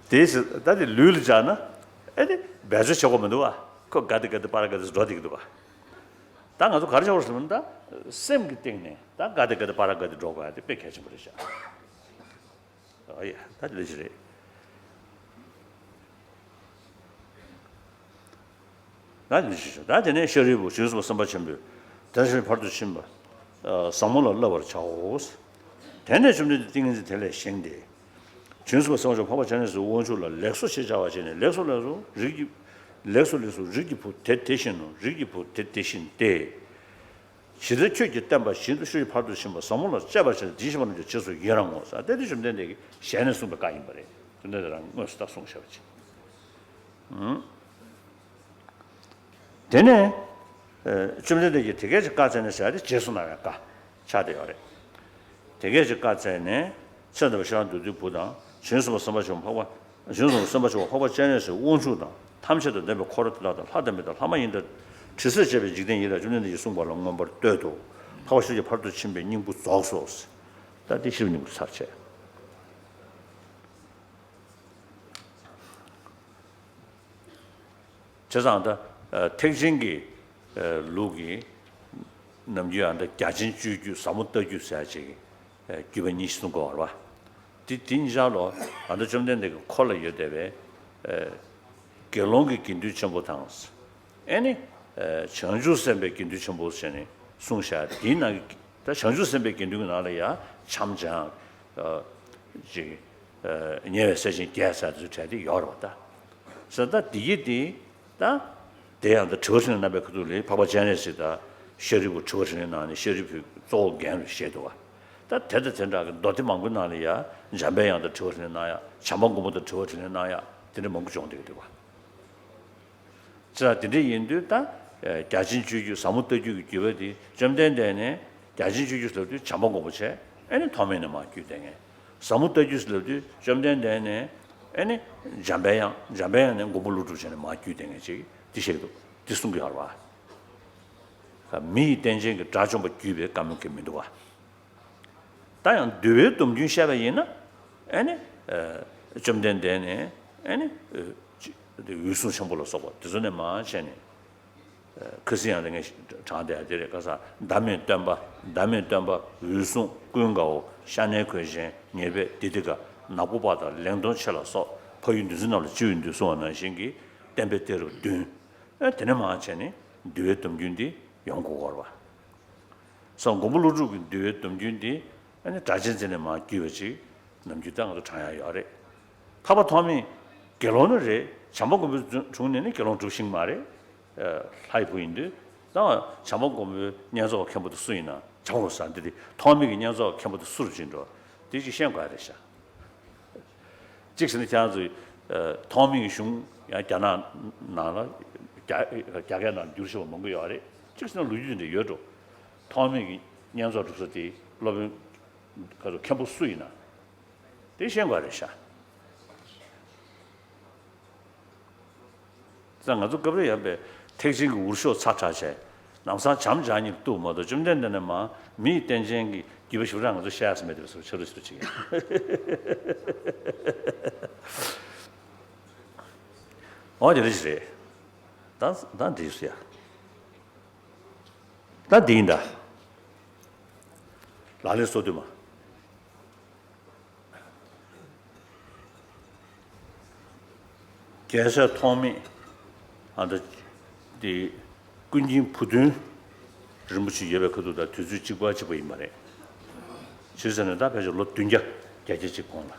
དེའི་ཕྱིར་ད་དེ་ལུས་ལ་སྦྱར་ན་ཨེ་ནི་འབད་རྩོལ་བྱེད་དགོས་མི་འདུག་བ། ཁོ་ག་དེ་ག་དེ་པ་ར་ག་དེ་འགྲོ་བསྡད་ཀྱི་འདུག་བ། ད་ང་ཚོ་ག་རེ་བྱེད་དགོས་ཟེར་ན། ད་སེམས་ཀྱི་སྟེང་ནས་ད་ག་དེ་ག་དེ་པ་ར་ག་དེ་འགྲོ་དགོས་ཡ་དེ་དཔེ་གལ་ཆེན་པོ་རེད་ཤག། ཨ་ཡ། ད་དེ་འདྲ་ཞིག་རེད། ད་དེ་འདྲ་ཞིག་ཞུ། ད་དེ་ནས་ཤཱ་རིའི་བུ། བྱང་ཆུབ་སེམས་དཔའ་ཆེན་པོས་དེ་ལྟར་ཕྱིར་ཕར་དུ་ཕྱིན་པ་ཟབ་མོ་ལ་བསླབ་པར་བྱའོ། དེ་ནས་བཅོམ་ལྡན་འདས་ཏིང་ངེ་འཛིན་དེ་ལས་བཞེངས་ཏེ། བྱང་ཆུབ་སེམས་དཔའ་ཆེན་པོ་འཕགས་པ་སྤྱན་རས་གཟིགས་དབང་ཕྱུག་ལ་ལེགས་སོ་ཞེས་བྱ་བ་བྱས་ནས། ལེགས་སོ་ལེགས་སོ། རིགས་ཀྱི། ལེགས་སོ་ལེགས་སོ། རིགས་ཀྱི་བུ་དེ་དེ་བཞིན་ནོ། རིགས་ཀྱི་བུ་དེ་དེ་བཞིན་ཏེ། ཇི་ལྟར་ཁྱོད་ཀྱིས་བསྟན་པ་བཞིན་དུ་ཤཱ་རིའི་བུ་ཕར་དུ་ཕྱིན་པ་ཟབ་མོ་ལ་སྤྱད་པར་བྱ་སྟེ། དེ་བཞིན་གཤེགས་པ་རྣམས་ཀྱང་རྗེས་སུ་ཡི་རང་ངོ་། ཟེར་དེ་དེ་བཅོམ་ལྡན་འདས་ཀྱི་ཞལ་ནས་གསུངས་པའི་བཀའ་ཡིན་པ་རེད། བཅོམ་ལྡན་འདས་རང་དངོས་སུ་ད་གསུངས་བཞག་པ་ཅིག། དེ་ནས་བཅོམ་ལྡན་འདས་ཀྱིས་དེ་སྐད་ཅེས་བཀའ་སྩལ་ནས་ཟེར་ཏེ་རྗེས་སུ་གནང་བའི་བཀའ་ཆགས་བསྡད་ཡོད་རེད། དེ་སྐད་ཅེས་བཀའ་སྩལ་ནས། ཚེ་འདས་པ་ཤེས་རབ་མདོ་སྡེའི་བུ་དང་། བྱང་སེམས་དཔའ་སེམས་དཔའ་ཆེན་པོ་འཕགས་པ། བྱང་སེམས་དཔའ་སེམས་དཔའ་ཆེན་པོ་འཕགས་པ་སྤྱན་རས་གཟིགས་དབང་ཕྱུག་དང་། ཐམས་ཅད་དང་ལྡན་པའི་འཁོར་དེ་དག་དང་། ལྷ་དང་མི་དང་ལྷ་མ་ཡིན་དང་། དྲི་ཟར་བཅས་པའི་འཇིག་རྟེན་ཡིན་ལ། བཅོམ་ལྡན་འདས་ཀྱིས་གསུངས་པ་ལ་མངོན་པར་བསྟོད་དོ། འཕགས་པ་ཤཱཀྱ་ཕར་དུ་ཕྱིན་པའི་སྙིང་པོ་རྫོགས་སོ། ད་འདི་ཤེས་རབ་སྙིང་པོ་ཚར་བཅད། བྱས་ཙང་ད་ཐེག་ཆེན་གྱི་ལུགས་ཀྱི་ནམ་རྒྱུན་ཨ་ད་རྒྱ་ཆེན་སྤྱོད་བརྒྱུད་ཟབ་མོ་ལྟ་བརྒྱུད་ཟེར་ཡ་ཅིག་བརྒྱུད་པ་གཉིས་གསུང་གི་ཡོད་རེད་བ། དེ་དེ་གཉིས་ཆར་ལ་ཨ་ད་བཅོམ་ལྡན་འདས་ཀྱི་འཁོར་ལ་ཡོད་བསྡད་པའི་དགེ་སློང་གི་དགེ་འདུན་ཆེན་པོ་དང་། ཨེ་ནི། བྱང་ཆུབ་སེམས་དཔའི་དགེ་འདུན་ཆེན་པོ་ཟེར་ནས་གསུངས་བཞག། དེའི་ནང་གི་ད་བྱང་ཆུབ་སེམས་དཔའི་དགེ་འདུན་གྱི་ནང་ལ་ཡང་བྱམས་སྦྱངས། ཅིག་ཉེ་བའི་སྲས་ཆེན་བརྒྱད་ཟེར་དུ་བྲལ་ཏེ་ཡོད་རེད་བ་ད། ཟེར་ད་འདི་ཡི་དེ། ད། དེ་ཡང་ད་དྲི་བ་དྲིས་ལན་གནང་བའི་ཁ་ཐུག་ལ་འཕགས་པ་སྤྱན་རས་གཟིགས་དང་ཤཱ་རིའི་བུ་དྲི་བ་དྲིས་ལན་གནང་ནས། ཤཱ་རིའི་བུས་གཙོ་བོ་རྒན་རུ་བཞེས་འདུག་བ། ད་དེ་དང་དེ་འདྲ་གི་མདོ་སྡེ་མང་པོའི་ནང་ལ་ཡང་འཇམ་པའི་དབྱངས་དང་དྲི་བ་དྲིས་ལན་གནང་ཡ། བྱམས་པ་མགོན་པོ་དང་དྲི་བ་དྲིས་ལན་གནང་ཡ། དེ་འདྲ་མང་པོ་བྱུང་བསྡད་ཀྱི་འདུག་བ། ཅི་ལྟར་དེ་འདྲ་ཡིན་དུས་ད། རྒྱ་ཆེན་སྤྱོད་བརྒྱུད་ཟབ་མོ་ལྟ་བརྒྱུད་ཀྱི་བརྒྱུད་པ་དེ་བཅོམ་ལྡན་འདས་ནས། རྒྱ་ཆེན་སྤྱོད་བརྒྱུད་ཟེར་ལབ་དུས་བྱམས་པ་མགོན་པོ་བྱས། ཨེ་ནི་ཐོགས་མེད་ནས་མར་བརྒྱུད་བསྡད་མཁན། ཟབ་མོ་ལྟ་བརྒྱུད་ཟེར་ལབ་དུས་བཅོམ་ལྡན་འདས་ནས། ཨེ་ནི་འཇམ་པའི་དབྱངས། འཇམ་པའི་དབྱངས་ནས་མགོན་པོ་ཀླུ་སྒྲུབ་བྱས་ནས་མར་བརྒྱུད་བསྡད་མཁན་ཅིག་དེ་བཤད་ཀྱི་འདུག། དེ་གསུང་གི་ཡོད་རེད་བ། མི་ཡི་རྟེན་ཅན་གྱི་དགྲ་བཅོམ་པ་བརྒྱུད་པའི་བཀའ་མོལ་གྱི་མི་འདུག་བ། ད་ཡང་འདུལ་བའི་སྡོམ་རྒྱུན་བཤད་པ་ཡིན་ན། ཨེ་ནི། བཅོམ་ལྡན་འདས་ནས། ཨེ་ནི། འོད་སྲུང་ཆེན་པོ་ལ་སོགས་པ་དེ་ཚོ་ནས་མར་བྱས་ནས། ཁ་སང་ཡང་དེ་ངས་དྲངས་བསྡད་ཡ་དེ་རེད། ཁ་སང་བདག་མེད་སྟོན་པ། བདག་མེད་སྟོན་པ། འོད་སྲུང་། ཀུན་དགའ་བོ། ཤ་ནའི་གོས་ཅན། ཉེར་སྦས། དི་ཏི་ཀ། ནག་པོ་པ་དང་ལེགས་མཐོང་ཆེ་ལ་སོགས། འཕགས་ཡུལ་འདུ་འཛི་རྣམས་ལ་སྤྱི་བོས་འདུད་གསུངས་པ་ནང་བཞིན་གྱི་བསྟན་པའི་གཏད་རབས་བདུན། ཨེ་དེ་ནས་མར་བྱས་ནས་འདུལ་བའི་སྡོམ་རྒྱུན་འདི་ཡོང་དགོས་ཀྱི་ཡོད་རེད་བ། སོ་མགོན་པོ་ཀླུ་སྒྲུབ་ཀྱི་འདུལ་བའི་སྡོམ་རྒྱུན་འདི་ཨ་ནི་སྒྲ་གཅན་འཛིན་ནས་མར་བརྒྱུད་པ་ཅིག་ནམ་རྒྱུན་ད་ང་ཚོ་དྲངས་ཡ་ཡོད་རེད། འཕགས་པ་ཐོགས་མེད་དགེ་སློང་ནི་རེད། བྱམས་པ་མགོན་པོའི་དྲུང་ནས་ནི་དགེ་སློང་སྒྲུབ་ཤེས་མ་རེད། ལྷ་ཡི་བུ་ཡིན་དུས་ད་བྱམས་པ་མགོན་པོའི་བསྙེན་རྫོགས་མཁན་པོ་དེ་སུ་ཡིན་ན། བྱམས་པ་མགོན་པོ་ཟེར་འདི་དེ་ཐོགས་མེད་ཀྱི་བསྙེན་རྫོགས་མཁན་པོ་དེ་སུ་རུ་ཕྱིན་འགྲོ། དེ་ཅིག་ཤེས་དགོས་ཡ་རེད་ཤག། གཅིག་བྱས་ན་ཁྱེད་རང་ཚོས་ཐོགས་མེད་ཀྱི་གཞུང་ཡང་རྒྱ་ནག་ནང་ལ་རྒྱ་རྒྱ་སྐད་ནང་བསྒྱུར་ཤེས་པ་མང་པོ་ཡོད་རེད། གཅིག་བྱས་ན་ལོ་རྒྱུས་དེ་འདྲ་ཡོད་འགྲོ། ཐོགས་མེད་ཀྱི་བསྙེན་རྫོགས་སྒྲུབ་ས་དེ་སློབ་དཔོན་ག་ཚོད་མཁན་པོ་སུ་ཡིན་ན་དེ་ཤེས་དགོས་རེད་ཤག། ད་ང་ཚོ་སྐབས་རེ་ཡང་པའི་ཐེག་ཆེན་གྱི་འུར་ཤོག་ཚ་དྲགས་བྱས། ལམ་སང་བྱམས་བྱ་གཉིས་གཏུག་མ་གཏོགས། བཅོམ་ལྡན་འདས་ནས་མ་མིའི་རྟེན་ཅན་གྱི་བརྒྱུད་པ་ཞིག་རང་ང་ཚོ་བཤད་ས་མེད་དེ་བཟོ་ཆ་རུ་ཞིག་ཅིག་ཡིན། འོ་དེ་རེད་ཞིག་རེད། ད་ད་འདི་ཡོད་ཡ། ད་འདི་ཡིན་ད། ལག་ལེན་སོ་བདུན་མ། རྒྱལ་སྲས་ཐོགས་མེད། ཨ་ད་དེ་ཀུན་མཁྱེན་བུ་སྟོན་རིན་པོ་ཆེ་ཡོད་པའི་ཁ་ཐུག་ད་དུས་ཚོད་གཅིག་པ་གཅིག་པ་ཡིན་པ་རེད། ཇི་ཟེར་ན་ད་ཕལ་ཆེར་ལོ་བདུན་བརྒྱ་བརྒྱད་བརྒྱ་གཅིག་གོང་ལ།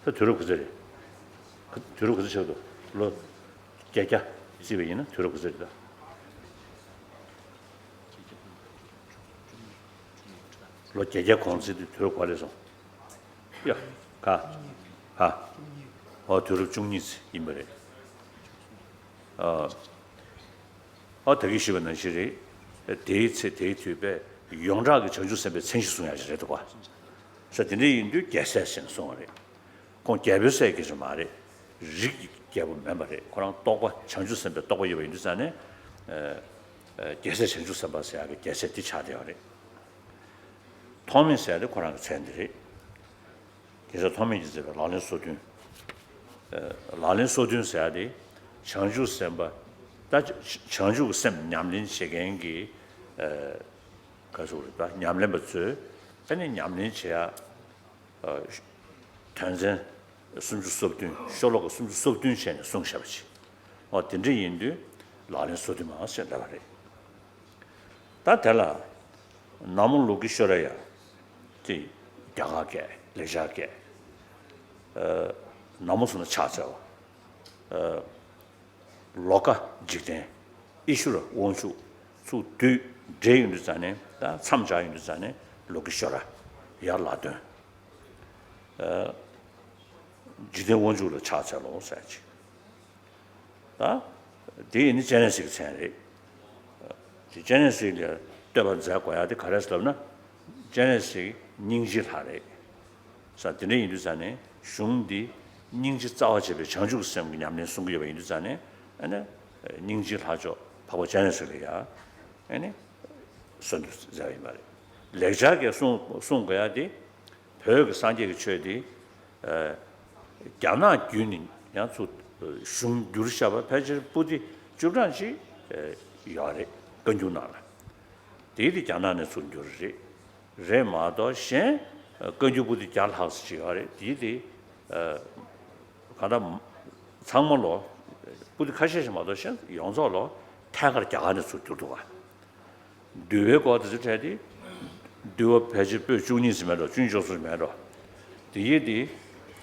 ད་དུས་རབས་ག་ཚོད་རེད། དུས་རབས་ག་ཚོད་ཆགས་འདུག་ལོ་བརྒྱད་བརྒྱ་བརྩིས་པ་ཡིན་ན་དུས་རབས་ག་ཚོད་རེད་ད། ལོ་བརྒྱད་བརྒྱ་གོང་ཚད་དུ་དུས་རབས་ག་རེད་སོང་། ཡ། ག་ག་ཨོ་དུས་རབས་བཅུ་གཉིས་ཡིན་པ་རེད། ཨ་ཨོ་ད་གིན་ཞུས་པ་ནང་བཞིན་རེད། དེའི་ཚེ་དེའི་དུས་པས་ཡོངས་གྲགས་ཀྱི་བྱང་ཆུབ་སེམས་དཔའི་མཚན་གཞི་བཟུང་ཡག་ཞིག་རེད་འདུག་ག་ས་དེ་འདྲ་ཡིན་དུས་རྒྱལ་སྲས་ཟེར་ནས་གསུངས་པ་རེད། ཁོང་རྒྱལ་པོའི་སྲས་ཀྱི་རེད་མ་རེད། རིགས་ཀྱི་རྒྱལ་པོ་མིན་པ་རེད། ཁོ་རང་རྟོགས་པ་བྱང་ཆུབ་སེམས་དཔའི་རྟོགས་པ་ཡོད་པ་ཡིན་དུས་ཙང་ནས། ཨ་ཨ་རྒྱལ་སྲས་བྱང་ཆུབ་སེམས་དཔའ་ཟེར་ཡག་གི་རྒྱལ་སྲས་དེ་ཆགས་བསྡད་པ་རེད། ཐོགས་མེད་ཟེར་ཡག་དེ་ཁོ་རང་གི་མཚན་དེ་རེད། རྒྱལ་སྲས་ཐོགས་མེད་ཀྱིས་མཛད་པའི་ལག་ལེན་སོ་བདུན། ཨ་ལག་ལེན་སོ་བདུན་ཟེར་ཡག་དེ་བྱང་ཆུབ་སེམས་དཔའ། ད་བྱང་ཆུབ་ཀྱི་སེམས་ཉམས་ལེན་བྱེད་མཁན་གྱི་ཨ་ག་ཟེར་དགོས་རེད། ད་ཉམས་ལེན་པ་ཚོས་ཨ་ནི་ཉམས་ལེན་བྱེད་ཡག་དོན་ཚན་སུམ་ཅུ་སོ་བདུན། ཤོ་ལོ་ཀ་སུམ་ཅུ་སོ་བདུན་བྱས་ནས་གསུངས་བཞག་པ་ཅིག་འོ་དེ་འདྲ་ཡིན་དུས་ལག་ལེན་སོ་བདུན་མ་ཟེར་འདྲ་བ་རེད། ད་དེ་ལ་ན་མོ་ལོ་ཀི་ཤྭ་ར་ཡ། དེ་རྒྱ་གར་སྐད། ལེགས་སྦྱར་སྐད། ཨ་ན་མོ་ཟེར་ན་ཕྱག་འཚལ་བ། ཨ་ལོ་ཀ་འཇིག་རྟེན། ཨི་ཤྭ་ར་དབང་ཕྱུག་ཚུར་བསྡུས་འགྲེལ་ཡོང་དུས་ཙང་ནས། ད་མཚམས་སྦྱར་ཡོང་དུས་ཙང་ནས་ལོ་ཀི་ཤྭ་ར་ཡ་ལ་དོན། ཨ་འཇིག་རྟེན་དབང་ཕྱུག་ལ་ཕྱག་འཚལ་ལོ་ཟེར་ཅིག་ད་དེ་ཡིན་ནི་སྤྱན་རས་གཟིགས་ཀྱི་མཚན་རེད། དེ་སྤྱན་རས་གཟིགས་ལ་བསྟོད་པ་མཛད་དགོས་ཡག་དེ་ག་རེ་ཟེར་ལབ་ན། སྤྱན་རས་གཟིགས་སྙིང་རྗེའི་ལྷ་རེད། ས་དེ་འདྲ་ཡིན་དུས་ཙང་ནས་གཞུང་འདི་སྙིང་རྗེ་རྩ་བ་བྱས་པའི་བྱང་ཆུབ་སེམས་ཀྱི་ཉམས་ལེན་གསུང་གི་ཡོད་པ་ཡིན་དུས་ཙང་ནས། ཨ་ནི་སྙིང་རྗེའི་ལྷ་མཆོག་འཕགས་པ་སྤྱན་རས་གཟིགས་ལ་ཡ་ཨ་ནི་གསོལ་འདེབས་མཛད་པ་ཡིན་པ་རེད། ལེགས་སྦྱར་སྐད་གསུང་གསུང་དགོས་ཡག་དེ། བོད་ཀྱི་སངས་རྒྱས་ཀྱི་ཆོས་དེ་ཨ་རྒྱ་ནག་བརྒྱུད་ནས་ཡང་ཚུར་གཞུང་བསྒྱུར་བཞག་པ་ཕལ་ཆེར་པོ་ཏི་བཅུ་གྲངས་ཅིག་ཨ་ཡོད་རེད། བཀའ་འགྱུར་ནང་ལ། དེའི་དེ་རྒྱ་ནག་ནས་ཚུར་བསྒྱུར་རེད། རེད་མ་གཏོགས་གཞན་བཀའ་འགྱུར་པོ་ཏི་བརྒྱ་ལྷག་ཙམ་ཅིག་ཡོད་རེད། དེའི་དེ་ཨ་ག་ད་ཚང་མ་ལོ། པོ་ཏི་ཁ་ཤས་ཤིག་མ་གཏོགས་གཞན་ཡོངས་རྫོགས་ལོ་ཐད་ཀར་རྒྱ་གར་ནས་ཚུར་བསྒྱུར་འདུག་ག་འདུལ་བའི་སྐོར་དེ་ཚོའི་གྲས་དེ། འདུལ་བ་ཕལ་ཆེར་པོད་བཅུ་གཉིས་ཙམ་མེད་འགྲོ། བཅུ་གཉིས་བཅུ་གསུམ་མེད་འགྲོ། དེ་ཡིས་དེ་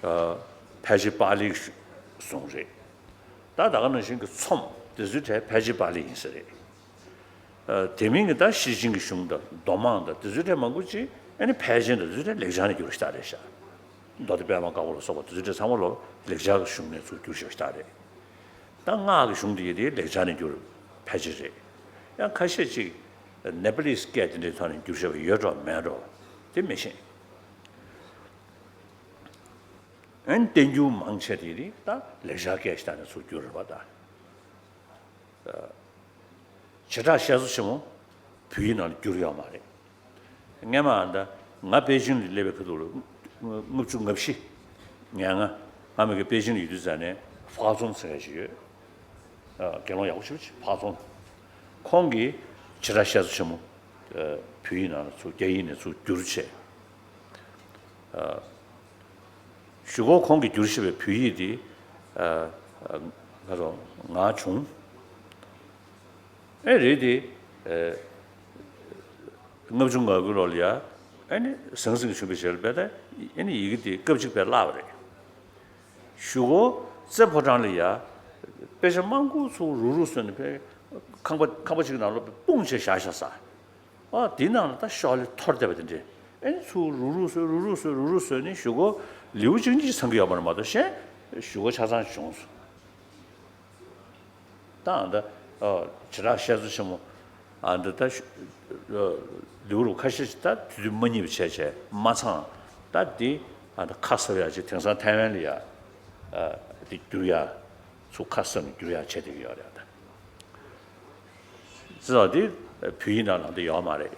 ཨ་ཕལ་ཆེར་པཱ་ལིའི་གཞུང་རེད། ད་ད་ག་ནང་བཞིན་གྱི་ཚོམས་དེ་ཚོའི་གྲས་ཕལ་ཆེར་པཱ་ལི་ཡིན་ས་རེད། ཨ་དེ་མིན་གྱི་ད་ཤེར་ཕྱིན་གྱི་གཞུང་དང་མདོ་མང་དང་དེ་ཚོའི་གྲས་མང་པོ་ཅིག་ཨ་ནི་ཕལ་ཆེར་དང་དེ་ཚོའི་གྲས་ལེགས་སྦྱར་ནས་བསྒྱུར་ཞིག་ད་རེད་ཤག་མདོ་སྡེ་པད་མ་དཀར་པོ་ལ་སོགས་པ་དེ་ཚོའི་གྲས་ཚང་མ་ལོ་ལེགས་སྦྱར་གྱི་གཞུང་ནས་ཚུར་བསྒྱུར་ཞིག་ད་རེད། ད་སྔགས་ཀྱི་གཞུང་འདི་ཡི་དེ་ལེགས་སྦྱར་ནས་བསྒྱུར་ཕལ་ཆེར་རེད། ཡང་ཁ་ཤས་ཅིག་ནེ་པ་ལིས་སྐད་དེ་འདྲའི་ཐོག་ནས་བསྒྱུར་བཞག་པ་ཡོད་འགྲོ་མེད་འགྲོ་དེ་མི་ཤེས། ཨན་བསྟན་འགྱུར་མང་ཆེ་དེ་རིགས་ད་ལེགས་སྦྱར་སྐད་ཞིག་ད་ནས་ཚུར་བསྒྱུར་རེད་པ་ད། བྱེ་བྲག་བཤད་མཛོད་ཆེན་མོ་བོད་ཡིག་ནང་ལ་བསྒྱུར་ཡོད་མ་རེད། སྔས་མ་ཨ་ད་ང་པེ་ཅིང་ལ་སླེབས་པའི་ཁ་ཐུག་ལ་ལྔ་བཅུ་ང་བཞི་ང་ལྔ་ཨ་མི་གི་པེ་ཅིང་ལ་ཡོད་དུས་ཙང་ནས་ཧྥ་ཙུང་ཟེར་མཁན་ཞིག་ཡོད། དགེ་སློང་ཡག་པོ་ཞེ་པོ་ཅིག་ཧྥ་ཙུང་། ཁོང་གིས་བྱེ་བྲག་བཤད་མཛོད་ཆེན་མོ་བོད་ཡིག་ནང་ལ་ཚུར་རྒྱ་ཡིག་ནས་ཚུར་བསྒྱུར་བྱས། གཞུག་གུ་ཁོང་གིས་བསྒྱུར་བཞག་པའི་བོད་ཡིག་དེ་ཨ་ཨ་ང་ཚོ་ང་བྱུང་། ཨེ་རེད་དེ། ཨེ་ལྔ་བཅུ་ང་དགུ་ལོ་ལ་ཡ་ཨེ་ནི་ཟང་ཟིང་བྱུང་བའི་ཞལ་པས་ད་ཨེ་ནི་ཡི་གེ་དེ་སྐབས་གཅིག་པས་བརླག་པ་རེད། གཞུག་གུ་རྩེ་ཕོ་བྲང་ལ་ཡ་དཔེ་ཆ་མང་པོ་ཚུར་རུག་རུག་བཟོས་ནས་ཕེ་ཁང་པ་ཁང་པ་གཅིག་ནང་ལོགས་སྤུངས་བྱས་བཞག་བཞག་ས། ཨ་དེའི་ནང་ལ་ད་ཤོག་ལེ་འཐོར་བསྡད་པ་དེ་འདྲས། ཨེ་ནི་ཚུར་རུག་རུག་བཟོས་རུག་རུག་བཟོས་རུག་རུག་བཟོས་ནས་གཞུག་གུ་ལེའུ་གཅིག་གཉིས་ཚང་གི་ཡོད་པ་རེད་མ་གཏོགས་གཞན་གཞུག་གུ་ཆ་ཚང་བྱུང་སོང་། ད་ཨ་ད་ཨ་བྱེ་བྲག་བཤད་མཛོད་ཆེན་མོ་ཨ་འདི་ད་ལེའུ་རུ་ཁ་ཤས་ཤིག་ད་དུས་ཚོད་མ་རྙེད་པ་བྱས་བྱས་མ་ཚང་། ད་འདི་ཨ་ད་ཁ་གསབ་ཡག་ཅིག་དེང་སང་ཐའེ་ཝན་ལ་ཡ་ཨ་འདི་བསྒྱུར་ཡ། ཚུར་ཁ་གསབ་ནས་བསྒྱུར་ཡག་བྱེད་བསྡད་ཀྱི་ཡོད་རེད་ད། ཙི་ཙི་འདི་བོད་ཡིག་ནང་ལ་འདི་ཡོད་མ་རེད།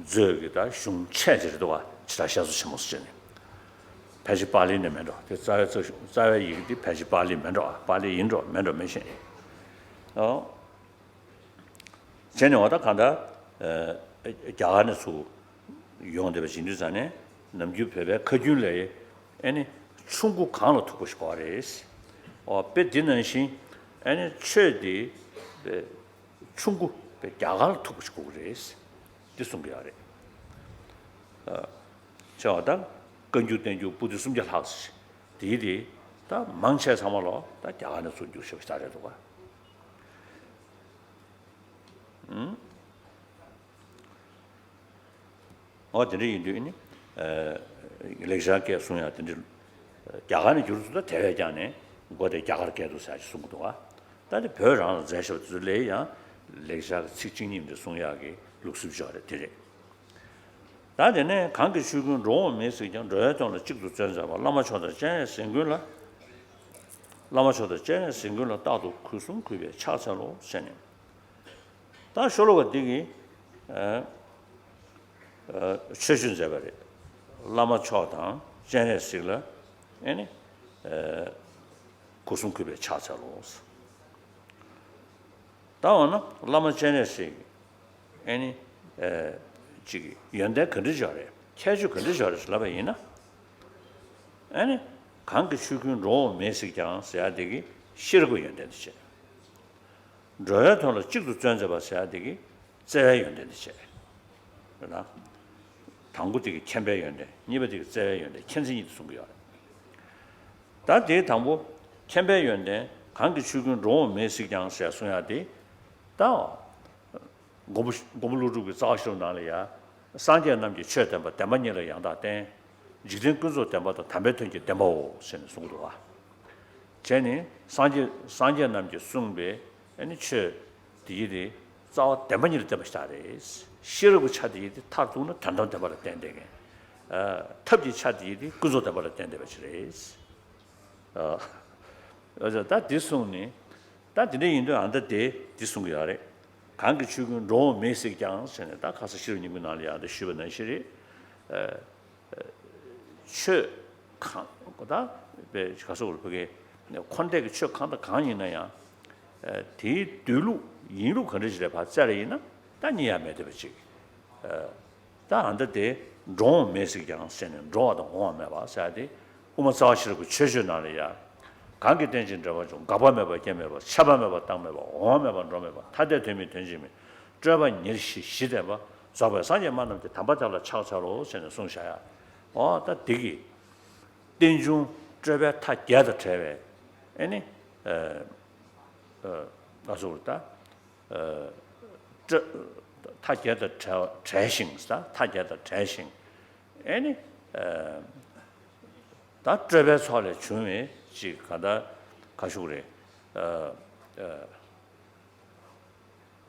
མཛོད་ཀྱི་ད་གཞུང་ཆེ་ཅིག་རེད་འདུག་བ། ཇི་ལྟར་བཤད་སྲོལ་ཆེན་མོ་སུ་བྱས་ནས། ཕལ་ཆེར་པཱ་ལི་ནས་མིན་འགྲོ། དེ་རྩ་བའི་རྩ་གཞུང་རྩ་བའི་ཡི་གེ་འདི་ཕལ་ཆེར་པཱ་ལི་མིན་འགྲོ། ཨ་པཱ་ལི་ཡིན་འགྲོ་མིན་འགྲོ་མི་ཤེས། ཨོ། བྱས་ནས་འོ་ད་གང་ལྟར་རྒྱ་གར་ནས་ཚུར་ཡོང་བསྡད་པ་ཡིན་དུས་ཙང་ནས་ནམ་རྒྱུན་བོད་པའི་ཁ་རྒྱུན་ལ་ཨེ་ནི་ཆུང་ཀུ་གང་ལ་ཐུག་པ་ཞིག་གོ་བ་རེད། འོ་དཔེ་འདི་ནང་བཞིན་ཨེ་ནི་ཆོས་འདི་ཆུང་ཀུ་རྒྱ་གར་ལ་ཐུག་པ་ཞིག་གོ་གི་རེད། འདི་གསུང་གི་ཡོད་རེད། ཆེ་བ་དང་བཀའ་འགྱུར་བསྟན་འགྱུར་པོ་ཏི་སུམ་བརྒྱ་ལྷག་ཙམ་དེའི་དེ་ད་མང་ཆེ་ཚང་མ་ལོ་ད་རྒྱ་གར་ནས་ཚུར་འགྱུར་ཤོག་ཤ་རེད་འདུག་ག་ཨུམ། འོ་དེ་འདྲ་ཡིན་དུས་ནི་ལེགས་སྦྱར་སྐད་གསུང་ཡག་དེ་འདྲ་རྒྱ་གར་ནས་འགྱུར་ཚུལ་ད་དེ་བས་ཀྱང་ནས་མགོ་དེ་རྒྱ་གར་སྐད་དུ་ཟེར་ཞིག་གསུང་གི་འདུག་ག་ད་དེ་བོད་རང་ལ་མཛད་བཞག་པ་དེ་ཚོ་ལས་ཡང་ལེགས་སྦྱར་གྱི་ཚིག་གཅིག་གཉིས་འདྲ་གསུང་ཡག་གི་ལུགས་སྲོལ་ཅིག་ཡོད་རེད། དེ་རེད། ད་དེ་ནས་གང་གི་ཆོས་ཀུན་འགྲོ་འོང་མེད་གཟིགས་ཀྱང་། འགྲོ་བའི་དོན་ལ་གཅིག་ཏུ་བརྩོན་མཛད་པ། བླ་མ་མཆོག་དང་སྤྱན་རས་གཟིགས་མགོན་ལ། བླ་མ་མཆོག་དང་སྤྱན་རས་གཟིགས་མགོན་ལ། རྟག་ཏུ་གུས་གསུམ་གུས་པས་ཕྱག་འཚལ་ལོ། ཟེར་ནས། ད་ཤོ་ལོ་ཀ་འདི་གི་ཆོས་ཞུ་མཛད་པ་རེད། བླ་མ་མཆོག་དང་སྤྱན་རས་གཟིགས་ལ་ཨེ་ནི་གུས་གསུམ་གུས་པས་ཕྱག་འཚལ་ལོ། ད་འོ་ན་བླ་མ་སྤྱན་རས་གཟིགས་ཨེ་ནི་ཅིག་ཡོན་ཏན་ག་འདྲ་ཅིག་ཡོད་རེད། ཁྱད་ཆོས་ག་འདྲ་ཅིག་ཡོད་རེད་ལབ་པ་ཡིན་ན། ཨེ་ནི་གང་གི་ཆོས་ཀུན་འགྲོ་འོང་མེད་གཟིགས་ཀྱང་ཟེར་ཡ་དེ་གི་ཤེས་རབ་ཀྱི་ཡོན་ཏན་དེ་བྱས། འགྲོ་བའི་དོན་ལ་གཅིག་ཏུ་བརྩོན་མཛད་པ་ཟེར་ཡ་དེ་གི་བརྩེ་བའི་ཡོན་ཏན་དེ་བྱས། རེད་ན། དང་པོ་དེ་གི་མཁྱེན་པའི་ཡོན་ཏན། གཉིས་པ་དེ་གི་བརྩེ་བའི་ཡོན་ཏན། མཁྱེན་བརྩེ་གཉིས་དེ་གསུང་གི་ཡོད་རེད། ད་དེའི་དང་པོ་མཁྱེན་པའི་ཡོན་ཏན། གང་གི་ཆོས་ཀུན་འགྲོ་འོང་མེད་གཟིགས་ཀྱང་ཟེར་གསུང་ཡ་དེ། ད་མགོན་པོ་མགོན་པོ་ཀླུ་སྒྲུབ་ཀྱི་རྩ་བ་ཤེས་རབ་ནང་ལ་ཡ། སངས་རྒྱས་རྣམས་ཀྱིས་ཆོས་བསྟན་པ། བདེན་པ་ཉིད་ལ་ཡང་དག་བསྟན། འཇིག་རྟེན་ཀུན་རྫོགས་བདེན་པ་དང་། དམ་པའི་དོན་གྱི་བདེན་པའོ། ཟེར་ནས་གསུངས་འདུག་བ། བྱས་ནས་སངས་རྒྱས་སངས་རྒྱས་རྣམས་ཀྱིས་གསུངས་པའི་ཨ་ནི་ཆོས་དེ་ཡི་དེ་རྩ་བ་བདེན་པ་ཉིད་ལ་བརྟེན་པ་ཞིག་རེད། ཤེས་རབ་ཀྱི་ཆ་དེ་ཡི་དེ་མཐར་ཐུག་ན་དོན་དམ་བདེན་པ་ལ་བརྟེན་བསྡད་མཁན། ཐབས་ཀྱི་ཆ་དེ་ཡི་དེ་ཀུན་རྫོབ་བདེན་པ་ལ་བརྟེན་བསྡད་པ་ཞིག་རེད། ཨ། ད་འདི་གསུངས་ནས། ད་འདི་འདྲ་ཡིན་དུས་ཨ་ད་དེ་འདི་གསུང་གི་ཡོད་རེད། གང་གི་ཆོས་ཀུན་འགྲོ་འོང་མེད་གཟིགས་ཀྱང་ཟེར་ནས། ད་ཁ་སང་ཤེས་རབ་སྙིང་པོའི་ནང་ལ་ཡང་འདི་ཞུས་པ་ནང་བཞིན་རེད། ཨ། ཆོས་གང་ད་པའི་ག་སོགས་ལ་བོད་སྐད་འཁོར་འདས་ཀྱི་ཆོས་གང་དང་གང་ཡིན་ན་ཡང་། ཨ། དེའི་སྡོད་ལུགས་ཡིན་ལུགས་ག་འདྲ་ཞིག་རེད་ཕར་བཙལ་རེ་ཡིན་ན་ད་རྙེད་ཡ་མེད་བསྡད་པ་ཅིག་ཨ། ད་ཨ་ད་དེ་འགྲོ་འོང་མེད་གཟིགས་ཀྱང་ཟེར་ནས། འགྲོ་བ་དང་འོང་བ་མེད་པ་ཟེར་ཡ་དེ་དབུ་མ་རྩ་བ་ཤེས་རབ་ཀྱི་ཆོས་སྤྱོད་ནང་ལ་ཡ། གང་གིས་རྟེན་ཅིང་འབྲེལ་བར་འབྱུང་། འགག་པ་མེད་པ་སྐྱེ་མེད་པ། ཆད་པ་མེད་པ་རྟག་མེད་པ། འོང་བ་མེད་པ་འགྲོ་མེད་པ། ཐ་དད་དོན་མིན་དོན་གཅིག་མིན། སྤྲོས་པ་ཉེར་ཞི་བཞི་ལྡན་པ། རྫོགས་པའི་སངས་རྒྱས་སྨྲ་རྣམས་ཀྱི། དམ་པ་དེ་ལ་ཕྱག་འཚལ་ལོ། ཟེར་ནས་གསུངས་བཞག་ཡ། འོ་ད་འདི་གི་རྟེན་འབྱུང་སྤྲོས་པའི་མཐའ་བརྒྱད་དང་བྲལ་བའི་ཨེ་ནི་ཨ་ཨ་ག་ཟེར་ད། ཨ། སྤྲོ་མཐའ་བརྒྱད་དང་བྲལ་བྲལ་ཞིང་ཟེར། མཐའ་བརྒྱད་དང་བྲལ་ཞིང་། ཨེ་ནི། ཨ། ད་སྤྲོས་པའི་ཚོགས་ལས་བྱུང་བའི་ཅིག་ག་ད་ག་ཞུ་རེད། ཨ། ཨ།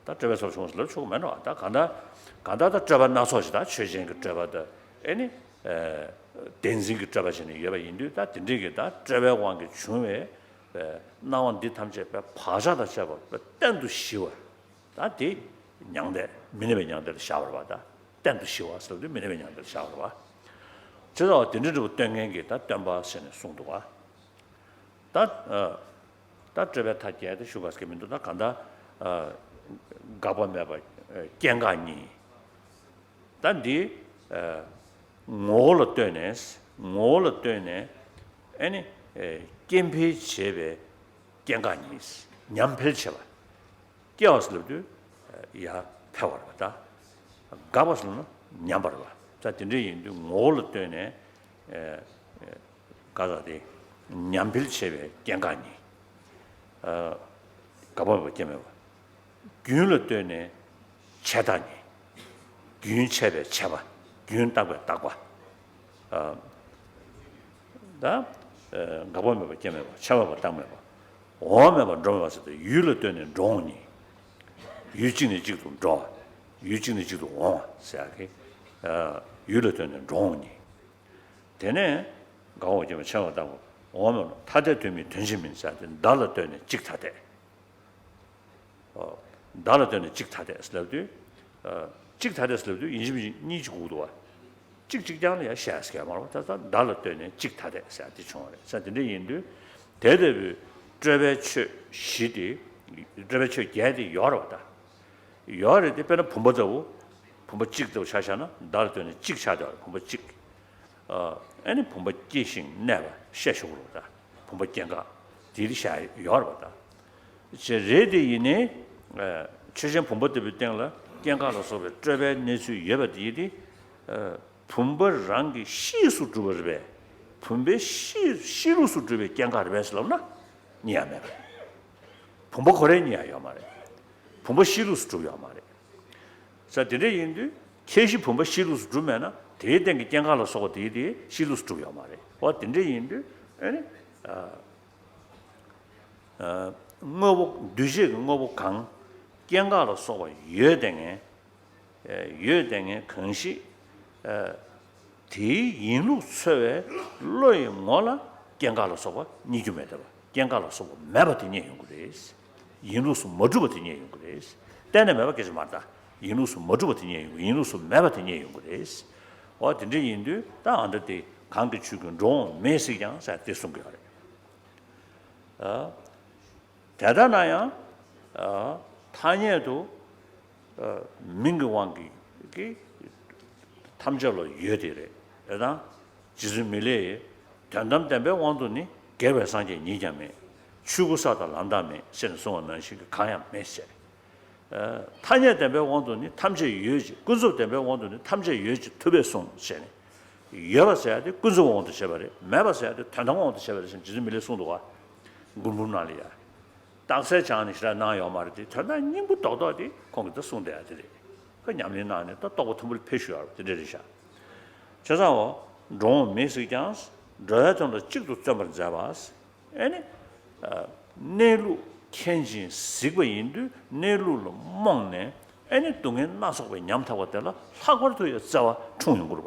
ད་སྤྲོས་པའི་ཚོགས་བྱུང་ཟེར་ལབ་ཆོག་གི་མེད་འགྲོ། ད་ག་ད་ག་ད་ད་སྤྲོས་པ་སྣ་ཚོགས་ཤིག་ད་ཆོས་ཅན་གྱི་སྤྲོས་པ་ད་ཨེ་ནི། ཨ། བདེན་འཛིན་གྱི་སྤྲོས་པ་བྱས་ནས་ཡོད་པ་ཡིན་དུས། ད་དེ་འདྲའི་གི་ད་སྤྲོས་པའི་དབང་གིས་བྱུང་བའི་སྣང་བ་འདི་ཐམས་ཅད་པའི་བག་ཆགས་དང་བཅས་པ་གཏན་དུ་ཞི་བ། ད་དེ་མྱང་འདས། མི་གནས་པའི་མྱང་འདས་ལ་བཞག་པ་རེད་པ། ད་གཏན་དུ་ཞི་བ་ཟེར་དུས་མི་གནས་པའི་མྱང་འདས་ལ་བཞག་པ་རེད་པ། བྱས་ཙང་དེ་འདྲའི་འབྲས་བུ་སྟོན་མཁན་གྱི་ད་སྟོན་པ་ཟེར་ནས་གསུངས་འདུག་ག་ད་ཨ། ད་སྤྲོས་པའི་མཐའ་བརྒྱད་དེ་ཞུ་དགོས་ཀྱི་མི་འདུག་ད་ག་ད་ཨ། འགག་པ་མེད་པ། ཨ། སྐྱེ་འགག་གཉིས། ད་འདི་ཨ། ངོ་བོ་ལ་ལྟོས་ནས། ངོ་བོ་ལ་ལྟོས་ནས་ཨེ་ནི། ཨ། སྐྱེ་འཕེལ་བྱེད་པའི་སྐྱེ་འགག་གཉིས། ཉམས་འཕེལ་བྱེད་པ། སྐྱེ་བ་ཟེར་ལབ་དུས་ཡར་འཕེལ་བ་རེད་པ། ད་འགག་པ་ཟེར་ན་ཉམས་པ་རེད་པ། ད་དེ་འདྲ་ཡིན་དུས་ངོ་བོ་ལ་ལྟོས་ནས་ཨ། ཨ། ག་ཟེར་དེ་ཉམས་འཕེལ་བྱེད་པའི་སྐྱེ་འགག་གཉིས། ཨ། འགག་པ་མེད་པ་སྐྱེ་མེད་པ། རྒྱུན་ལ་ལྟོས་ནས་བྱས་རྟག་གཉིས། རྒྱུན་ཆད་པའི་བྱས་པ། རྒྱུན་བརྟགས་པའི་བརྟག་པ། ཨ། ད་ཨ། འགག་པ་མེད་པ་སྐྱེ་མེད་པ། ཆད་པ་མེད་པ་རྟག་མེད་པ། འོང་བ་མེད་པ་འགྲོ་མེད་པ་ཟེར་ཏེ། ཡུལ་ལ་ལྟོས་ནས་འགྲོ་འོང་གཉིས། ཡུལ་གཅིག་ནས་གཅིག་ཏུ་འགྲོ་བ། ཡུལ་གཅིག་ནས་གཅིག་ཏུ་འོང་བ་ཟེར་ཡག་གི། ཨ། ཡུལ་ལ་ལྟོས་ནས་འགྲོ་འོང་གཉིས། དེ་ནས་འགག་པ་སྐྱེ་མེད་པ། ཆད་པ་རྟག་པ། འོ་མ་ཐ་དད་དོན་མིན་དོན་གཅིག་མིན་ཟེར་ཏེ་བརྡ་ལ་ལྟོས་ནས་གཅིག་ཐ་དད། ཨོ། བརྡ་ལ་ལྟོས་ནས་གཅིག་ཐ་དད་ཟེར་ལབ་དུས། ཨ། གཅིག་ཐ་དད་ཟེར་ལབ་དུས་ཡིན་གཅིག་མིན་གཅིག་གཉིས་གཅིག་དགོས་འདུག་བ། གཅིག་གཅིག་རྐྱང་ལ་ཡང་བཤད་ཟེར་མ་རེད་བ། ད་ལྟ་བརྡ་ལ་ལྟོས་ནས་གཅིག་ཐ་དད་ཟེར་དེ་བྱུང་བ་རེད་ཟེར། དེ་འདྲ་ཡིན་དུས་དེ་ལྟ་བུའི་སྤྲོས་པའི་ཆོས་བཞི་དེ། སྤྲོས་པའི་ཆོས་བརྒྱད་དེ་ཡོད་རེད་བ་ད། ཡོད་རེད་དེ། དཔེར་ན་བུམ་པ་ལྟ་བུ། བུམ་པ་གཅིག་ལྟ་བུ་ཆ་བཞག་ན་བརྡ་ལ་ལྟོས་ནས་གཅིག་ཆགས་བསྡད་པ་རེད། བུམ་པ་གཅིག་ཨ་ནི་བུམ་པ་སྐྱེས་ཤིང་གནས་པ་ཤེས་ཞུ་དགོས་རེད་ད། བུམ་པ་སྐྱེ་འགག་དེ་རིགས་བཤད་ཡོད་རེད་བ་ད། ཅེས་རེད་དེ་ཡིན་ནའི། ཨ། ཆོས་ཅན་བུམ་པ་ལྟ་བུའི་སྟེང་ལ་སྐྱེ་འགག་ལ་སོགས་པའི་སྤྲོས་པའི་གནས་ཚུལ་ཡོད་པ་དེ་དེ། ཨ། བུམ་པ་རང་གི་གཤིས་སུ་གྲུབ་པ་རེད་པས། བུམ་པའི་གཤིས་གཤིས་ལུགས་སུ་གྲུབ་པའི་སྐྱེ་འགག་རེད་པས་ཟེར་ལབ་ན་རྙེད་ཡ་མེད་པ་རེད། བུམ་པ་ཁོ་རང་རྙེད་ཡ་ཡོད་མ་རེད། བུམ་པ་གཤིས་ལུགས་སུ་གྲུབ་ཡོད་མ་རེད། ས་དེ་འདྲ་ཡིན་དུས་ཁྱད་གཞི་བུམ་པ་གཤིས་ལུགས་སུ་གྲུབ་མེད་ན་དེའི་སྟེང་གི་སྐྱེ་འགག་ལ་སོགས་པ་དེའི་དེའི་གཤིས་ལུགས་སུ་གྲུབ་ཡོད་མ་རེད། འོ་དེ་འདྲ་ཡིན་དུས་ཨ་ནི། ཨ། ཨ། དངོས་པོ་འདུས་བྱས་ཀྱི་དངོས་པོ་གང་སྐྱེ་འགག་ལ་སོགས་པ་ཡོད་དེ་ངེས། ཡོད་དེ་ངེས་གང་ཞིག་ཨ། དེའི་ཡིན་ལུགས་འཚོལ་བའི་བློ་ཡི་ངོ་ལ་སྐྱེ་འགག་ལ་སོགས་པ་རྙེད་རྒྱུ་མེད་དེ་བ། སྐྱེ་འགག་ལ་སོགས་པ་མེད་པ་དེ་རྙེད་ཡོང་གི་རེད། ཡིན་ལུགས་སུ་མ་གྲུབ་པ་དེ་རྙེད་ཡོང་གི་རེད། གཏན་ནས་མེད་པ་སྐད་ཆ་མ་རེད་ད། ཡིན་ལུགས་སུ་མ་གྲུབ་པ་དེ་རྙེད་ཡོང་གི། ཡིན་ལུགས་སུ་མེད་པ་དེ་རྙེད་ཡོང་གི་རེད། འོ་དེ་འདྲ་ཡིན་དུས་ད་ཨ་འདྲ་དེ་གང་གི་ཆོས་ཀུན་འགྲོ་འོང་མེད་སྲིད་ཀྱང་ཟེར་དེ་གསུང་གི་ཡོད་རེད། ཨ། དེ་ལྟ་ན་ཡང་། ཨ། ཐ་སྙད་དུ། ཨ། མིང་གི་དབང་གིས་ཀྱི་ཐམས་ཅད་ལ་ཡོད་དེ་རེད། དེ་དང་རྗེ་བཙུན་མི་ལས་ཡིས། དོན་དམ་བདེན་པའི་དབང་དུ་ནི། དགེ་བའི་སངས་རྒྱས་ཉིད་ཀྱང་མེད། ཆོས་སྐུ་ས་དང་ལམ་དག་མེད། ཟེར་ནས་གསུངས་པ་ནང་བཞིན་གྱི་གང་ཡང་མེད་ཟེར། ཨ། ཐ་སྙད་བདེན་པའི་དབང་དུ་ནི་ཐམས་ཅད་ཡོད་ཅེས། ཀུན་རྫོབ་བདེན་པའི་དབང་དུ་ནི་ཐམས་ཅད་ཡོད་ཅེས་ཐུབ་པས་གསུངས་ཟེར་ནས། ཡོད་པ་ཟེར་ཡ་དེ་ཀུན་རྫོབ་དབང་དུ་བྱས་པ་རེད། མེད་པ་ཟེར་ཡ་དེ་དོན་དམ་དབང་དུ་བྱས་པ་རེད་ཟེར་ནས་རྗེ་བཙུན་མི་ལས་གསུངས་འདུག་བ། མགུར་འབུམ་ནང་ལ་ཡ། རྟགས་གསལ་སྦྱངས་ནས་ཞེ་དྲག་གནང་ཡོད་མ་རེད་དེ། དོན་དག་སྙིང་པོ་རྡོག་རྡོག་དེ་ཁོང་གིས་ད་གསུངས་བསྡད་ཡ་དེ་རེད། ཁོ་ཉམས་ལེན་གནང་ནས་ད་རྟོགས་པ་མཐོན་པོ་ལ་ཕེབས་ཞུ་ཡ་རེད། དེ་འདྲ་རེད་ཤག་བྱས་ཙང་འོ། འགྲོ་འོང་མེད་སྲིད་ཀྱང་། འགྲོ་བའི་དོན་ལ་གཅིག་ཏུ་བརྩོན་པར་མཛད་པ། ཨེ་ནི། ཨ། གནས་ལུགས་མཁྱེན་ཅིང་གཟིགས་པ་ཡིན་དུས་གནས་ལུགས་ལ་རྨོངས་ནས། ཨེ་ནི་སྡུག་བསྔལ་སྣ་ཚོགས་པའི་ཉམ་ཐག་པ་དེ་ལ་ལྷག་པར་དུ་ཡང་བརྩེ་བ་འཁྲུངས་ཡོང་གི་རེད་པ།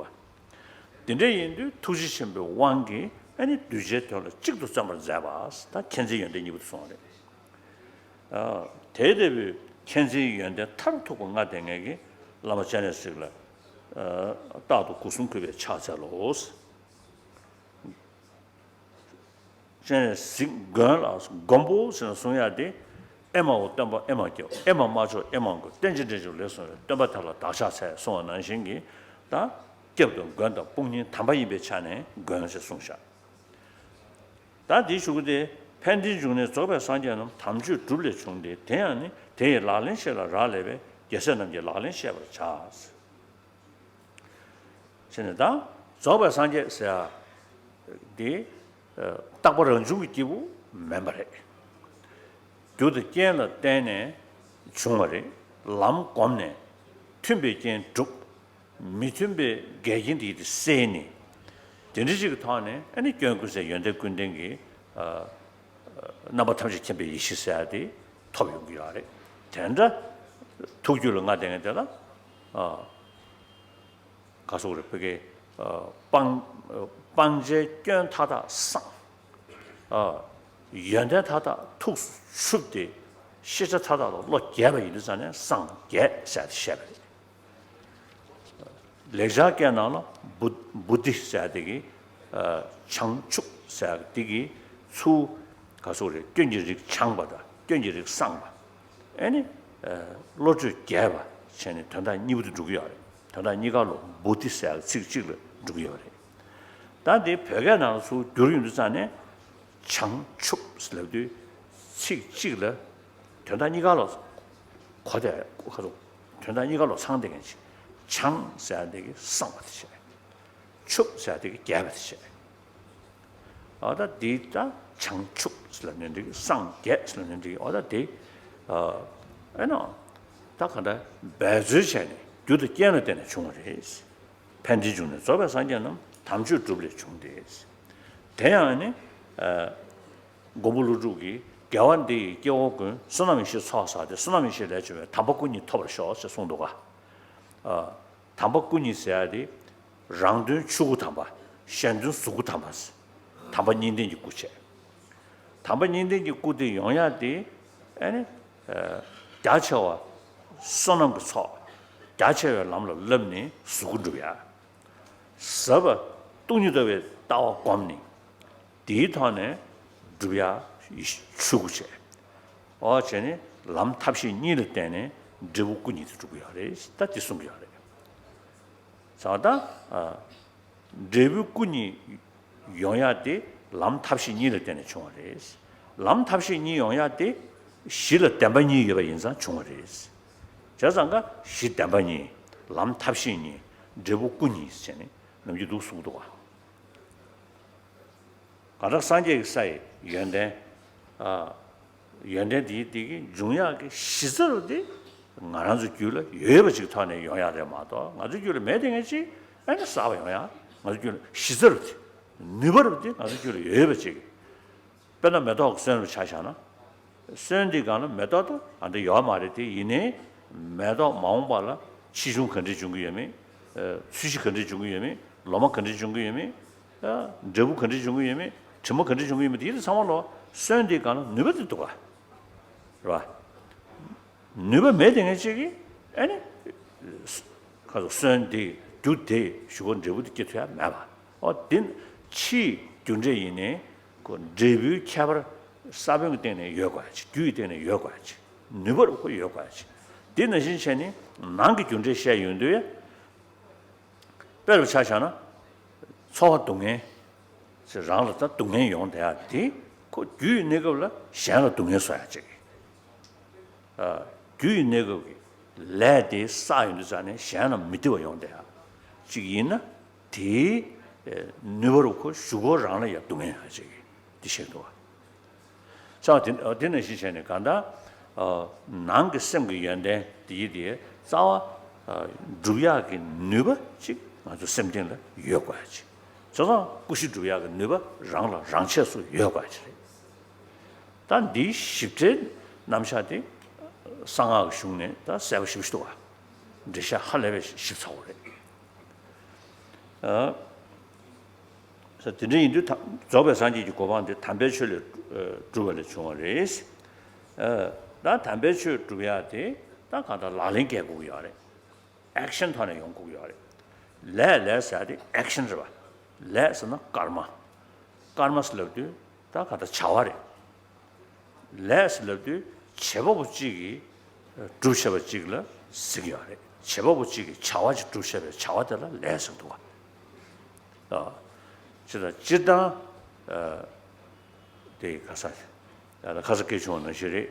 དེ་འདྲ་ཡིན་དུས་ཐུགས་རྗེ་ཆེན་པོའི་དབང་གིས་ཨེ་ནི་གདུལ་བྱའི་དོན་ལ་གཅིག་ཏུ་བརྩོན་པར་མཛད་པ། ད་མཁྱེན་བརྩེའི་ཡོན་ཏན་གཉིས་པོ་དེ་སོང་བ་རེད། ཨ། དེ་ལྟ་བུའི་མཁྱེན་བརྩེའི་ཡོན་ཏན་མཐར་ཐུག་པ་ལྔ་ལྡན་ངེད་ཀྱི་བླ་མ་སྤྱན་རས་གཟིགས་ལ། ཨ། རྟག་ཏུ་སྒོ་གསུམ་གུས་པས་ཕྱག་འཚལ་ལོ། སྤྱན་རས་གཟིགས་མགོན་ལ་མགོན་པོ་ཟེར་ནས་གསུང་ཡ་དེ། ཨེ་མའོ་སྟོན་པ་ཨེ་མ་སྐྱབས། ཨེ་མ་མ་ལྕོགས་ཨེ་མ་མགོན། བསྟན་བཅོས་འགྲེལ་བརྗོད་ལས་གསུངས་པའི། སྟོན་པ་དེ་ལ་བདག་ཕྱག་འཚལ་གསུངས་པ་ནང་བཞིན་གྱི། ད་སྐྱབས་དང་མགོན་དང་དཔུང་གཉེན་དམ་པ་ཡིན་པའི་ཆ་ནས་མགོན་ཞེས་གསུངས་ཤག་ད་འདིའི་གཞུག་གུ་དེ། ཕན་བདེའི་འབྱུང་གནས་རྫོགས་པའི་སངས་རྒྱས་རྣམས། དམ་ཆོས་སྒྲུབ་ལས་བྱུང་སྟེ། དེ་ཡང་ནི། དེ་ཡི་ལག་ལེན་ཤེས་ལ་རག་ལས་པས། རྒྱལ་སྲས་རྣམས་ཀྱི་ལག་ལེན་ཤེས་པར་བྱ། ཟེར་ནས་ད། རྫོགས་པའི་སངས་རྒྱས་ཟེར་ཡ་འདི། ཨ། རྟག་པ་རང་བྱུང་གི་སྐྱེས་བུ་མིན་པ་རེད། རྒྱུ་དང་རྐྱེན་ལ་བརྟེན་ནས་བྱུང་བ་རེད། ལམ་བསྒོམས་ནས་མཐུན་པའི་རྐྱེན་སྒྲུབ། མི་མཐུན་པའི་འགལ་རྐྱེན་དེ་དེ་བསལ་ནས། དེ་འདྲ་ཞིག་གི་ཐོག་ནས་ཨ་ནི་སྐྱོན་ཀུན་ཟད་ཡོན་ཏན་ཀུན་ལྡན་གྱི། ཨ། རྣམ་པ་ཐམས་ཅད་མཁྱེན་པའི་ཡེ་ཤེས་ཟེར་ཡ་དེ་ཐོབ་ཡོང་གི་ཡོད་རེད། དེ་འདྲ་ཐུགས་རྒྱུད་ལ་མངའ་བསྡད་མཁན་དེ་ལ། ཨ། ག་སོགས་རེད། བོད་སྐད། ཨ། སྤང་། སྤང་བྱའི་སྐྱོན་མཐའ་དག་སངས། ཨ། ཡོན་ཏན་མཐའ་དག་ཐུགས་སུ་ཆུབ་སྟེ། ཤེས་བྱ་མཐའ་དག་ལ་བློ་རྒྱས་པ་ཡིན་དུས་ཙང་ནས་སངས་རྒྱས་ཟེར་ཡ་དེ་བཤད་པ་རེད། ལེགས་སྦྱར་སྐད་ནང་ལ་བུ། བུ་ཏི་ཟེར་ཡ་དེ་གི། ཨ། བྱང་ཆུབ་ཟེར་ཡ་དེ་གི་ཚུར་ག་སོགས་རེད། སྐྱོན་གྱི་རིགས་བྱང་བ་དང་སྐྱོན་གྱི་རིགས་སངས་པ། ཨེ་ནི། ཨ། བློ་གྲོས་རྒྱས་པ་བྱས་ནས་དོན་དག་གཉིས་པོ་དེ་འགྲུབ་ཀྱི་ཡོད་རེད། དོན་དག་གཉིས་ཀ་ལོ་བུ་ཏི་ཟེར་ཡ་ཚིག་གཅིག་ལ་འགྲུབ་ཀྱི་ཡོད་རེད། ད་འདི་བོད་སྐད་ནང་ལ་ཚུར་བསྒྱུར་ཡོང་དུས་ཙང་ནས། བྱང་ཆུབ་ལབ་དུས་ཚིག་གཅིག་ལ་དོན་དག་གཉིས་ཀ་ལ་གོ་བསྡད། ཁ་ཐུག་དོན་དག་གཉིས་ཀ་ལ་ཚང་བསྡད་མཁན་ཅིག་བྱང་ཟེར་ཡ་དེ་གི་སངས་པ་དེ་བྱས། ཆུབ་ཟེར་ཡ་དེ་གི་རྒྱས་པ་དེ་བྱས། ཨ། ད་འདི་ད་བྱང་ཆུབ་ཟེར་ལབ་ན་འགྲིག་སངས་རྒྱས་ཟེར་ལབ་ན་འགྲིག་འོ་ད་དེ། ཨ། ཨེ་ནོ། ད་ག་འདྲ་འབད་རྩོལ་བྱས་ནས་རྒྱུ་དང་རྐྱེན་ལ་བརྟེན་ནས་བྱུང་བ་རེད། ཕན་བདེའི་འབྱུང་གནས་རྫོགས་པའི་སངས་རྒྱས་རྣམས། དམ་ཆོས་སྒྲུབ་ལས་བྱུང་སྟེ། དེ་ཡང་ནི། ཨ། མགོན་པོ་ཀླུ་སྒྲུབ་ཀྱིས། དགེ་བ་འདི་ཡིས་སྐྱེ་བོ་ཀུན། བསོད་ནམས་ཡེ་ཤེས་ཚོགས་བསགས་ཏེ། བསོད་ནམས་ཡེ་ཤེས་ལས་བྱུང་བའི། དམ་པ་སྐུ་གཉིས་ཐོབ་པར་ཤོག་ཅེས་གསུངས་འདུག་ག་ཨ། དམ་པ་སྐུ་གཉིས་ཟེར་ཡ་དེ། རང་དོན་ཆོས་སྐུ་དམ་པ། གཞན་དོན་གཟུགས་སྐུ་དམ་པ། དམ་པ་གཉིས་ལྡན་གྱི་སྐུ་བྱས། དམ་པ་གཉིས་ལྡན་གྱི་སྐུ་དེ་ཡོང་ཡག་དེ་ཨ་ནི་རྒྱ་ཆེ་བ་བསོད་ནམས་ཀྱི་ཚོགས་རྒྱ་ཆེ་བའི་ལམ་ལ་བསླབས་ནས་གཟུགས་སྐུ་སྒྲུབ་ཡ། ཟབ་པ་སྟོང་ཉིད་རྟོགས་པའི་ལྟ་བ་བསྒོམས་ནས་དེའི་ཐོག་ནས་སྒྲུབ་ཡ་ཆོས་སྐུ་བྱས། འོ་བྱས་ནས་ལམ་ཐབས་ཤེས་གཉིས་ལ་བརྟེན་ནས་འབྲས་བུ་སྐུ་གཉིས་དེ་སྒྲུབ་ཀྱི་ཡོད་རེད། ད་དེ་གསུང་གི་ཡོད་རེད། ཚང་ད། འབྲས་བུ་སྐུ་གཉིས་ཡོང་ཡག་དེ་ལམ་ཐབས་ཤེས་གཉིས་ལ་བརྟེན་ནས་བྱུང་བ་རེད། ལམ་ཐབས་ཤེས་གཉིས་ཡོང་ཡག་དེ་གཞི་ལ་བདེན་པ་གཉིས་ཡོད་པ་ཡིན་ཙང་བྱུང་བ་རེད། བྱས་ཙང་ཀ་གཞི་བདེན་པ་གཉིས། ལམ་ཐབས་ཤེས་གཉིས། འབྲས་བུ་སྐུ་གཉིས་ཟེར་ནས་ནམ་རྒྱུན་འདུག་གསུངས་འདུག་ག་གང་ལྟར་སངས་རྒྱས་ཀྱི་ས་ཡི་ཡོན་ཏན། ཨ། ཡོན་ཏན་དེའི་དེ་གི་འབྱུང་ཡག་གི་གཞི་རྩ་རུ་དེ་ང་རང་ཚོའི་རྒྱུད་ལ་ཡོད་པ་ཅིག་ཐོག་ནས་ཡོང་ཡག་རེད་མ་གཏོགས། ང་ཚོའི་རྒྱུད་ལ་མེད་དེ་ངས་ཅིག་ཨ་ནི་གསར་པ་ཡོང་ཡག་ང་ཚོའི་རྒྱུད་ལ་གཞི་རྩ་རུ་དེ། ནུས་པ་རུ་དེ་ང་ཚོའི་རྒྱུད་ལ་ཡོད་པ་ཅིག་དཔེར་ན་མེ་ཏོག་གི་སོན་རུ་ཆ་བཞག་ན། སོན་དེའི་སྒང་ལ་མེ་ཏོག་ད་ཨ་འདྲ་ཡོད་མ་རེད་དེ། ཡིན་ནའི་མེ་ཏོག་མ་འོངས་པ་ལ་ཆེ་ཆུང་ག་འདྲས་འབྱུང་གི་ཡོད་མེད། ཚོས་གཞི་ག་འདྲས་འབྱུང་གི་ཡོད་མེད། ལོ་མ་ག་འདྲས་འབྱུང་གི་ཡོད་མེད། འབྲས་བུ་ག་འདྲས་འབྱུང་གི་ཡོད་མེད། དྲི་མ་ག་འདྲས་འབྱུང་གི་ཡོད་མེད། དེ་ཚང་མ་ལོ་སོན་དེའི་སྒང་ལ་ནུས་པ་དེ་འདུག་ག་རེད་བ། ནུས་པ་མེད་དེ་ངས་ཅིག་གིས་ཨ་ནི། ཁ་སོ་སོན་དེ་རྒྱུ་དེ་ཞུ་བ་འབྲས་བུ་དེ་སྐྱེ་ཐུབ་ཡ་མེད་པ། ཨོ་དེ་ཕྱིའི་རྒྱུ་འབྲས་ཡིན་ནའི་ཁོ་འབྲས་བུའི་ཁྱད་པར་ས་བོན་གྱི་སྟེང་ནས་ཡོད་དགོས་ཡ་ཅིག་རྒྱུ་ཡི་སྟེང་ནས་ཡོད་དགོས་ཡ་ཅིག་ནུས་པ་རུ་ཁོ་ཡོད་དགོས་ཡ་ཅིག་དེ་ནང་བཞིན་བྱས་ནས་ནང་གི་རྒྱུ་འབྲས་བཤད་ཡོང་དུས། དཔེ་རུ་ཆ་བཞག་ན། ཚོར་བ་སྡུག་བསྔལ། ཅེས་རང་ལ་ད་སྡུག་བསྔལ་ཡོང་བསྡད་ཡ་དེ་ཁོ་རྒྱུ་ཡི་གནས་སྐབས་ལ་གཞན་ལ་སྡུག་བསྔལ་བཟོ་ཡ་ཅིག་རྒྱུ་ཡི་གནས་སྐབས་ཀྱི་ལས་དེ་བསགས་ཡོང་དུས་ཙང་ནས་གཞན་ལ་མི་བདེ་བ་ཡོང་བསྡད་ཡ་ཅིག་ཡིན་ན། དེའི་ནུས་པ་རུ་ཁོ་གཞུག་གུ་རང་ལ་ཡ་སྡུག་བསྔལ་ཡོང་ཡ་ཅིག་དེ་བཤད་འདུག་བ། ས་བ་དེ་དེ་ནང་བཞིན་བྱས་ནས་གང་ལྟར། ནང་གི་སེམས་ཀྱི་ཡོན་ཏན་དེ་ཡི་དེ་རྩ་བ། སྒྲུབ་ཡག་གི་ནུས་པ་ཅིག་ང་ཚོ་སེམས་གཏིང་ལ་ཡོད་དགོས་ཡ་ཅིག་བྱས་ཙང་སྐུ་བཞི་སྒྲུབ་ཡག་གི་ནུས་པ་རང་ལ་རང་ཆས་སུ་ཡོད་དགོས་ཡ་ཅིག་རེད། ད་འདིའི་ཞིབ་ཕྲའི་རྣམ་གཞག་དེ་གསང་སྔགས་ཀྱི་གཞུང་ནས་ད་གསལ་པོ་ཞེ་པོ་ཞིག་འདུག་བ། འགྲེལ་བཤད་ཧ་ལས་པའི་ཞིབ་ཚགས་པོ་རེད། ས་དེ་འདྲ་ཡིན་དུས་ད་རྫོགས་པའི་སངས་རྒྱས་ཀྱི་གོ་འཕང་དེ་དམ་པའི་ཆོས་ལས་གྲུབ་པ་ལས་བྱུང་བ་རེད། ད་དམ་པའི་ཆོས་སྒྲུབ་ཡག་དེ་ད་གང་ལྟར་ལག་ལེན་འཁེལ་དགོས་ཀྱི་ཡོད་རེད། ཨེག་ཤན་ཐོག་ནས་ཡོང་དགོས་ཀྱི་ཡོད་རེད། ལས་ལས་ཟེར་ཡག་དེ་ཨེག་ཤན་རེད་བ། ལས་ཟེར་ན་ཀརྨ། ཀརྨ་ཟེར་ལབ་དུས་ད་གང་ལྟར་བྱ་བ་རེད། ལས་ཟེར་ལབ་དུས་བྱེད་པ་པོ་གཅིག་གིས་སྒྲུབ་བྱས་པ་གཅིག་ལ་ཟེར་གྱི་ཡོད་རེད། བྱེད་པ་པོ་གཅིག་གིས་བྱ་བ་ཅིག་སྒྲུབ་བྱས་པའི་བྱ་བ་དེ་ལ་ལས་ཟེར་འདུག་བ། ཨ། ཅི་ལྟར་སྤྱིར་བཏང་། ཨ། དེ་ག་ས། ཡང་ན་ཁ་ས་སྐད་བྱུང་བ་ནང་བཞིན་རེད།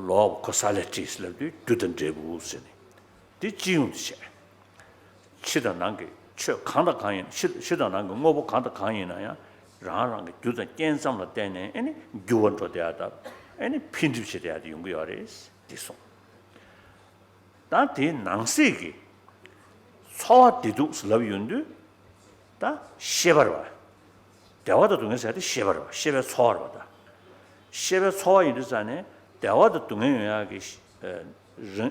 ལོག་གོ་ས་ལས་བྲིས་ལབ་དུས་རྒྱུ་དང་འབྲས་བུ་ཟེར་ནས། དེ་སྤྱི་ཡོངས་དེ་བྱས། ཕྱི་དང་ནང་གི་ཆོས་གང་དང་གང་ཡིན། ཕྱི་ཕྱི་དང་ནང་གི་དངོས་པོ་གང་དང་གང་ཡིན་ན་ཡང་རང་རང་གི་རྒྱུ་དང་རྐྱེན་ཙམ་ལ་བརྟེན་ནས་ཨེ་ནི་འགྱུར་བ་འགྲོ་བསྡད་ཡ་དང་ཨེ་ནི་འཕེལ་འགྲིབ་བྱེད་བསྡད་ཡ་དེ་ཡོང་གི་ཡོད་རེད། དེ་གསུངས། ད་དེའི་ནང་གསེས་ཀྱི་ཚོར་བ་བདེ་སྡུག་ལབ་ཡོང་དུས། ད་ཤེས་པ་རེད་བ། བདེ་བ་དང་སྡུག་བསྔལ་ཟེར་ཡ་དེ་ཤེས་པ་རེད་བ། ཤེས་པའི་ཚོར་བ་རེད་བ་ད། ཤེས་པའི་ཚོར་བ་ཡིན་དུས་ཙང་ནས་བདེ་བ་དང་སྡུག་བསྔལ་ཡོང་ཡག་གི་ཨ་རང་།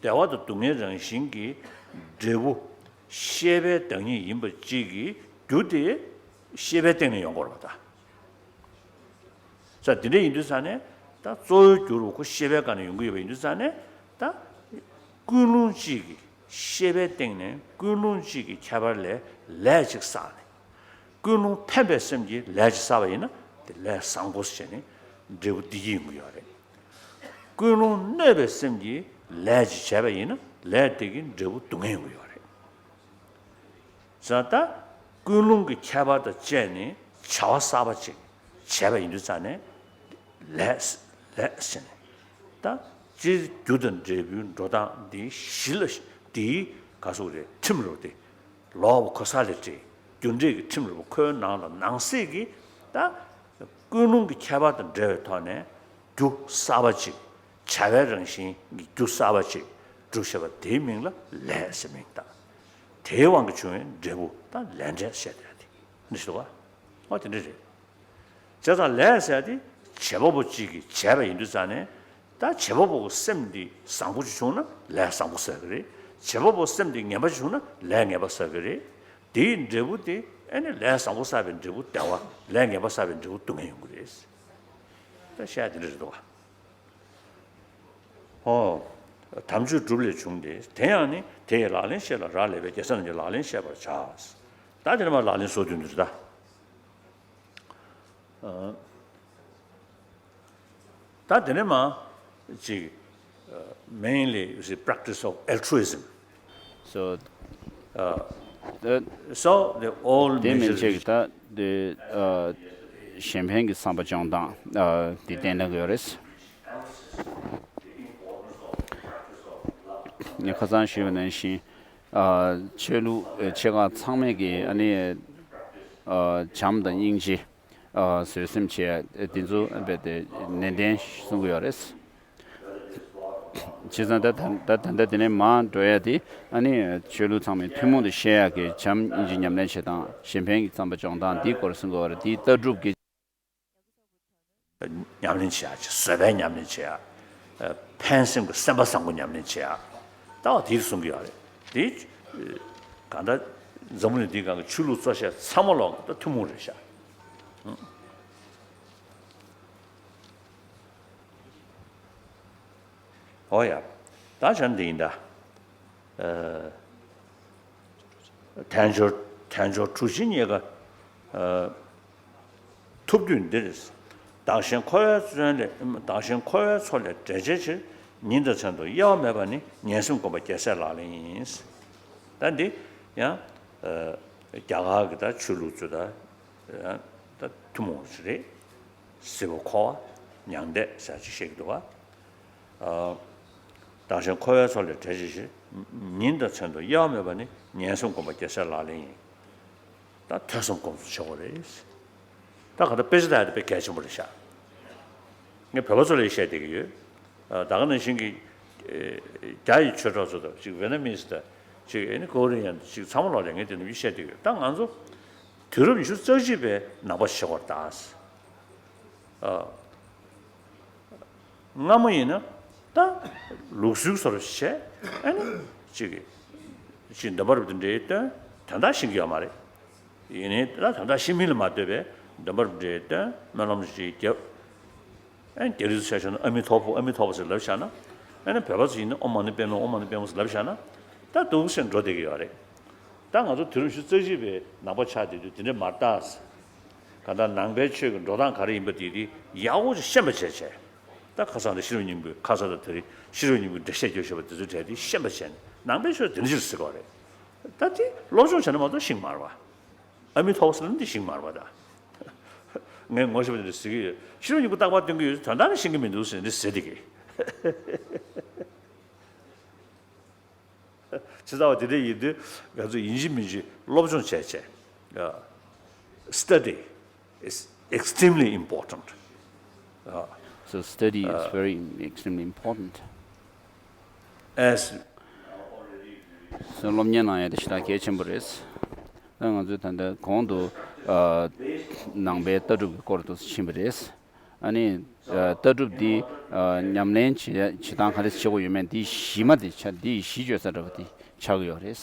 བདེ་བ་དང་སྡུག་བསྔལ་རང་བཞིན་གྱི་འབྲས་བུ་ཤེས་པའི་བདག་ཉིད་ཡིན་པ་གཅིག་གི་རྒྱུ་དེ་ཤེས་པའི་སྟེང་ནས་ཡོང་དགོས་རེད་བ་ད། ས་དེ་འདྲ་ཡིན་དུས་ཙང་ནས་ད་གཙོ་བོའི་རྒྱུ་རུ་ཁོ་ཤེས་པའི་སྒང་ནས་ཡོང་གི་ཡོད་པ་ཡིན་དུས་ཙང་ནས་ད། ཀུན་སློང་གཅིག་གི་ཤེས་པའི་སྟེང་ནས་ཀུན་སློང་གཅིག་གི་ཁྱད་པར་ལས་ལས་གཅིག་བསགས་ནས། ཀུན་སློང་འཕེན་པའི་སེམས་ཀྱིས་ལས་གཅིག་བསགས་པ་ཡིན་ན་དེ་ལས་བཟང་པོ་ཟེར་ནས་འབྲས་བུ་བདེ་སྐྱིད་ཡོང་གི་ཡོད་རེད། ཀུན་སློང་གནོད་པའི་སེམས་ཀྱིས་ལས་གཅིག་བྱས་པ་ཡིན་ན་ལས་དེ་གི་འབྲས་བུ་སྡུག་བསྔལ་ཡོང་གི་ཡོད་རེད། ཟེར་ན་ད་ཀུན་སློང་གི་ཁྱད་པར་དང་བཅས་ནས་བྱ་བ་གསར་པ་ཅིག་བྱས་པ་ཡིན་དུས་ཙང་ནས་ལས་ལས་ཟེར་ནས་ད་སྤྱིར་རྒྱུ་དང་འབྲས་བུའི་འགྲོ་སྟངས་འདི་གཞི་ལ་འདིའི་ག་སོགས་རེད་ཁྲིམས་རུ་དེ་ལོག་པ་གོ་ས་ལས་བྲལ་རྒྱུ་འབྲས་ཀྱི་ཁྲིམས་རུ་ཁོའི་ནང་ལ་ནང་གསེས་ཀྱི་ད་ཀུན་སློང་གི་ཁྱད་པར་དང་འབྲེལ་བའི་ཐོག་ནས་རྒྱུ་གསར་པ་ཅིག་བྱ་བའི་རང་བཞིན་གྱི་རྒྱུ་གསར་པ་ཅིག་སྒྲུབ་བྱེད་པ་དེའི་མིང་ལ་ལས་ཟེར་མིང་བཏགས། དེའི་དབང་གིས་བྱུང་བའི་འབྲས་བུ་དང་ལས་འབྲས་བཤད་བསྡད་དེ་འདི་ཞིག་འདུག་བ། ཨོ་དེ་འདྲ་རེད། བྱས་ཙང་ལས་ཟེར་ཡ་དེ་བྱེད་པ་པོ་གཅིག་གིས་བྱས་པ་ཡིན་དུས་ཙང་ནས་ད་བྱེད་པ་པོ་གི་སེམས་འདི་བཟང་པོ་ཅིག་བྱུང་ན་ལས་བཟང་པོ་ཟེར་གི་རེད། བྱེད་པ་པོ་སེམས་འདི་ངན་པ་ཅིག་བྱུང་ན་ལས་ངན་པ་ཟེར་གི་རེད། དེའི་འབྲས་བུ་དེ་ ཨེ་ནི་ལས་བཟང་པོ་བསགས་པའི་འབྲས་བུ་བདེ་བ། ལས་ངན་པ་བསགས་པའི་འབྲས་བུ་སྡུག་བསྔལ་ཡོང་གི་རེད། ད་བཤད་དེ་འདྲ་རེད་འདུག་ག་ཧོ། དམ་ཆོས་སྒྲུབ་ལས་བྱུང་སྟེ། དེ་ཡང་ནི་དེ་ཡི་ལག་ལེན་ཤེས་ལ་རག་ལས་པས་རྒྱལ་སྲས་རྣམས་ཀྱི་ལག་ལེན་བཤད་པར་བྱ། ད་དེ་ནས་མར་ལག་ལེན་སོ་བདུན་དུ་རེད་ད། ད་དེ་ནས་མར་ཅིག mainly you see practice of altruism. So, uh, the, so the old དེ་མིན་measures ཅིག་ད་དེ་གཞན་ཕན་གྱི་བསམ་པ་སྦྱོང་སྟངས་དེ་བསྟན་གནང་གི་ཡོད་རེད། ངས་ཁ་སང་ཞུས་པ་ནང་བཞིན། ཆོས་ལུགས་ཆེ་ཁག་ཚང་མས་ཀྱི་ཨ་ནི་བྱམས་དང་སྙིང་རྗེ། བཟོད་སེམས་བྱེད་ཡ་དེ་ཚོ་རྦད་དེ་ནན་ཏན་གསུང་གི་ཡོད་རེད། བྱས་ཙང་ད་ད་ད་ད་དེ་ནས་མར་འགྲོ་ཡ་དེ་ཨ་ནི་ཆོས་ལུགས་ཚང་མས་ཐུན་མོང་དུ་བཤད་ཡ་གི་བྱམས་སྙིང་རྗེ་ཉམས་ལེན་བྱེད་སྟངས། གཞན་ཕན་གྱི་བསམ་པ་སྦྱོང་སྟངས་འདིའི་སྐོར་གསུང་གི་ཡོད་རེད། དེའི་ལྟ་གྲུབ་ཀྱི་ཉམས་ལེན་བྱེད་ཡ། བཟོད་པའི་ཉམས་ལེན་བྱེད་ཡ། ཕན་སེམས་ཀྱི་སེམས་པ་བཟང་པོ་ཉམས་ལེན་བྱེད་ཡ། ད་བ་དེ་གསུང་གི་ཡོད་རེད། དེ་གང་ལྟར་འཛམ་བུ་གླིང་འདིའི་སྒང་གི་ཆོས་ལུགས་གཙོ་ཆེ་ཚང་མ་ལོག་ད་ཐུན་མོང་རེད་ཤག་ཨོ་ཡ། ད་བྱས་ན་འདི་ཡིན་ད། ཨ། དལ་འབྱོར་དལ་འབྱོར་གྲུ་བཞི་རྙེད་དཀའ། ཨ། ཐུབ་དུས་འདིར། བདག་གཞན་འཁོར་བའི་མཚོ་ལས། བདག་གཞན་འཁོར་བའི་མཚོ་ལས་བསྒྲལ་བྱའི་ཕྱིར། ཉིན་དང་མཚན་དུ་གཡེལ་བ་མེད་པ་ནི། ངན་སེམས་སྒོམ་པ་རྒྱལ་སྲས་ལག་ལེན་ཡིན། ད་འདི་ཡང་། ཨ། རྒྱ་གར་གྱི་ད་ཆོས་ལུགས་ཚོ་ད། ཡང་ད་ཐུན་མོང་ཞིག་རེད། སྲིད་པ་འཁོར་བ་མྱང་འདས་ཟེར་ཅིག་བཤད་ཀྱི་འདུག་བ། ཨ། བདག་གཞན་འཁོར་བའི་མཚོ་ལས་བསྒྲལ་བྱའི་ཕྱིར། ཉིན་དང་མཚན་དུ་གཡེལ་བ་མེད་པ་ནི། ངན་སེམས་སྒོམ་པ་རྒྱལ་སྲས་ལག་ལེན་ཡིན། ད་ཐོས་བསམ་སྒོམ་གསུམ་བྱེད་དགོས་རེད། ད་ག་ད་དཔེ་ཆ་ལྟ་ཡ་དེ་དཔེ་གལ་ཆེན་པོ་རེད་ཤག་ངས་བོད་པ་ཚོ་ལ་བཤད་བསྡད་ཀྱི་ཡོད། ཨ། ད་ག་ནང་བཞིན་གྱི། ཨེ། རྒྱ་ཡི་ཆོས་གྲོགས་ཚོ་དང་ཅིག་ཝེ་ནམ་མིས་དང་ཅིག་ཨེ་ནི་ཀོ་རི་ཡན་དང་ཅིག་ཚང་མ་ལོག་ལ་ངས་དེ་འདྲ་བཤད་བསྡད་ཀྱི་ཡོད། ད་ང་ཚོ་དུས་རབས་ཉི་ཤུ་རྩ་གཅིག་པའི་ནང་པ་ཞིག་བྱེད་དགོས་རེད་ད། ཨ། སྔ་མོ་ཡིན་ན་ད་ལུགས་སྲོལ་བཟོ་འདྲ་བྱས། ཨ་ནི་ཅིག་ཅིག་འདོན་པ་རབ་ཏུ་འགྲེལ་བསྟན་དོན་དག་ཤེས་ཀྱི་ཡོད་མ་རེད། ཡིན་ནའི་ད་དོན་དག་ཤེས་མིན་ལ་མ་ལྟོས་པའི་འདོན་པ་རབ་ཏུ་འགྲེལ་བསྟན་སྨོན་ལམ་ཅིག་བརྒྱབ། ཨ་ནི་རྒྱ་རིགས་ཚོ་ཆ་བཞག་ན་ཨ་མི་ཐོ་ཕུ་ཨ་མི་ཐོ་ཕུ་ཟེར་ལབ་བཞག་ན། ཨ་ནི་བོད་པ་ཚོ་ཡིན་ན་ཨོཾ་མ་ཎི་པདྨེ་ཧཱུྃ་ཨོཾ་མ་ཎི་པདྨེ་ཧཱུྃ་ཟེར་ལབ་བཞག་ན། ད་འདུག་སེ་འགྲོ་བསྡད་ཀྱི་ཡོད་རེད། ད་ང་ཚོ་དུས་རབས་ཉི་ཤུ་རྩ་གཅིག་པའི་ནང་པ་ཆགས་བསྡད་དུས་དེ་འདྲས་མ་རེད་ད། གང་ལྟར་ནང་པའི་ཆོས་ཀྱི་འགྲོ་སྟངས་ག་རེ་ཡིན་པ་དེ་དེ་ཡག་པོ་ཅིག་ཤེས་པ་བྱས་བྱས། ད་ཁ་སང་དེ་ཤེས་རབ་སྙིང་པོའི་ཁ་ས་དང་དེ་རིང་ཤེས་རབ་སྙིང་པོའི་འགྲེལ་བཤད་རྒྱབ་བཞག་པ་དེ་ཚོའི་གྲས་དེ་ཤེས་པ་བྱས་ནས་ནང་པའི་ཆོས་དེ་འདྲ་ཅིག་ཟེར་གྱི་ཡོད་རེད། ད་དེ་སློབ་སྦྱོང་བྱས་ན་མ་གཏོགས་ཤེས་ཀྱི་མ་རེད་པ། ཨ་མི་ཐོ་ཕུ་ཟེར་ན་འདི་ཤེས་ཀྱི་མ་རེད་པ་ད། ངས་ངོ་ཤེས་པ་དེ་འདྲ་ཟེར་གྱི་ཡོད། ཤེས་རབ་སྙིང་པོ་རྟག་པར་སྟོན་གྱི་ཡོད། དོན་དག་ནི་ཤེས་ཀྱི་མི་འདུག་ཟེར་འདི་ཟེར་བསྡད་ཀྱི། བྱས་ཙང་བ་དེ་འདྲ་ཡིན་དུས་ང་ཚོ་ཡིན་གཅིག་མིན་གཅིག་སློབ་སྦྱོང་བྱས་བྱས། Study is extremely important. So study is very extremely important. As སློབ་གཉེར་གནང་ཡ་དེ་ཞེ་དྲག་གལ་ཆེན་པོ་རེད། ད་ང་ཚོས་ད་ལྟ་གོང་དུ་ནང་པའི་ལྟ་གྲུབ་ཀྱི་སྐོར་དུ་ཕྱིན་པ་རེད། ཨ་ནི། ལྟ་གྲུབ་འདི། ཉམས་ལེན་བྱེད་བྱེད་སྟངས་ག་རེ་བྱེད་དགོས་ཡོད་མེད་འདི་གཞི་མ་དེ་ཆ་འདི་གཞི་བཅོལ་ས་འདྲ་བ་དེ་ཆགས་ཀྱི་ཡོད་རེད།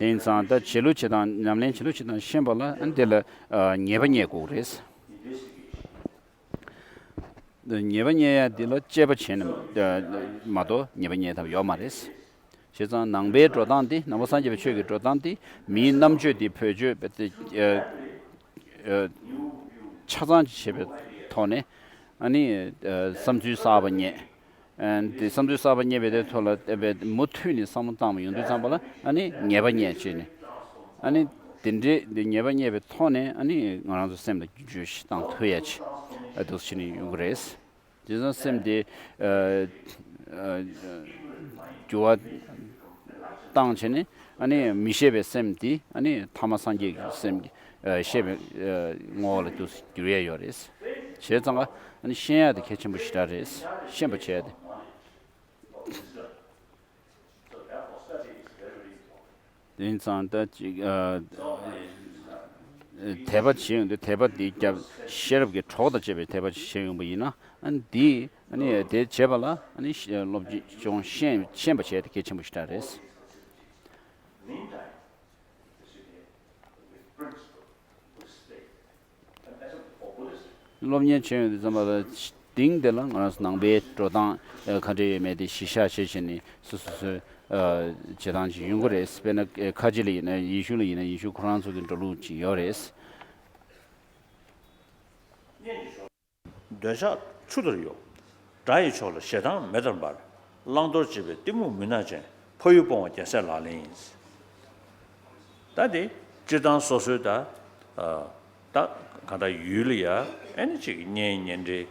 དེ་ཡིན་ཙང་ད་བྱེད་ལུགས་བྱེད་སྟངས་ཉམས་ལེན་བྱེད་ལུགས་བྱེད་སྟངས་ཤེས་པ་ལ་ཨ་ནི་དེ་ལ་ཉེས་པ་རྙེད་དགོས་རེད། ཉེས་པ་རྙེད་ཡ་འདི་ལ་དཔྱད་པ་བྱས་ནས་མ་གཏོགས་ཉེས་པ་རྙེད་ཐབས་ཡོད་མ་རེད། བྱས་ཙང་ནང་པའི་འགྲོ་སྟངས་འདི་ནང་པ་སངས་རྒྱས་པའི་ཆོས་ཀྱི་འགྲོ་སྟངས་འདི་མིའི་རྣམ་དཔྱོད་འདི་བེད་སྤྱོད་ཆ་ཚང་ཅིག་བྱེད་པའི་ཐོག་ནས་ཨ་ནི་བསམ་ཚུལ་གསར་པ་རྙེད། དེ་བསམ་ཚུལ་གསར་པ་རྙེད་པའི་དེ་ཐོག་ལ་དཔེ་མུ་མཐུད་ནས་བསམ་བློ་བཏང་བ་ཡོང་དུས་ཙམ་པ་ལ་ཨ་ནི་ཉེས་པ་རྙེད་བྱས་ནས་ཨ་ནི་དེ་འདྲའི་ཉེས་པ་རྙེད་པའི་ཐོག་ནས་ཨ་ནི་ང་རང་ཚོ་སེམས་ལ་འགྱུར་བ་ཞིག་བཏང་ཐུབ་ཡ་ཆེད་འདུག་སེ་བྱས་ནས་ཡོང་གི་རེད། དེ་ཙང་སེམས་དེ་འགྱུར་བ་བཏང་བྱས་ནས་ཨ་ནི་མི་ཤེས་པའི་སེམས་དེ་ཨ་ནི་ཐ་མ་སངས་རྒྱས་ཀྱི་སེམས་ཀྱི་ཤེས་པའི་ངོ་བོ་ལ་འདུག་སེ་འགྱུར་ཡ་ཡོད་རེད། བྱས་ཙང་ཨ་ནི་ཤེས་ཡ་དེ་གལ་ཆེན་པོ་ཞེ་དྲག་རེད། ཤེས་པ་བྱས་ཏེ། དེ་ཡིན་ཙང་ད་ཅིག་དད་པ་བྱེད་ཡོང་དུས་དད་པ་འདི་སྐྱབས་ཤེས་རབ་ཀྱི་གྲོགས་དང་བཅས་པའི་དད་པ་བྱེད་ཡོང་པ་ཡིན་ན་ཨ་ནི་འདི་ཨ་ནི་དེ་བྱེད་པ་ལ་ཨ་ནི་སློབ་སྦྱོང་ཤེས་ཤེས་པ་བྱས་ཏེ་གལ་ཆེན་པོ་ཞེ་དྲག་རེད། སློབ་གཉེར་བྱས་ཡོང་དུས་ཙམ་པ་ལ་སྟེང་དེ་ལ་ང་རང་ཚོ་ནང་པའི་འགྲོ་སྟངས་ཨ་ག་འདྲ་ཡོད་མེད་དེ་གཞི་བཞག་བྱས་བྱས་ནས་སོ་སོ་སོའི་ཨ་བྱེད་སྟངས་ཅིག་ཡོང་གི་རེད། དཔེར་ན་ཨ་ཁ་ཆེ་ལ་ཡིན་ན་ཡེ་ཤུ་ལ་ཡིན་ན་ཡེ་ཤུ་ཁོ་རང་ཚོ་གི་འགྲོ་ལུགས་ཅིག་ཡོད་རེད། འདོད་ཆགས་ཆུ་ལྟར་གཡོ། དགྲ་ཡི་ཕྱོགས་ལ་ཞེ་སྡང་མེ་ལྟར་འབར། བླང་དོར་བྱེད་པའི་གཏི་མུག་མུན་ནག་ཅན། ཕ་ཡུལ་སྤོང་བ་རྒྱལ་སྲས་ལག་ལེན་ཡིན། ད་དེ་སྤྱིར་བཏང་སོ་སོའི་ད་ཨ་ད་གང་ལྟར་ཡུལ་ལ་ཡ་ཨེ་ནི་ཅིག་གཉེན་ཉེ་འབྲེལ།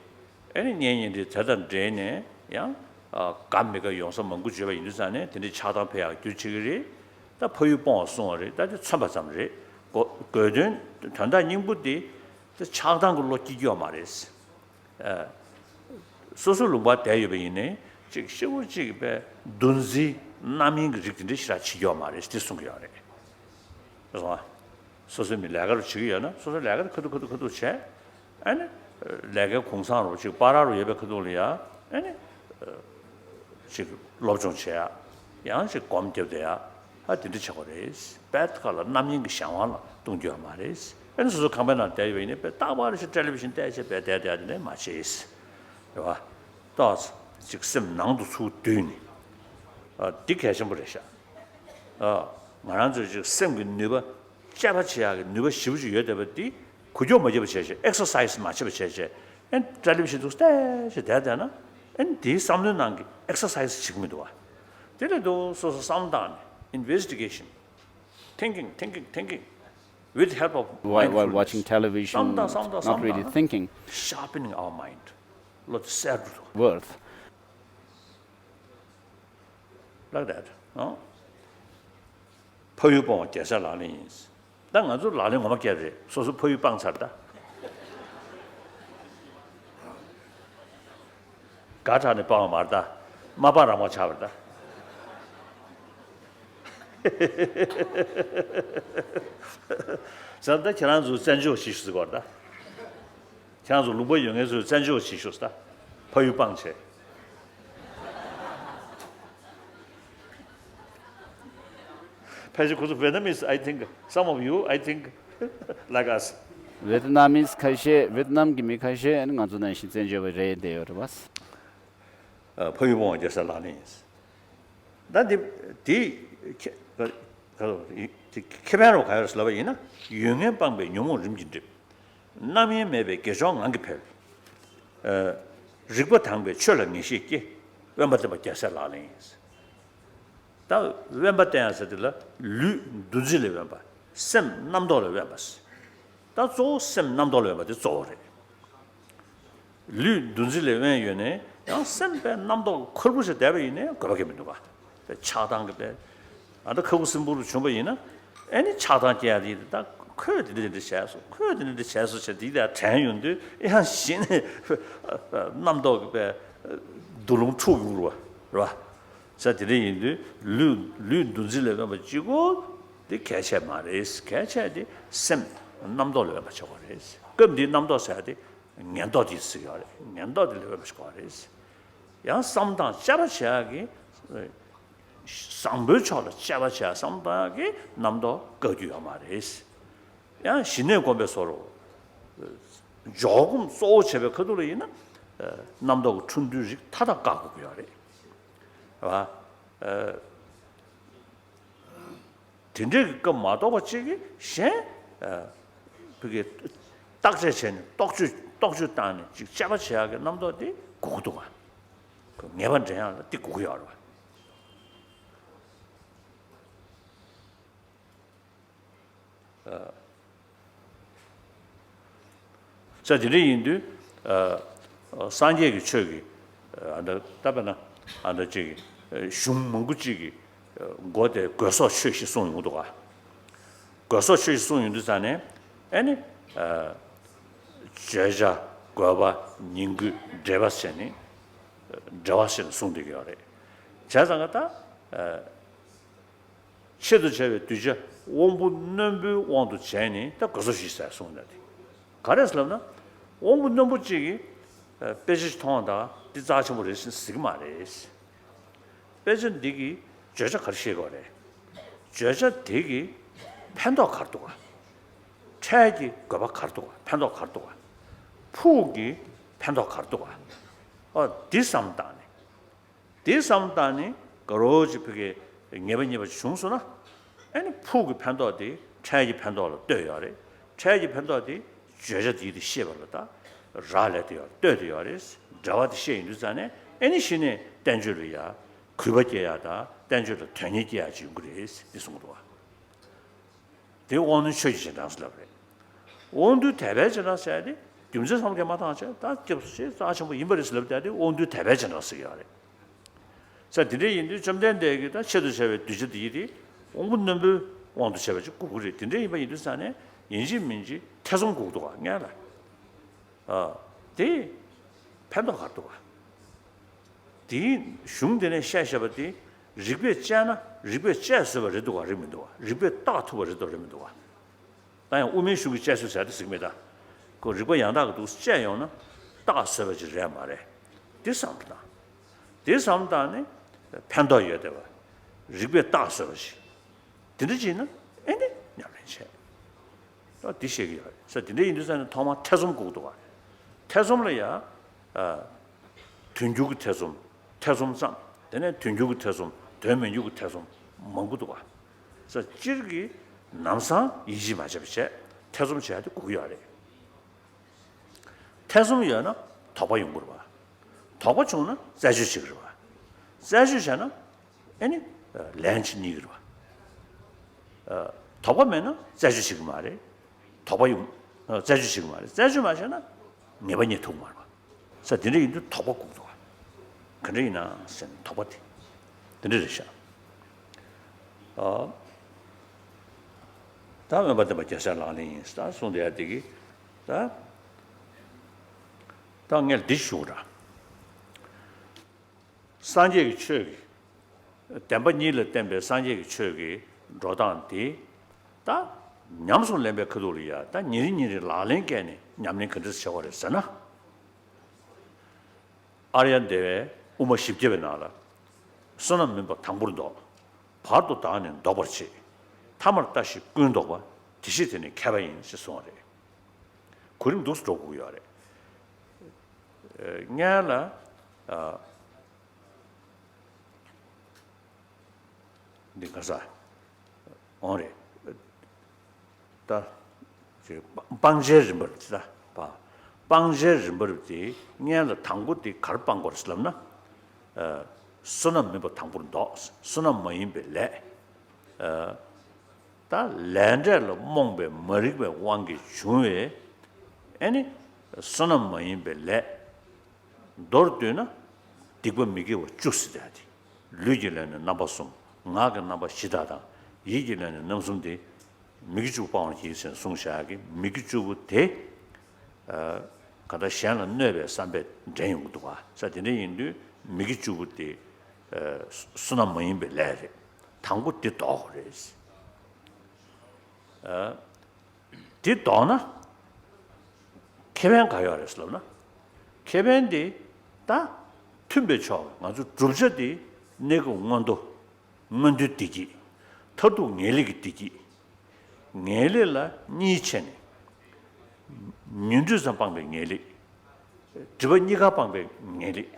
ཨེ་ནི་གཉེན་ཉེ་འབྲེལ་དེ་དང་འབྲེལ་ནས་ཡང་ཨ་དགའ་མི་དགའ་ཡོང་ས་མང་པོ་བརྗོད་པ་ཡིན་དུས་ཙང་ནས་དེ་འདྲའི་ཆགས་སྡང་འཕེལ་ཡག་རྒྱུ་བྱེད་ཀྱི་རེད། ད་ཕ་ཡུལ་སྤོང་བ་གསུང་བ་རེད། ད་དེ་མཚོན་པ་ཙམ་རེད། གོ་དགོས་དོན་དོན་དག་སྙིང་པོ་དེ་དེ་ཆགས་སྡང་གི་བློ་སྐྱེ་རྒྱུ་ཡོད་མ་རེད། ཨ་སོ་སོ་ལུང་པར་བསྡད་ཡོད་པ་ཡིན་ནའི་ཅིག་ཤི་བོ་ཅིག་པའི་འདུ་འཛི་རྣམ་གཡེང་གི་རིགས་དེ་འདྲ་ཞེ་དྲག་བྱེད་རྒྱུ་ཡོད་མ་རེད་ཅེས་གསུང་གི་ཡོད་རེད། རེད་སོང་ཨ། སོ་སོའི་མི་ལས་ཀ་རུ་བྱེད་ཀྱི་ཡོད་ན་སོ་སོའི་ལས་ཀ་དེ་ཁ་ཐུག་ཁ་ཐུག་ཁ་ཐུག་བྱས། ཨ་ནི་ལས་ཀའི་གུང་སེང་རུ་ཅིག་བར་ར་རུ་ཡོད་པའི་ཁ་ཐུག་ལ་ཡ་ཨ་ནི་ཅིག་སློབ་སྦྱོང་བྱེད་ཡ། ཡང་ཅིག་སྒོམ་རྒྱབ་བསྡད་ཡ། ཨ་དེ་འདྲ་བྱེད་དགོས་རེད། དཔེ་ཁ་ལ་རྣམ་གཡེང་གི་གཞན་དབང་ལ་ལྟུང་རྒྱུ་ཡོད་མ་རེད། ཨ་ནི་སོ་སོ་ཁང་པའི་ནང་བསྡད་ཡོད་པ་ཡིན་ན་དཔེ་རྟག་པར་ཞིག་ཊེ་ལི་བི་ཤན་བལྟས་བྱས་དཔེ་བསྡད་བསྡད་དེ་ནས་མ་བྱེད། རེད་བ། ཏོག་ཙམ་ཅིག་སེམས་ནང་དུ་ཚུར་བསྡུས་ནས། ཨ་འདི་གལ་ཆེན་པོ་རེད་ཤག་ཨ་ང་རང་ཚོས་ཅིག་སེམས་ཀྱི་ནུས་པ་དཔྱད་པ་བྱེད་ཡག་གི་ནུས་པ་ཞེ་པོ་ཅིག་ཡོད་བསྡད་པ་འདི་འགུལ་སྐྱོད་མ་བརྒྱབ་པ་བྱས་བྱས་ཨེག་སར་སའི་སི་མ་བྱས་པ་བྱས་བྱས་ཨེ་ཊེ་ལི་བི་ཤན་འདུག་བལྟས་བྱས་བསྡད་བསྡད་ན་ཨེ་འདིའི་བསམ་བློའི་ནང་གི་ཨེག་སར་སའི་སི་བྱེད་ཀྱི་མི་འདུག་བ། དེ་ལས་འདུག་སོ་སོ་བསམ་བློ་བཏང་ནས་ཨིན་ཝེ་སི་ཊི་གེ་ཤན། Thinking, thinking, thinking with help of while, while mindfulness. Watching television, not really thinking. Sharpening our mind. བློ་དེ་གསལ་འགྲོ་འདུག worth. Like that. ཨོ། ཕ་ཡུལ་སྤོང་བ་རྒྱལ་སྲས་ལག་ལེན་ཡིན། ད་ང་ཚོ་ལག་ལེན་ངོ་མ་བཀལ་རེད། སོ་སོ་ཕ་ཡུལ་སྤངས་ཚར་ད། དགའ་དྲགས་ནས་སྤངས་པ་མ་རེད་ད། མ་སྤངས་རང་དབང་ཆགས་པ་རེད་ད། ཟེར་ད་ཁྱེད་རང་ཚོ་བཙན་བྱོལ་བ་ཞིག་ཟེར་གོ་རེད་ད། ཁྱེད་རང་ཚོ་ལུང་པ་ཡོད་མཁན་ཚོས་བཙན་བྱོལ་བ་བྱེད་ཤོག་ཟེར། ཕ་ཡུལ་སྤངས་བྱས། ཕལ་ཆེར་ཁོ་ཚོ་Vietnamese, I think, some of you, I think, like us. ཝེ་ཏི་ནམ་མིས་ཁ་ཤས། ཝེ་ཏི་ནམ་གྱི་མི་ཁ་ཤས་ནི་ང་ཚོ་ནང་བཞིན་བཙན་བྱོལ་བ་རེད་བསྡད་ཡོད་རེད་པ། ཨ་ཕ་ཡུལ་སྤོང་བ་རྒྱལ་སྲས་ལག་ལེན་ཡིན། ད་འདི་འདི་ཁེ་ཁ་ཁ་ལོ་འདི་ཁེ་ཕན་རོ་ག་ཡོད་ཟེར་ལབ་པ་ཡིན་ན། ཡོད་ངན་སྤངས་པས་ཉོན་མོངས་རིམ་གྱིས་འགྲིབ། རྣམ་གཡེང་མེད་པས་དགེ་སྦྱོར་ངང་གིས་འཕེལ། ཨ་རིག་པ་དྭངས་པས་ཆོས་ལ་ངེས་ཤེས་སྐྱེ། དབེན་པ་བསྟེན་པ་རྒྱལ་སྲས་ལག་ལེན་ཡིན། ད་དབེན་པ་བསྟེན་ཡ་ཟེར་དེ་ལ་ལུས་འདུ་འཛི་ལས་དབེན་པ། སེམས་རྣམ་རྟོག་ལས་དབེན་པ་ཟེར། ད་གཙོ་བོ་སེམས་རྣམ་རྟོག་ལས་དབེན་པ་དེ་གཙོ་བོ་རེད། ལུས་འདུ་འཛི་ལས་དབེན་ཡོད་ནའི་ཡང་སེམས་པའི་རྣམ་རྟོག་འཁོར་པོ་ཞིག་བསྡད་པ་ཡིན་ནའི་དགོས་པ་གང་ཡང་མི་འདུག་ག་དེ་ཆགས་སྡང་གི་དཔེ། ཨ་ད་ཁ་ཁུ་སིམ་པོ་རུ་བྱུང་བ་ཡིན་ན་ཨེ་ནི་ཆགས་སྡང་སྐྱེ་ཡ་དེ་ཡིན། ད་ཁོས་དེ་འདྲ་དེ་འདྲ་བྱས་སོང་། ཁོས་དེ་འདྲ་དེ་འདྲ་བྱས་སོང་ཟེར་དེ་ཡང་དྲན་ཡོང་དུས་ཡང་གཞི་ནས་རྣམ་རྟོག་གི་དཔེ་རྡུལ་ལུང་འཁྲུགས་ཡོང་གི་རེད་བ། རེད་བ། ས་དེ་འདྲ་ཡིན་དུས་ལུས་ལུས་འདུ་འཛི་ལས་དབེན་པ་གཅིག་པོ་དེ་གལ་ཆེ་མ་རེད། གལ་ཆེ་དེ་སེམས་རྣམ་རྟོག་ལས་དབེན་པ་བྱེད་དགོས་རེད། སྐབས་འདིའི་རྣམ་རྟོག་ཟེར་ཡ་དེ་ངན་རྟོག་དེ་ཟེར་གྱི་ཡོད་རེད། ངན་རྟོག་དེ་ལས་དབེན་པ་བྱེད་དགོས་རེད། ཡང་བསམ་བློ་བཏང་དཔྱད་པ་བྱེད་ཡག་གི་བཟང་པོའི་ཕྱོགས་ལ་དཔྱད་པ་བྱེད་ཡག་བསམ་བློ་བཏང་ཡག་གི་རྣམ་རྟོག་བཀག་རྒྱུ་ཡོད་མ་རེད། ཡང་ཞི་གནས་སྒོམ་པའི་བཟོ་འདྲ་འཇོག་སྒོམ་གཙོ་བོ་བྱས་པའི་ཁ་ཐུག་ལ་ཡིན་ན་རྣམ་རྟོག་གི་འཕྲོ་འདུའི་རིགས་མཐའ་དག་བཀག་དགོས་ཀྱི་ཡོད་རེད། རེད་བ། དེ་འདྲའི་གི་སྐབས་མ་གཏོགས་པ་གཅིག་གིས་གཞན་ཨ་བུ་གི་བརྟག་དཔྱད་བྱས་ནས་རྟོག་དཔྱོད་རྟོག་དཔྱོད་བཏང་ནས་ཅིག་དཔྱད་པ་བྱེད་ཡག་གི་རྣམ་རྟོག་དེ་དགོས་ཀྱི་འདུག་ག་ངེས་པ་འདྲེན་ཡག་ལ་དེ་དགོས་ཀྱི་ཡོད་རེད་བ། ས་དེ་འདྲ་ཡིན་དུས་ཨ་སངས་རྒྱས་ཀྱི་ཆོས་ཀྱི་ཨ་འདྲ་ད་དཔེར་ན་ཨ་འདྲ་ཅིག་གི་གཞུང་མང་པོ་ཅིག་གི་མགོ་དེ་དགོས་སོགས་ཆོས་བཞི་གསུངས་ཡོང་འདུག་ག་དགོས་སོགས་ཆོས་བཞི་གསུངས་ཡོང་དུས་ཙང་ནས་ཨེ་ནི་ཨ་བརྗོད་བྱ་དགོས་པ་ཉིང་དགོས་འབྲེལ་བ་བྱས་ནས་འབྲེལ་བ་བྱས་ནས་གསུངས་བསྡད་ཀྱི་ཡོད་རེད། བྱས་ཙང་ཀ་ད་ཨ། ཆེད་དུ་བྱ་བའི་གདུལ་བྱ་དབང་པོ་རྣོན་པོའི་དབང་དུ་བྱས་ནས་ད་དགོས་སོགས་བཞི་ཟེར་གསུངས་ནས་དེ་ག་རེ་ཟེར་ལབ་ན། དབང་པོ་རྣོན་པོ་གཅིག་གིས་དཔེ་ཆ་ཞིག་མཐོང་བ་དང་འདི་རྩ་ཆེན་པོ་རེད་ཟེར་གྱི་མ་རེད། དཔེ་ཆ་འདི་གིས་བརྗོད་བྱ་ག་རེ་ཤེས་དགོས་རེད། བརྗོད་བྱ་དེ་གིས་ཕན་ཐོགས་ག་རེ་འདུག་ག་འཕྲལ་གྱི་དགོས་པ་ག་རེ་འདུག་ག་ཕན་ཐོགས་ག་རེ་འདུག་ག་ཕུགས་ཀྱི་ཕན་ཐོགས་ག་རེ་འདུག་ག་ཨ་འདི་བསམ་བཏང་ནས། དེ་བསམ་བཏང་ནས་དགའ་རོགས་ཀྱི་ཕ་གི་ངེས་པ་རྙེད་པ་བྱུང་སོང་ན། ཨ་ནི་ཕུགས་ཀྱི་ཕན་ཐོགས་དེ་འཕྲལ་གྱི་ཕན་ཐོགས་ལ་ལྟོས་ཡོད་རེད། འཕྲལ་གྱི་ཕན་ཐོགས་དེ་བརྗོད་བྱ་དེ་དེ་ཤེས་པ་ལ་ད་རག་ལས་དེ་ཡོད་རེད། ལྟོས་དེ་ཡོད་རེད། འབྲེལ་བ་དེ་ཤེས་ཡོང་དུས་ཙང་ནས་ཨ་ནི་གཞི་ནས་བསྟན་བཅོས་ལ་ཡ་གུས་པ་སྐྱེ་ཡ་དང་བསྟན་བཅོས་ལ་དོན་གཉེར་སྐྱེ་ཡ་ཅིག་ཡོང་གི་རེད་འདི་གསུངས་འདུག་བ། དེ་དབང་རྣོན་ཆོས་ཀྱི་རྗེས་འབྲང་ཟེར་ལབ་རེད། དབང་རྟུལ་དད་པའི་རྗེས་འབྲང་ཟེར་ཡ་དེ་རྒྱུ་མཚན་བསམ་གྱིས་མ་འདང་བྱས་ད་སྐྱབས་སུ་མཆི་རྩ་ཆེན་པོ་ཡིན་པ་རེད་ཟེར་ལབ་བསྡད་དེ་དབང་རྟུལ་དད་པའི་རྗེས་འབྲང་ཟེར་གྱི་ཡོད་རེད། ས་དེ་འདྲ་ཡིན་དུས་བཅོམ་ལྡན་འདས་ཀྱིས་ད་ཆེད་དུ་བྱ་བའི་གདུལ་བྱ་དེ་ཡིན་དེ་དབང་པོ་རྣོན་པོའི་དབང་དུ་བྱས་པ་ཅིག་དགོས་ཀྱི་རེད། དེ་འདྲ་ཡིན་པ་ཡིན་དུས་ཙང་ནས་ཡིན་གཅིག་མིན་གཅིག་ཐེ་ཚོམ་དགོས་ཀྱི་འདུག་ག་སྔོན་ལ། ཨ། དེ་ཕན་ཐོགས་ག་རེ་འདུག་ག་དེའི་གཞུང་དེ་ནས་བཤད་བཞག་པ་དེ་རིགས་པས་དཔྱད་ན་རིགས་པས་དཔྱད་བཟོད་པ་རེད་འདུག་ག་རེད་མི་འདུག་ག་རིགས་པས་བརྟག་ཐུབ་པ་རེད་འདུག་རེད་མི་འདུག་ག་ད་ཡང་དབུ་མའི་གཞུང་གི་དཔྱད་བཟོད་ཟེར་དེ་ཟེར་གྱི་མེད་ད། ཁོ་རིགས་པ་ཡང་དག་གི་འདུག་དཔྱད་ཡོང་ན་བརྟག་བཟོད་པ་ཅིག་རེད་མ་རེད། དེ་བསམ་བཏང་། དེ་བསམ་བཏང་ནས་ཕན་ཐོགས་ཡོད་བསྡད་པ། རིགས་པས་བརྟག་བཟོད་པ་ཞིག་དེ་འདྲ་བྱས་ན་ཨེ་ནི་ཉམས་ལེན་བྱས། ད་འདི་བཤད་ཀྱི་ཡོད་རེད་ས། དེ་འདྲ་ཡིན་དུས་ཙང་ནས་ཐོག་མར་ཐེ་ཚོམ་དགོས་ཀྱི་འདུག་ག་ཐེ་ཚོམ་ལ་ཡ། ཨ། དོན་འགྱུར་གྱི་ཐེ་ཚོམ། ཐེ་ཚོམ་ཙམ། དེ་ནས་དོན་འགྱུར་གྱི་ཐེ་ཚོམ། དོན་མི་འགྱུར་གྱི་ཐེ་ཚོམ་མང་པོ་འདུག་ག་ས་སྤྱིར་གྱི་ལམ་སང་ཡིད་ཆེས་མ་བྱས་པ་བྱས་ཐེ་ཚོམ་བྱས་ཏེ་སྒུག་གི་ཡོད་རེད། ཐེ་ཚོམ་ཡོད་ན་དོགས་པ་ཡོང་གི་རེད་པ། དོགས་པ་བྱུང་ན་རྩད་གཅོད་བྱེད་ཀྱི་རེད་པ། རྩད་གཅོད་བྱས་ན་ཨེ་ནི་ལན་ཅིག་རྙེད་ཀྱི་རེད་པ། དོགས་པ་མེད་ན་རྩད་གཅོད་བྱེད་ཀྱི་མ་རེད། དོགས་པ་ཡོང་། རྩད་གཅོད་བྱེད་ཀྱི་མ་རེད། རྩད་གཅོད་མ་བྱས་ན་ངེས་པ་རྙེད་ཐུབ་ཀྱི་མ་རེད་པ། ས་དེ་འདྲ་ཡིན་དུས་དོགས་པ་སྒུག་འདུག་ག་ག་འདྲ་ཡིན་ན་ཟེར་ནས་དོགས་པ་དེ་དེ་འདྲ་རེད་ཤག་ཨ། ད་སྨོན་པ་འདེབས་པ་རྒྱལ་སྲས་ལག་ལེན་ཡིན་ད་གསུངས་བསྡད་ཡ་དེ་གི་ད་ད་ངས་འདི་ཞུ་ར། སངས་རྒྱས་ཀྱི་ཆོས་ཀྱི་བདེན་པ་གཉིས་ལ་བརྟེན་པའི་སངས་རྒྱས་ཀྱི་ཆོས་ཀྱི་འགྲོ་སྟངས་དེ་ད་ཉམས་སུ་ལེན་པའི་ཁ་ཐུག་ལ་ཡ་ད་ཉིན་རེ་ཉིན་རེ་ལག་ལེན་བཀལ་ནས་ཉམས་ལེན་ག་འདྲ་བྱེད་དགོས་རེད་ཟེར་ན། ཨཱརྱ་དེ་བའི་དབུ་མ་བཞི་བརྒྱ་པའི་ནང་ལ། བསོད་ནམས་མིན་པ་དང་པོར་བཟློག་བར་དུ་བདག་ནི་བཟློག་པར་བྱེད། ཐ་མར་ལྟ་ཞིག་ཀུན་བཟློག་པ། དེ་ཤེས་དེ་ནི་མཁས་པ་ཡིན། ཞེས་གསུངས་པ་རེད། གོ་རིམ་འདུག་སེ་འགྲོ་དགོས་ཀྱི་ཡོད་རེད། ཨ། སྔོན་ལ། ཨ། འདི་ག་ས། འོང་རེད། ད། ཅེས་སྤང་བྱའི་རིམ་པ་རེད་ད། སྤང་བྱའི་རིམ་པ་རེད་དེ་སྔོན་ལ་དང་པོ་དེ་ག་རེ་སྤང་དགོས་རེད་ལབ་ན། ཨ། བསོད་ནམས་མིན་པ་དང་པོར་བཟློག་བསོད་ནམས་མ་ཡིན་པའི་ལས། ཨ། ད་ལས་འབྲས་ལ་རྨོངས་པའི་མ་རིག་པའི་དབང་གིས་བྱུང་བའི། ཨེ་ནི། བསོད་ནམས་མ་ཡིན་པའི་ལས། མདོར་བསྡུས་ན། སྡིག་པ་མི་དགེ་བ་བཅུ་ཟེར་ཡ་དེ། ལུས་ཀྱི་ལས་ནི་རྣམ་པ་གསུམ། ངག་གི་རྣམ་པ་བཞི་དག་དང་། ཡིད་ཀྱི་ལས་ནི་རྣམ་གསུམ་སྟེ། མི་དགེ་བཅུ་སྤང་བར་བགྱི་ཟེར་གསུངས་བཞག་གི་མི་དགེ་བཅུ་པོ་དེ། ཨ། ག་ད་གཞན་ལ་གནོད་པའི་བསམ་པས་འདྲེན་ཡོང་གི་འདུག་ག་ས་དེ་འདྲ་ཡིན་དུས་མི་དགེ་བཅུ་པོ་དེ། ཨ། བསོད་ནམས་མ་ཡིན་པའི་ལས་རེད། དང་པོ་དེ་བཟློག་དགོས་རེད། ཨ། དེ་བཟློག་ན། ཁེ་ཕན་ག་ཡོད་རེད་ལབ་ན། ཁེ་ཕན་དེ་ད་མཐུན་པའི་ཕྱོགས་ང་ཚོ་བསྒྲུབ་བྱ་དེ་གནས་སྐབས་མངོན་མཐོ། མངོན་མཐོའི་བདེ་སྐྱིད། མཐར་ཐུག་ངེས་ལེགས་ཀྱི་བདེ་སྐྱིད། ངེས་ལེགས་ལ་གཉིས་ཕྱེ་ནས། ཉོན་སྒྲིབ་ཙམ་སྤངས་པའི་ངེས་ལེགས། སྒྲིབ་པ་གཉིས་ཀ་སྤངས་པའི་ངེས་ལེགས།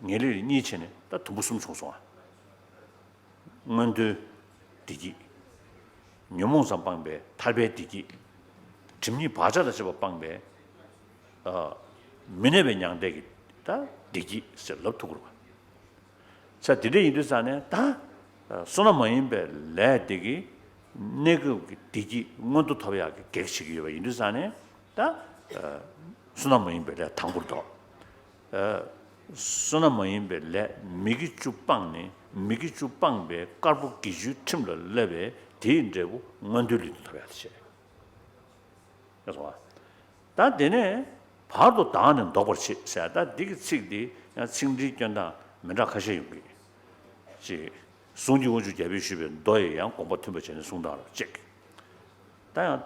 ངེས་ལེགས་ལ་གཉིས་ཕྱེ་ནས་ད་དུམ་བུ་གསུམ་བྱུང་སོང་ཨ། མངོན་མཐོའི་བདེ་སྐྱིད། ཉོན་མོངས་ཙམ་སྤངས་པའི་ཐར་པའི་བདེ་སྐྱིད། སྒྲིབ་གཉིས་བག་ཆགས་དང་བཅས་པ་སྤངས་པའི། ཨ། མི་གནས་པའི་མྱང་འདས་ཀྱི་ད་བདེ་སྐྱིད་ཟེར་ལབ་ཐུབ་ཀྱི་རེད་པ། ས་དེ་འདྲ་ཡིན་དུས་ཙང་ནས་ད། བསོད་ནམས་མ་ཡིན་པའི་ལས་དེ་གིས་གནས་སྐབས་ཀྱི་བདེ་སྐྱིད་མངོན་མཐོ་ཐོབ་ཡག་གི་གེགས་བྱེད་ཀྱི་ཡོད་པ་ཡིན་དུས་ཙང་ནས་ད། བསོད་ནམས་མ་ཡིན་པའི་ལས་དང་པོར་བཟློག་བསོད་ནམས་མ་ཡིན་པའི་ལས་མི་དགེ་བཅུ་སྤངས་ནས་མི་དགེ་བཅུ་སྤངས་པའི་དཀར་པོ་དགེ་བཅུའི་ཁྲིམས་ལ་བསླབ་པས་དེའི་འབྲས་བུ་མངོན་མཐོའི་ལུས་དེ་ཐོབ་ཡག་དེ་བྱས། ཡོང་སོང་བ། ད་དེ་ནས་བར་དུ་བདག་ནི་བཟློག་པར་བྱེད་ཟེར་ད་འདི་གི་ཚིག་འདི་ཡང་ཚིག་འགྲེལ་སྐྱོན་སྟངས་མི་འདྲ་ཁ་ཤས་ཡོང་གི། ཅེས། གཟུངས་ཀྱི་དབང་ཕྱུག་རྒྱལ་པོས་ཞུས་པའི་མདོ་ཡི་ཡང་དགོངས་པ་མཐུན་པར་བྱས་ནས་གསུངས་སྟངས་ལ་གཅིག་ད་ཡང་།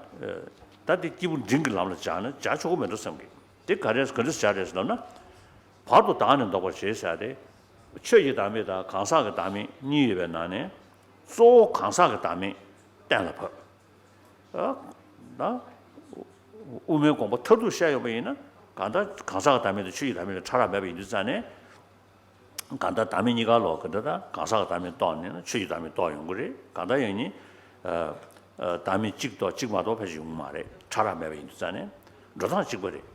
ད་འདི་སྐྱེས་བུ་འབྲིང་གི་ལམ་ལ་སྦྱར་ན་སྦྱར་ཆོག་གི་མེད་འགྲོ་བསམ་གི། དེ་ག་རེ་ག་འདྲ་སྦྱར་རེད་ཟེར་ལབ་ན། བར་དུ་བདག་ནི་བཟློག་པར་བྱེད་ཟེར་ཏེ། ཆོས་ཀྱི་བདག་མེད་དང་གང་ཟག་གི་བདག་མེད་གཉིས་ཡོད་པའི་ནང་ནས། གཙོ་བོ་གང་ཟག་གི་བདག་མེད་གཏན་ལ་ཕབ། ཨ། ན། དབུ་མའི་དགོངས་པ་མཐར་ཐུག་བཤད་ཡོང་བ་ཡིན་ན། གང་ལྟར་གང་ཟག་གི་བདག་མེད་དང་ཆོས་ཀྱི་བདག་མེད་ལ་ཕྲ་རགས་མེད་པ་ཡིན་དུས་ཙང་ནས། གང་ལྟར་བདག་མེད་གཉིས་ཀ་ལོག་གི་འདྲ། ད་གང་ཟག་གི་བདག་མེད་རྟོགས་ནས་ན་ཆོས་ཀྱི་བདག་མེད་རྟོགས་ཡོང་གི་རེད། གང་ལྟར་ཡང་ནི། ཨ་ཨ་བདག་མེད་གཅིག་རྟོགས་གཅིག་མ་རྟོགས་ཕལ་ཆེར་ཡོང་གི་མ་རེད། ཕྲ་རགས་མེད་པ་ཡིན་དུས་ཙང་ནས་འགྲོ་སྟངས་གཅིག་པ་རེད།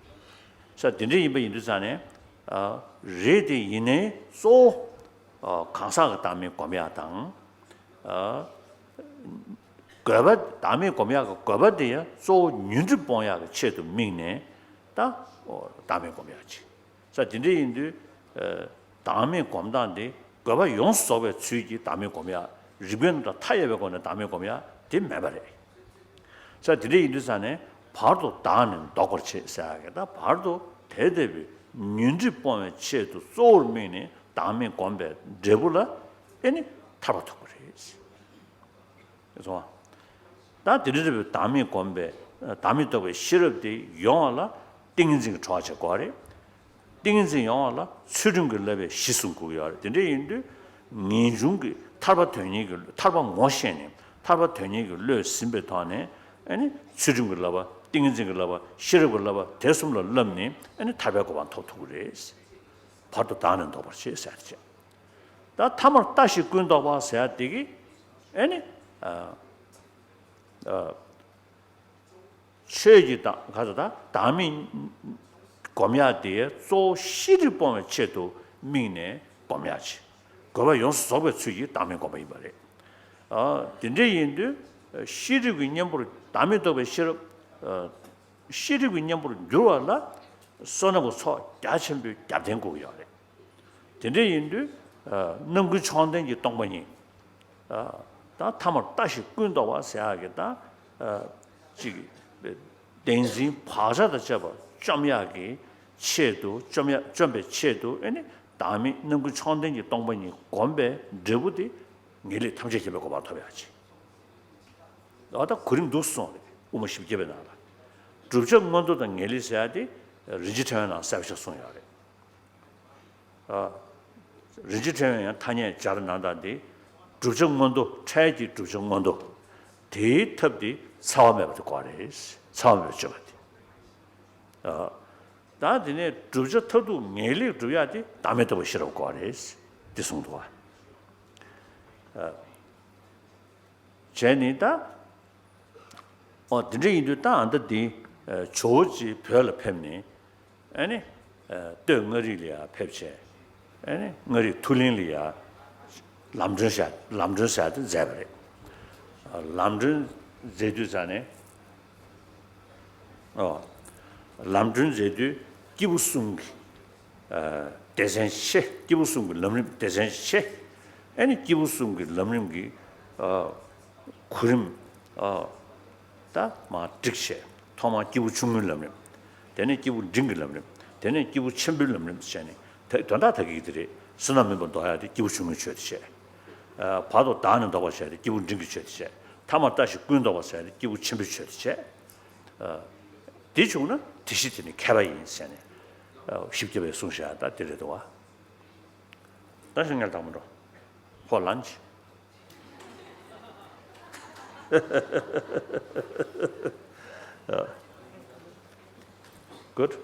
ས་དེ་འདྲ་ཡིན་པ་ཡིན་དུས་ཙང་ནས། ཨ་རེད་དེ་ཡིན་ནའི་གཙོ་བོ་ཨ་གང་ཟག་གི་བདག་མེད་སྒོམ་ཡག་དང་། ཨ་དགོས་པ་བདག་མེད་སྒོམ་ཡག་གི་དགོས་པ་དེ་ཡང་གཙོ་བོ་ཉོན་སྒྲིབ་སྤོང་ཡག་གི་ཆེད་དུ་དམིགས་ནས་ད་བདག་མེད་སྒོམ་ཡག་ཅིག་ས་དེ་འདྲ་ཡིན་དུས། ཨ་བདག་མེད་སྒོམ་སྟངས་དེ་དགོས་པ་ཡོངས་སུ་རྫོགས་པའི་ཚུལ་གྱིས་བདག་མེད་སྒོམ་ཡག་རིགས་པའི་རྣམ་གྲངས་མཐའ་ཡས་པའི་སྒོ་ནས་བདག་མེད་སྒོམ་ཡག་དེ་མེད་པ་རེད། ས་དེ་འདྲ་ཡིན་དུས་ཙང་ནས་བར་དུ་བདག་ནི་ལྡོག་པར་བྱེད་ཟེར་ཡག་གི་ད་བར་དུ་དེ་ལྟ་བུའི་ཉོན་སྒྲིབ་སྤོང་བའི་ཆེད་དུ་གཙོ་བོར་དམིགས་ནས་བདག་མེད་སྒོམ་པའི་འབྲས་བུ་ལ་ཨེ་ནི་ཐར་པ་ཐོབ་པ་རེད། སོང་བ། ད་དེ་འདྲ་བའི་བདག་མེད་སྒོམ་པའི་བདག་མེད་རྟོགས་པའི་ཤེས་རབ་དེ་ཡོང་བ་ལ་ཏིང་ངེ་འཛིན་གྱི་གྲོགས་བྱེད་དགོས་རེད། ཏིང་ངེ་འཛིན་ཡོང་བ་ལ་ཚུལ་ཁྲིམས་ཀྱི་བསླབ་པའི་གཞི་བཟུང་དགོས་ཀྱི་ཡོད་རེད། དེ་འདྲ་ཡིན་དུས་ངེས་འབྱུང་གི་ཐར་པ་དོན་གཉེར་གྱི་ཐར་པ་ངོ་ཤེས་ནས་ཐར་པ་དོན་གཉེར་གྱི་བློས་ཟིན་པའི་ཐོག་ནས་ཨ་ནི་ཚུལ་ཁྲིམས་ཀྱི་བསླབ་པ་ཏིང་ངེ་འཛིན་གྱི་བསླབ་པ་ཤེས་རབ་ཀྱི་བསླབ་པ་དེ་གསུམ་ལ་བསླབས་ནས་ཨ་ནི་ཐར་པའི་གོ་འཕང་ཐོབ་ཐུབ་ཀྱི་རེད། བར་དུ་བདག་ནི་ལྡོག་པར་བྱེད་ཟེར་བྱས། ད་ཐ་མར་ལྟ་ཞིག་ཀུན་རྟོག་པ་ཟེར་ཡ་དེ་གི་ཨེ་ནི་ཨ་ཨ་ཆོས་ཀྱི་བདག་ག་ཚོད་ད་བདག་མེད་སྒོམ་ཡ་དེ་གཙོ་བོ་ཤེས་སྒྲིབ་སྤོང་བའི་ཆེད་དུ་དམིགས་ནས་སྒོམ་ཡ་ཆེ། དགོས་པ་ཡོངས་སུ་རྫོགས་པའི་ཚུལ་གྱིས་བདག་མེད་སྒོམ་པ་ཡིན་པ་རེད། ཨ་དེ་འདྲ་ཡིན་དུས་ཤེས་སྒྲིབ་ཀྱི་གཉེན་པོར་བདག་མེད་རྟོགས་པའི་ཤེས་རབ་ཨ་ཤེས་སྒྲིབ་ཀྱི་གཉེན་པོར་འགྱུར་བ་ལ་བསོད་ནམས་ཀྱི་ཚོགས་རྒྱ་ཆེན་པོའི་རྒྱབ་རྟེན་དགོས་ཀྱི་ཡོད་རེད། དེ་འདྲ་ཡིན་དུས་ཨ་རྣམ་ཀུན་མཆོག་ལྡན་གྱི་སྟོང་པ་ཉིད། ཨ་ད་ཐ་མར་ལྟ་ཞིག་ཀུན་རྟོག་པ་ཟེར་ཡག་གི་ད་ཨ་ཅིག་བདེན་འཛིན་བག་ཆགས་དང་བཅས་པ་བཅོམ་ཡག་གི་ཆེད་དུ་བཅོམ་ཡག་བཅོམ་པའི་ཆེད་དུ་ཨེ་ནི་བདག་མེད་རྣམ་ཀུན་མཆོག་ལྡན་གྱི་སྟོང་པ་ཉིད་བསྒོམ་པའི་འབྲས་བུ་དེ་ངེས་ལེགས་ཐམས་ཅད་མཁྱེན་པའི་གོ་འཕང་ཐོབ་ཡག་ཅིག་ཨ་ད་གོ་རིམ་འདུག་སོང་རེད། དབུ་མ་བཞི་བརྒྱ་པའི་ནང་ལ་བསྒྲུབ་བྱ་མངོན་མཐོ་དང་ངེས་ལེགས་ཟེར་ཡག་དེ་རིན་ཆེན་ཕྲེང་བའི་ནང་གསལ་པོ་ཞིག་གསུངས་ཡོད་རེད། ཨ། རིན་ཆེན་ཕྲེང་བའི་ཡང་ཐ་སྙད་སྦྱར་ནང་དང་འདི། བསྒྲུབ་བྱ་མངོན་མཐོ་འཕྲལ་གྱི་བསྒྲུབ་བྱ་མངོན་མཐོ། དེའི་ཐབས་དེ་འཚེ་བ་མེད་པ་དེ་དགོས་རེད། འཚེ་བ་མེད་པ་སྤྱོད་པ་དེ། ཨ། ད་དེ་ནས་བསྒྲུབ་བྱ་མཐར་ཐུག་ངེས་ལེགས་སྒྲུབ་ཡག་དེ་བདག་མེད་རྟོགས་པའི་ཤེས་རབ་དགོས་རེད། འདི་གསུངས་འདུག་བ། ཨ། བྱས་ནས་ད། ཨོ་དེ་འདྲ་ཡིན་དུས་ད་ཨ་མདའ་འདི་ཇོ་བོ་རྗེ་བོད་ལ་ཕེབས་ནས་ཨ་ནི་སྟོད་མངའ་རིས་ལ་ཡར་ཕེབས་བྱས། ཨ་ནི་མངའ་རིས་མཐོ་གླིང་ལ་ཡར་ལམ་གྲོན་བྱ་ལམ་གྲོན་ཟེར་ཡག་དེ་མཛད་པ་རེད། ལམ་གྲོན་མཛད་དུས་ཙང་ནས། ཨོ། ལམ་གྲོན་མཛད་དུས་སྐྱེས་བུ་གསུམ་གྱི་ཨ་སྡེ་ཚན་ཆེ། སྐྱེས་བུ་གསུམ་གྱི་ལམ་རིམ་སྡེ་ཚན་ཆེ། ཨ་ནི་སྐྱེས་བུ་གསུམ་གྱི་ལམ་རིམ་གྱི་ཨ་གོ་རིམ་ཨ་ད་མར་བསྒྲིགས་བྱས། ཐོག་མར་སྐྱེས་བུ་ཆུང་ངུའི་ལམ་རིམ། དེ་ནས་སྐྱེས་བུ་འབྲིང་གི་ལམ་རིམ། དེ་ནས་སྐྱེས་བུ་ཆེན་པོའི་ལམ་རིམ་བྱས་ནས་དེ་དོན་དག་ད་གི་དེ་རེད། བསོད་ནམས་མུན་པ་ཟློག་ཡག་དེ་སྐྱེས་བུ་ཆུང་ངུའི་ཆོས་དེ་བྱས། ཨ་བར་དུ་བདག་ནི་ལྡོག་པར་བྱས་ཏེ་སྐྱེས་བུ་འབྲིང་གི་ཆོས་དེ་བྱས། ཐ་མར་ལྟ་ཞིག་ཀུན་རྟོག་པ་ཟེར་ཏེ་སྐྱེས་བུ་ཆེན་པོའི་ཆོས་དེ་བྱས། ཨ་དེ་བྱུང་ན་དེ་གཞི་དེ་ནི་མཁས་པ་ཡིན་ཟེར་ནས་ཨ་བཞི་བརྒྱ་པས་གསུངས་བཞག་ད་དེ་རེད་འདུག་བ། ད་ཤིང་ངལ་དང་མི་འགྲོ། ཧོ་ལན་ཅི། Good.